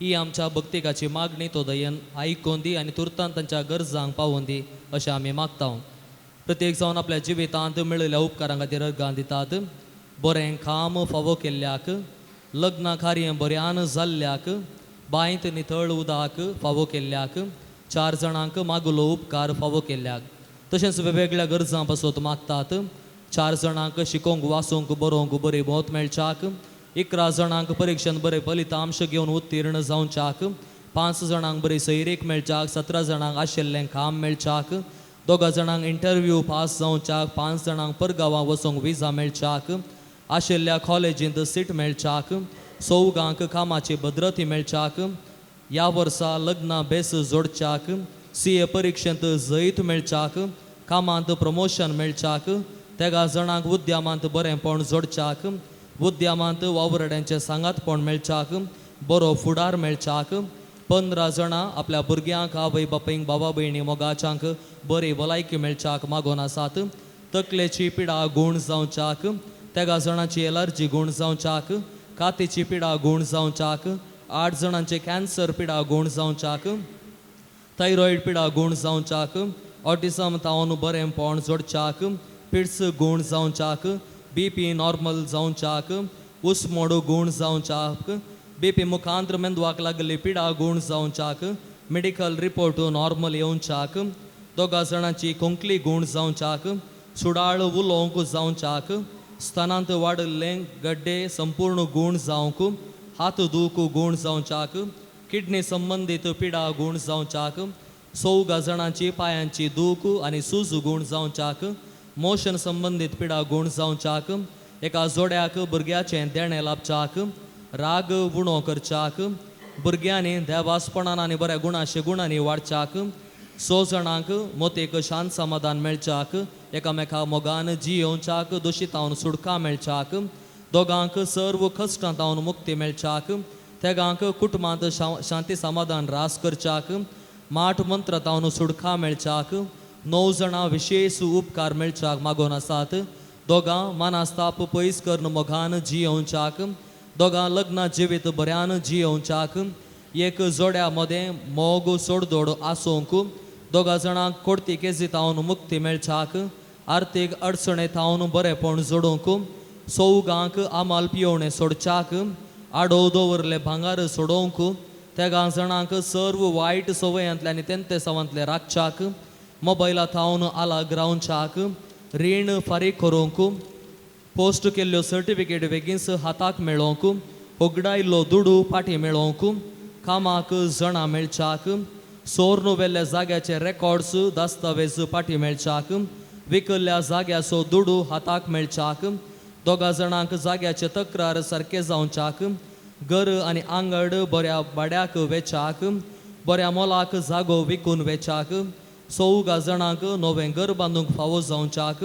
ही आमच्या भक्तिकाची मागणी तो दयेन आयकोन दी आनी तुर्तान तांच्या गरजांक पावोवन दी अशें आमी मागता. प्रत्येक जावन आपल्या जिवितांत मेळिल्ल्या उपकारां खातीर अर्गां दितात. बरें काम फावो केल्ल्याक, लग्न कार्य बऱ्यान जाल्ल्याक, बांयत नितळ उदक फावो केल्ल्याक, 4 जाणांक मागलो उपकार फावो केल्ल्याक, तशेंच वेगवेगळ्या गरजां पासत मागतात. 4 जाणांक शिकोवंक वाचूंक बरोवंक बरी मत मेळच्याक, 11 जाणांक परिक्षेन बरें फलितांश घेवन उत्तीर्ण जावच्याक, 5 जाणांक बरी सैरीक मेळच्याक, 17 जाणांक आशिल्लें काम मेळच्याक, 2 जाणांक इंटरव्यू पास जावच्याक, 5 जाणांक परगांवां वचूंक विजा मेळच्याक, आशिल्ल्या कॉलेजींत सीट मेळच्याक, 4 कामाची भद्रती मेळच्याक, ह्या वर्सा लग्नां बेस जोडच्याक, CA परिक्षेंत जैत मेळच्याक, कामांत प्रमोशन मेळच्याक, 13 जाणांक उद्यमांत बरेंपण जोडच्याक, उद्यमांत वावरड्यांचें सांगातपण मेळच्याक, बरो फुडार मेळच्याक, 15 जाणां आपल्या भुरग्यांक आवय बापायक बाबा भयणी मोगाच्यांक बरी भलायकी मेळच्याक मागोवन आसात. तकलेची पिडा गूण जावच्याक, 13 जाणांची एलर्जी गूण जावच्याक, कातीची पिडा गूण जावच्याक, 8 जाणांचे कॅन्सर पिडा गूण जावच्याक, थायरॉयड पिडा गूण जावच्याक, ऑटिझम तावन बरेंपण जोडच्याक, पिड्स गूण जावच्याक, BP normal जावच्याक, उस्मोड गूण जावच्याक, BP मुखांत्र मेंदवाक लागली पिडा गूण जावच्याक, मेडिकल रिपोर्ट नॉर्मल येवच्याक, 2 जाणांची खोंकली गूण जावच्याक, सुडाळ उलोवंक जावच्याक, स्तनांत वाडिल्ले गड्डे संपूर्ण गूण जावंक, हात दूख गूण जावच्याक, किडनी संबंदीत पिडा गूण जावच्याक, 4 जाणांची पायांची दूख आनी सूज गूण जावच्याक, मोशन संबंदीत पिडा गूण जावच्याक, एका जोड्याक भुरग्याचें देणें लाभच्याक, राग उणो करच्याक, भुरग्यांनी देवासपणान आनी बऱ्या गुणाशे गुणांनी वाडच्याक, 6 जाणांक मोतेक शांत समाधान मेळच्याक, एकामेका मोगान जियोवच्याक, दुशितावन सुडका मेळच्याक, 2 सर्व कश्टां तावन मुक्ती मेळच्याक, 3 कुटुंबांत शांती समाधान रास करच्याक, माठ मंत्र तावन सुडका मेळच्याक, 9 जाणां विशेश उपकार मेळच्याक मागोवन आसात. 2 मानास्ताप पयस करून मोगान जियोवच्याक, दोगां लग्न जिवीत बऱ्यान जियोवच्याक एक जोड्या मदें मोग सोडदोड आसूंक दोगां जाणांक कोडती केजी थावन मुक्ती मेळच्याक आर्थीक अडचणे थावन बरेपण जोडूंक सौगांक आमाल पियोवणें सोडच्याक आडोव दवरले भांगार सोडोवंक तेगां जाणांक सर्व वायट संवयांतले आनी तेंतेसावांतले राखच्याक मोबायला थावन आलाग रावच्याक रीण फारीक करूंक पोस्ट केल्ल्यो सर्टिफिकेट बेगीनच हाताक मेळोवंक होगडायल्लो दुडू पाटी मेळोवंक कामाक जणां मेळच्याक सोर्न व्हेल्ल्या जाग्याचे रेकॉर्ड्स दस्तावेज पाटी मेळच्याक विकल्ल्या जाग्याचो दुडू हाताक मेळच्याक दोगां जाणांक जाग्याचे तक्रार सारके जावच्याक घर आनी आंगड बऱ्या भाड्याक वेच्याक बऱ्या मोलाक जागो विकून वेच्याक चौगा जाणांक नवें घर बांदूंक फावो जावच्याक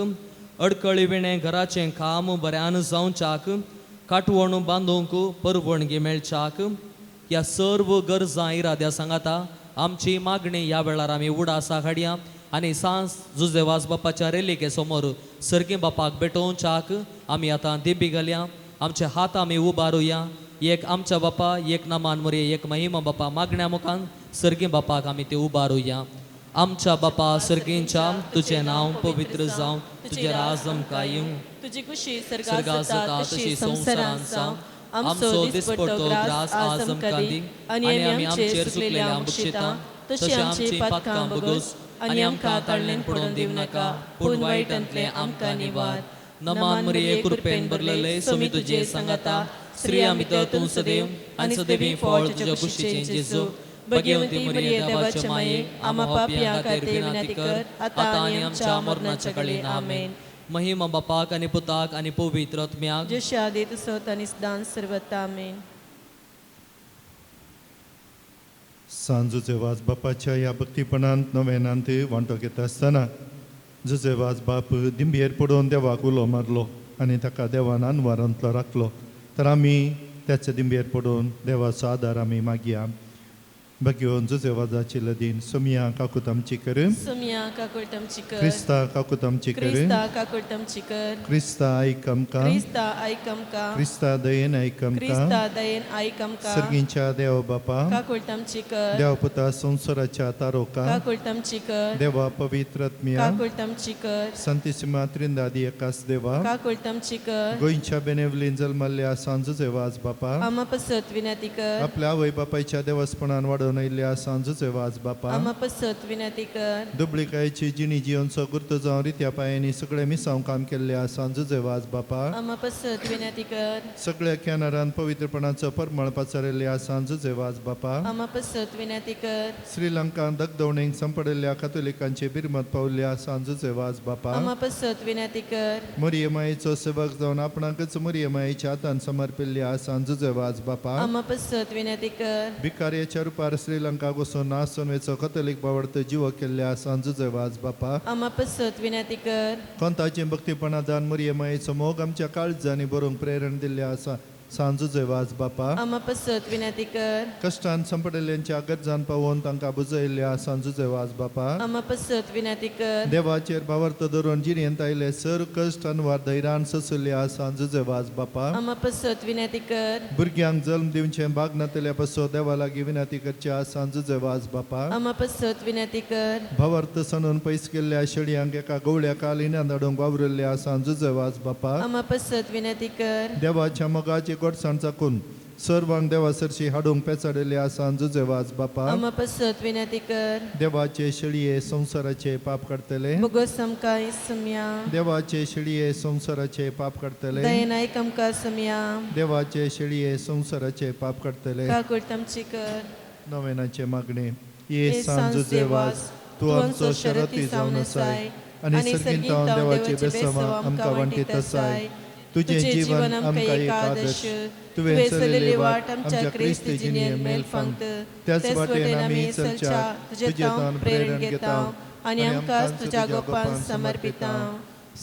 अडकळी विणें घराचें काम बऱ्यान जावच्याक काटवण बांदूंक परवणगी मेळच्याक ह्या सर्व गरजां इराद्या सांगाता आमची मागणी ह्या वेळार आमी उडासा हाडया आनी सांज जुजे वाज बापाच्या रेलिके समोर सर्गी बापाक भेटोवच्याक आमी आतां दिंबी घालया. आमचे हात आमी उबारुया. एक आमच्या बापा एक नामान मोरये एक महिमा बापा मागण्या मुखान सर्गी बापाक आमी ते उबारुया. आमच्या बापा सर्गींच्या तुजें नांव पवित्र जावं, तुजें राज आमकां येवं, तुजी खुशी सर्गात जाता तशी संवसारांत जावं. आमचो दिसपडतो ग्रास आज आमकां दी आनी आमी आमचेर चुकलेल्या बक्षिता तशी आमची पातकां बगोस आनी आमकां ताळणेन पडोवन दिवं नाका, पूण वायटांतलें आमकां निवार. नमान मरिये कृपेन भरलेले स्वामी तुजे सांगाता, स्त्रियां भितर तूं सदैव आनी सदैवी फळ तुज्या कुशीचें जेजू. भगवती मरिये देवाचे माये आमा पापयां खातीर विनंती कर आतां आनी आमच्या मरणाच्या काळी. आमेन. महिमा बापाक आनी पुताक आनी पवित्र आत्म्याक, जशें आदी तसोच आनी सदांच सर्वथा. आमेन. सांजूचे वाज बापाच्या ह्या भक्तीपणांत नवेनांत वांटो घेता आसतना जुजे वाज बाप दिंबयेर पडोवन देवाक उलो मारलो आनी ताका देवान अनवारांतलो राखलो. तर आमी त्याच्या दिंबयेर पडोवन देवाचो आदार आमी मागया. भगवंत जुजे वाजाची लदीन सोमिया काकूत आमची कर, सोमिया काकूत आमची कर, क्रिस्ता काकूत आमची कर, क्रिस्ता काकूत आमची कर, क्रिस्ता आयक आमकां, क्रिस्ता आयक आमकां, क्रिस्ता दयेन आयक आमकां, क्रिस्ता दयेन आयक आमकां, सर्गींच्या देव बापा काकूत आमची कर, देव पुता संवसाराच्या तारोका काकूत आमची कर, देवा पवित्र आत्म्या काकूत आमची कर, संतीसिमा त्रिंदादी एकास देवा काकूत आमची कर, गोंयच्या बेनेवलीन जल्मल्ल्या सांजुचे वाज बापा आमा पसत विनंती कर, आपल्या आवय बापायच्या देवस्पणान वाडोवन आयिल्ल्या सांजुचे वाज बापा आमा पसत विनंती कर, दुबळिकायेची जिणी जियोनचो गुर्त जावन रित्या पायांनी सगळे मिसांव काम केल्ल्या सांजुचे वाज बापा आमा पसत विनंती कर, सगळ्या कॅनरान पवित्रपणाचो परमळ पाचारिल्ल्या सांजुचे वाज बापा आमा पसत विनंती कर, श्रीलंकान दगदवणेक संपडिल्ल्या कातोलिकांचे बिरमत पावल्ल्या सांजुचे वाज बापा आमा पसत विनंती कर, मोरये मायेचो सेवक जावन आपणाकच मोरये मायेच्या हातान समर्पिल्ल्या सांजुचे वाज बापा आमा पसत विनंती कर, भिकार्याच्या रुपार श्रीलंका वचून नासून वेचो कथोलीक बावडतो जीव केल्ल्या सांजुचे वाज बापा आमा पसत विनंती कर, कोंताचे भक्तीपणा दान मोरये मायेचो मोग आमच्या काळजांनी बरोवंक प्रेरण दिल्ल्या आसा सांजुचे वाज बापा आमा पसत विनंती कर, कश्टान संपडिल्ल्यांच्या गरजान पावोवन तांकां बुजयल्ल्या सांजुचे वाज बापा आमा पसत विनंती कर, देवाचेर भावार्थ धरून जिणेंत आयले सर कश्ट अनवार धैर्यान सोंसुल्ल्या सांजुचे वाज बापा आमा पसत विनंती कर, भुरग्यांक जल्म दिवचें भाग नातल्या पसो देवा लागीं विनंती करच्या सांजुचे वाज बापा आमा पसत विनंती कर, भावार्थ सणून पयस केल्ल्या शेळयांक एका गवळ्या कालिन्यान धाडूंक वावरिल्ल्या सांजुचे वाज बापा आमा पसत विनंती कर, देवाच्या मोगाची गोडसाण चाकून सर्वांक देवा सरशी हाडूंक पेचाडिल्ल्या सांजुचे वाज बापा आमा पसत विनंती कर, देवाचे शेळये संवसाराचे पाप काडटले, बोगस आमकां सुम्या, देवाचे शेळये संवसाराचे पाप काडटले, दयेन आयक आमकां सुम्या, देवाचे शेळये संवसाराचे पाप काडटले. काकूत आमची कर. नवेनाचे मागणे. ये सांजुचे वाज तूं आमचो शरती जावन आसाय आनी सर्गींत देवाचे बेसमा आमकां वांटीत आसाय. तुजें जीवन आमकां एक आदर्श, तुवें चलयल्ली वाट आमच्या क्रिस्त जिणें मेल फांगत, त्याच वाटेन आमी चलच्या तुजे तावन प्रेरण घेता आनी आमकां तुज्या गोपान समर्पिता.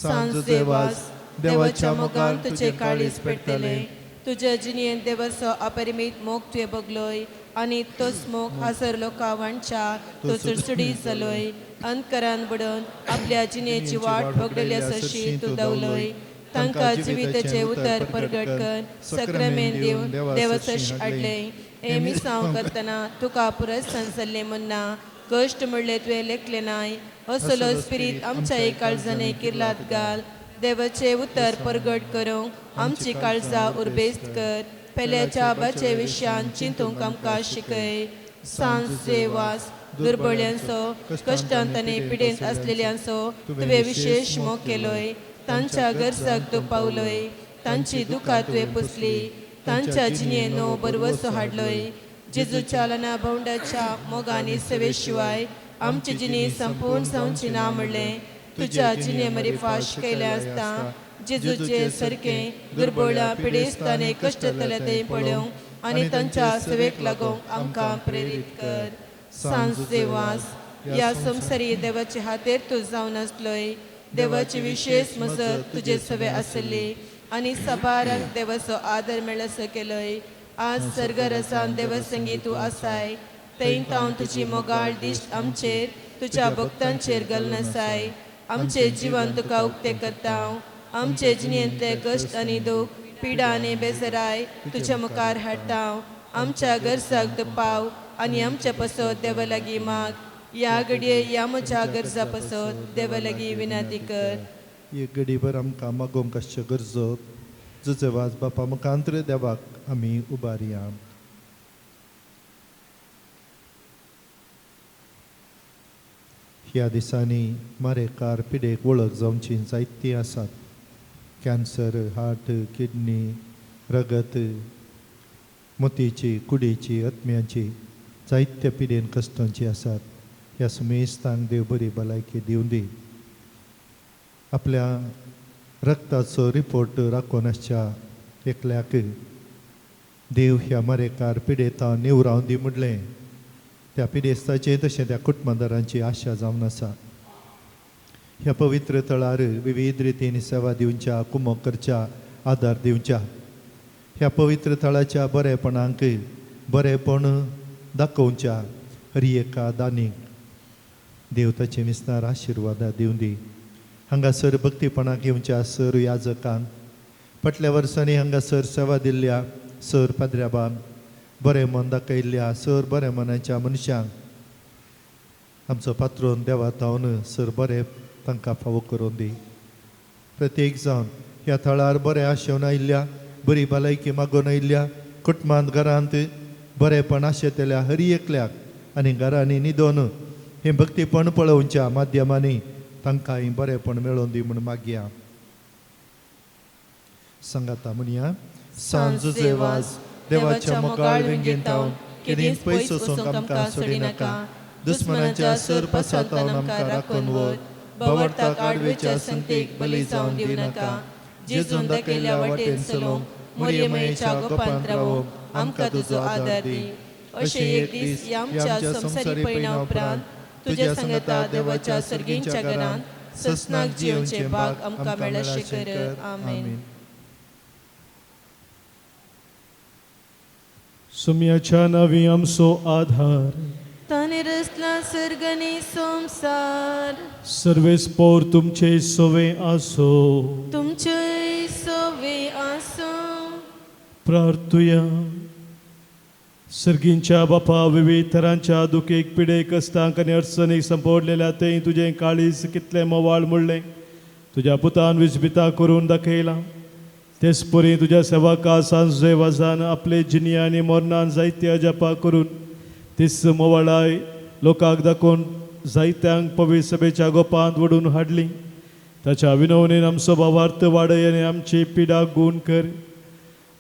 सांजुचे वाज देवाच्या मोगान तुजें काळीज पेटतलें, तुज्या जिणेंत देवाचो अपरिमीत मोग तुवें बगलोय आनी तोच मोग हाजर लोकां वांटच्या तो चुडचुडीत जालोय. अंतकरान बुडोवन आपल्या जिणेची वाट भोगलेल्या सरशी तूं दवलोय. तांकां जिविताचें उतर परगट कर सक्रामेन दिवन देवासर्शी हाडलें. हें मिसांव करतना तुका पुरस्तान जाल्लें म्हूण ना, कश्ट म्हणलें तुवें लेखलें नाय. असलो स्पिरीत आमच्या काळजांनी किर्लात घाल. देवाचें उतर परगट करूंक आमची काळजां उर्बेस्त कर. पेल्याच्या बाचे विशयान चिंतूंक आमकां शिकय. सांजे वास दुर्बळ्यांचो कश्टांत आनी पिडेंत आसलेल्यांचो तुवें विशेश मोग केलोय. तांच्या गरजाक तूं पावलोय. तांची दुखां तुवें पुसली. तांच्या जिणेंत नवो बरवसो हाडलोय. जेजूच्या लना भावंडाच्या मोगानी सेवे शिवाय आमची जिणी संपूर्ण जावची ना म्हणलें तुज्या जिणे मरिफा शिकयलें आसता. जेजूचे सारकें दुर्बळ्या पिडेस्तांनी कश्टतले ते पळोवंक आनी तांच्या सेवेक लागूंक आमकां प्रेरीत कर. सांजे वास ह्या संवसारी देवाचे हातेर तूं जावन आसलोय. देवाची विशेश मजत तुजे सवे आसली आनी सबारांक देवाचो आदर मेळसो केलोय. आज सर्गरसान देवसंगी तूं आसाय. थंय तावन तुजी मोगाळ दिश्ट आमचेर तुज्या भक्तांचेर घालनासाय. आमचें जिवन तुका उक्तें करता. आमचे जिणेंतले कश्ट आनी दूख पिडा आनी बेजराय तुज्या मुखार हाडटा. आमच्या गरजाक तूं पाव आनी आमच्या पसत देवा लागीं माग. ह्या घडये ह्या म्हज्या गरजा पसत देवा लागीं विनंती कर. एक घडीभर आमकां मागोवंक आसच्यो गरजो जुजे वाज बापा मुखांत्र देवाक आमी उबारया. ह्या दिसांनी मारेकार पिडेक वळख जावची जायतीं आसात. कॅन्सर, हार्ट, किडनी, रगत, मोतीची, कुडीची, आत्म्याची जायत्या पिडेन कश्टांची आसात. ह्या सुमेस्तांक देव बरी भलायकी दिवं दी. आपल्या रक्ताचो रिपोर्ट राखून आसच्या एकल्याक देव ह्या मारेकार पिडेता निवरावन दी म्हणलें त्या पिडेस्ताचें तशें त्या कुटुंबदारांची आशा जावन आसा. ह्या पवित्र थळार विविध रितीन सेवा दिवच्या, कुमक करच्या, आदार दिवच्या ह्या पवित्र थळाच्या बरेपणाक बरेपण दाखोवच्या हर एका दानीक देव ताचे विस्तार आशिर्वादा दिवं दी. हांगासर भक्तीपणाक येवच्या सर याजकांक, फाटल्या वर्सांनी हांगासर सेवा दिल्ल्या सर पाद्र्याबान, बरें मन दाखयल्ल्या सर बऱ्या मनाच्या मनशांक आमचो पात्रोन देवा तावन सर बरें तांकां फावो करून दी. प्रत्येक जावन ह्या थळार बरें आशेवन आयिल्ल्या, बरी भलायकी मागून आयिल्ल्या, कुटुंबांत घरांत बरेंपण आशेतल्या हरी एकल्याक आनी घरांनी न्हिदोन हें भक्तीपण पळोवच्या माध्यमांनी तांकांय बरेंपण मेळोवन दी म्हूण मागया. सांगाता म्हणया. सांज वाज देवाच्या मोगाळ वेंगेंत केदींच पयस वचूंक आमकां सोडिनाका. दुस्मनाच्या सर पासांत आमकां राखून व्हर. बवडताक आडवेच्या संगतीक बली जावन दिवनाका. जेजून दाखयल्ल्या वाटेन चलोवंक मोरयेमयेच्या गोपांत रावोवंक आमकां तुजो आदार दी. अशें एक दीस ह्या आमच्या संवसारी पयणा उपरांत तुज्या सांगाता देवाच्या सर्गींच्या घरांत ससनाक जियोवचें भाग आमकां मेळशें कर. आमेन. सुम्याच्या नावी आमचो आधार, ताणें रचला सर्ग आनी संवसार. सर्वेस्पोर तुमचे सवे आसो. तुमचे सवे आसो. प्रार्थुया. सर्गींच्या बापा, विविध तरांच्या दुखेक, पिडेक, कश्टांक आनी अडचणीक संपडलेल्या थंय तुजें काळीज कितलें मोवाळ म्हणलें तुज्या पुतान विजबिता करून दाखयलां. तेच परी तुज्या सेवका सांजे वाजान आपले जिणी आनी मरणान जायते अजापा करून तीच मोवाळाय लोकांक दाखोवन जायत्यांक पवित्र सभेच्या गोपांत वडून हाडली. ताच्या विनवणेन आमचो भावार्थ वाडय आनी आमची पिडा गूण कर.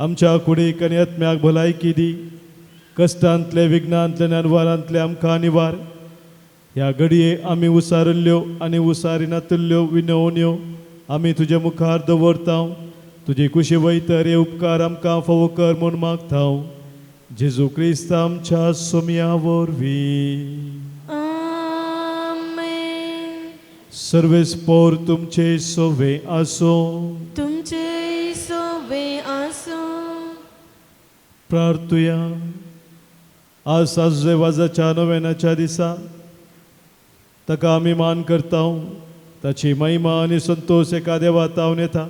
आमच्या कुडीक आनी आत्म्याक भलायकी दी. कश्टांतले, विघ्नांतले, नरवारांतले आमकां निवार. ह्या घडये आमी उसारिल्ल्यो आनी उसारिनातिल्ल्यो विनवण्यो आमी तुजे मुखार दवरता. तुजी कुशी वयतर हे उपकार आमकां फावो कर म्हूण मागता. जेजू क्रिस्त आमच्या सोम्या वरवीं. आमेन. सर्वेस्पोर तुमचे सोवे आसो. तुमचे सोवे आसो. प्रार्थुया. आज साजरे वाजाच्या नव्यानाच्या दिसा ताका आमी मान करता. ताची महिमा आनी संतोश एका देवा तावन येता.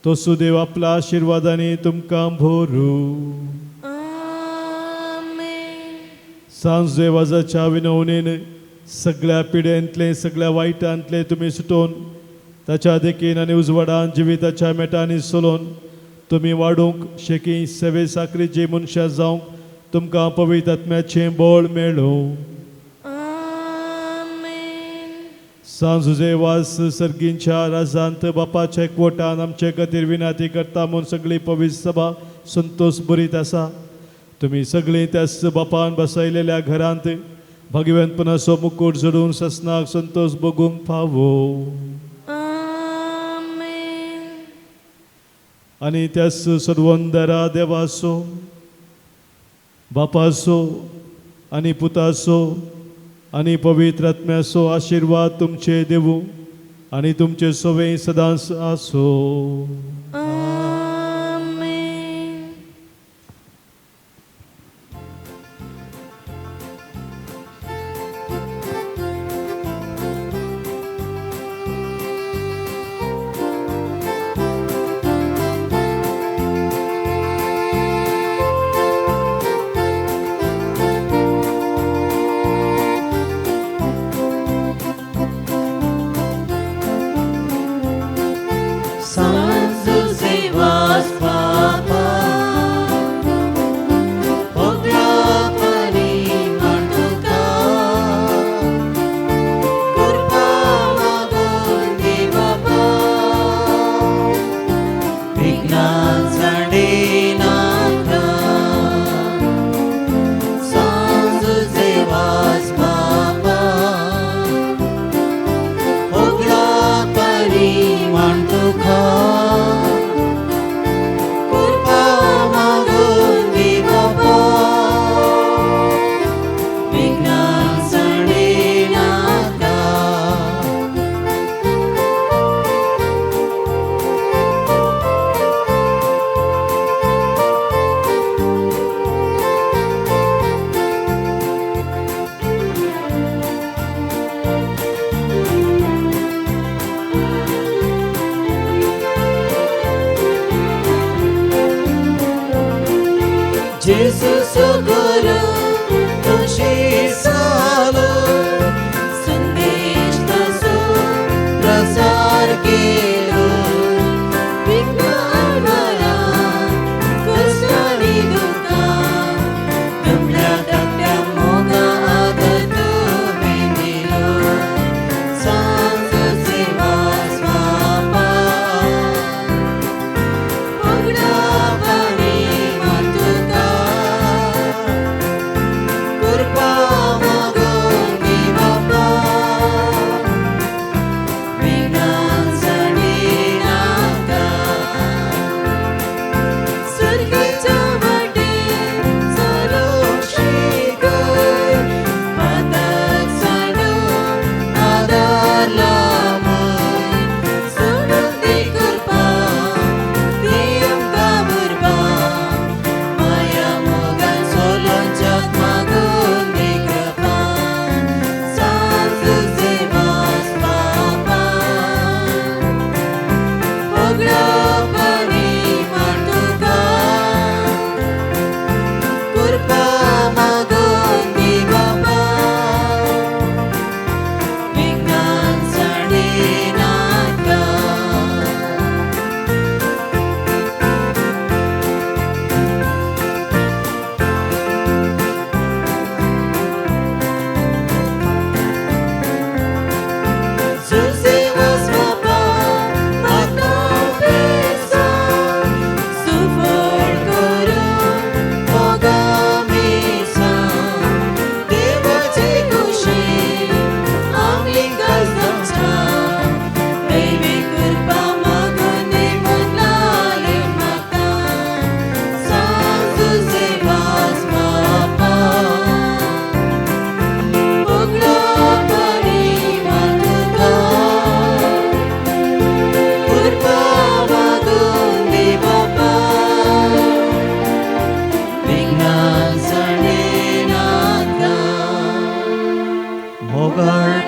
तो सुदेव आपल्या आशिर्वादांनी तुमकां भोरू. सांजे वाजाच्या विनवणेन सगळ्या पिड्यांतले सगळ्या वायटांतले तुमी सुटोवन ताच्या देखीन आनी उजवाडान जिविताच्या मेटांनी सोलोवन तुमी वाडूंक शेकी सेवे साकरीची मनशां जावंक तुमकां पवित्र आत्म्याचें बळ मेळूं. सांजुजे वास सर्गींच्या राजांत बापाच्या एकवटान आमचे खातीर विनाती करता म्हूण सगळी पवित्र सभा संतोष बरीत आसा. तुमी सगळीं त्याच बापान बसयलेल्या घरांत भाग्यवंतपणाचो मुकूट जोडून ससनाक संतोष भोगूंक फावो. आनी त्याच सर्वंदरा देवाचो बापाचो आनी पुताचो आनी पवित्र आत्म्याचो आशिर्वाद तुमचे देवू आनी तुमचे सवे सदांच आसो.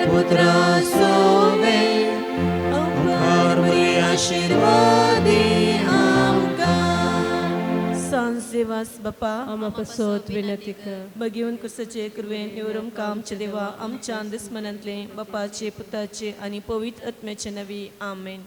पुत्रा सोवे आशीर्वादी। जुझे वास बापा आमा पासत विनंती कर. बगेवन कुसाचे कृवेन निवरुमका आमच्या देवा आमच्या दुस्मनांतले बापाचे पुताचे आनी पवित्र आत्म्याचे नवी. आमेन.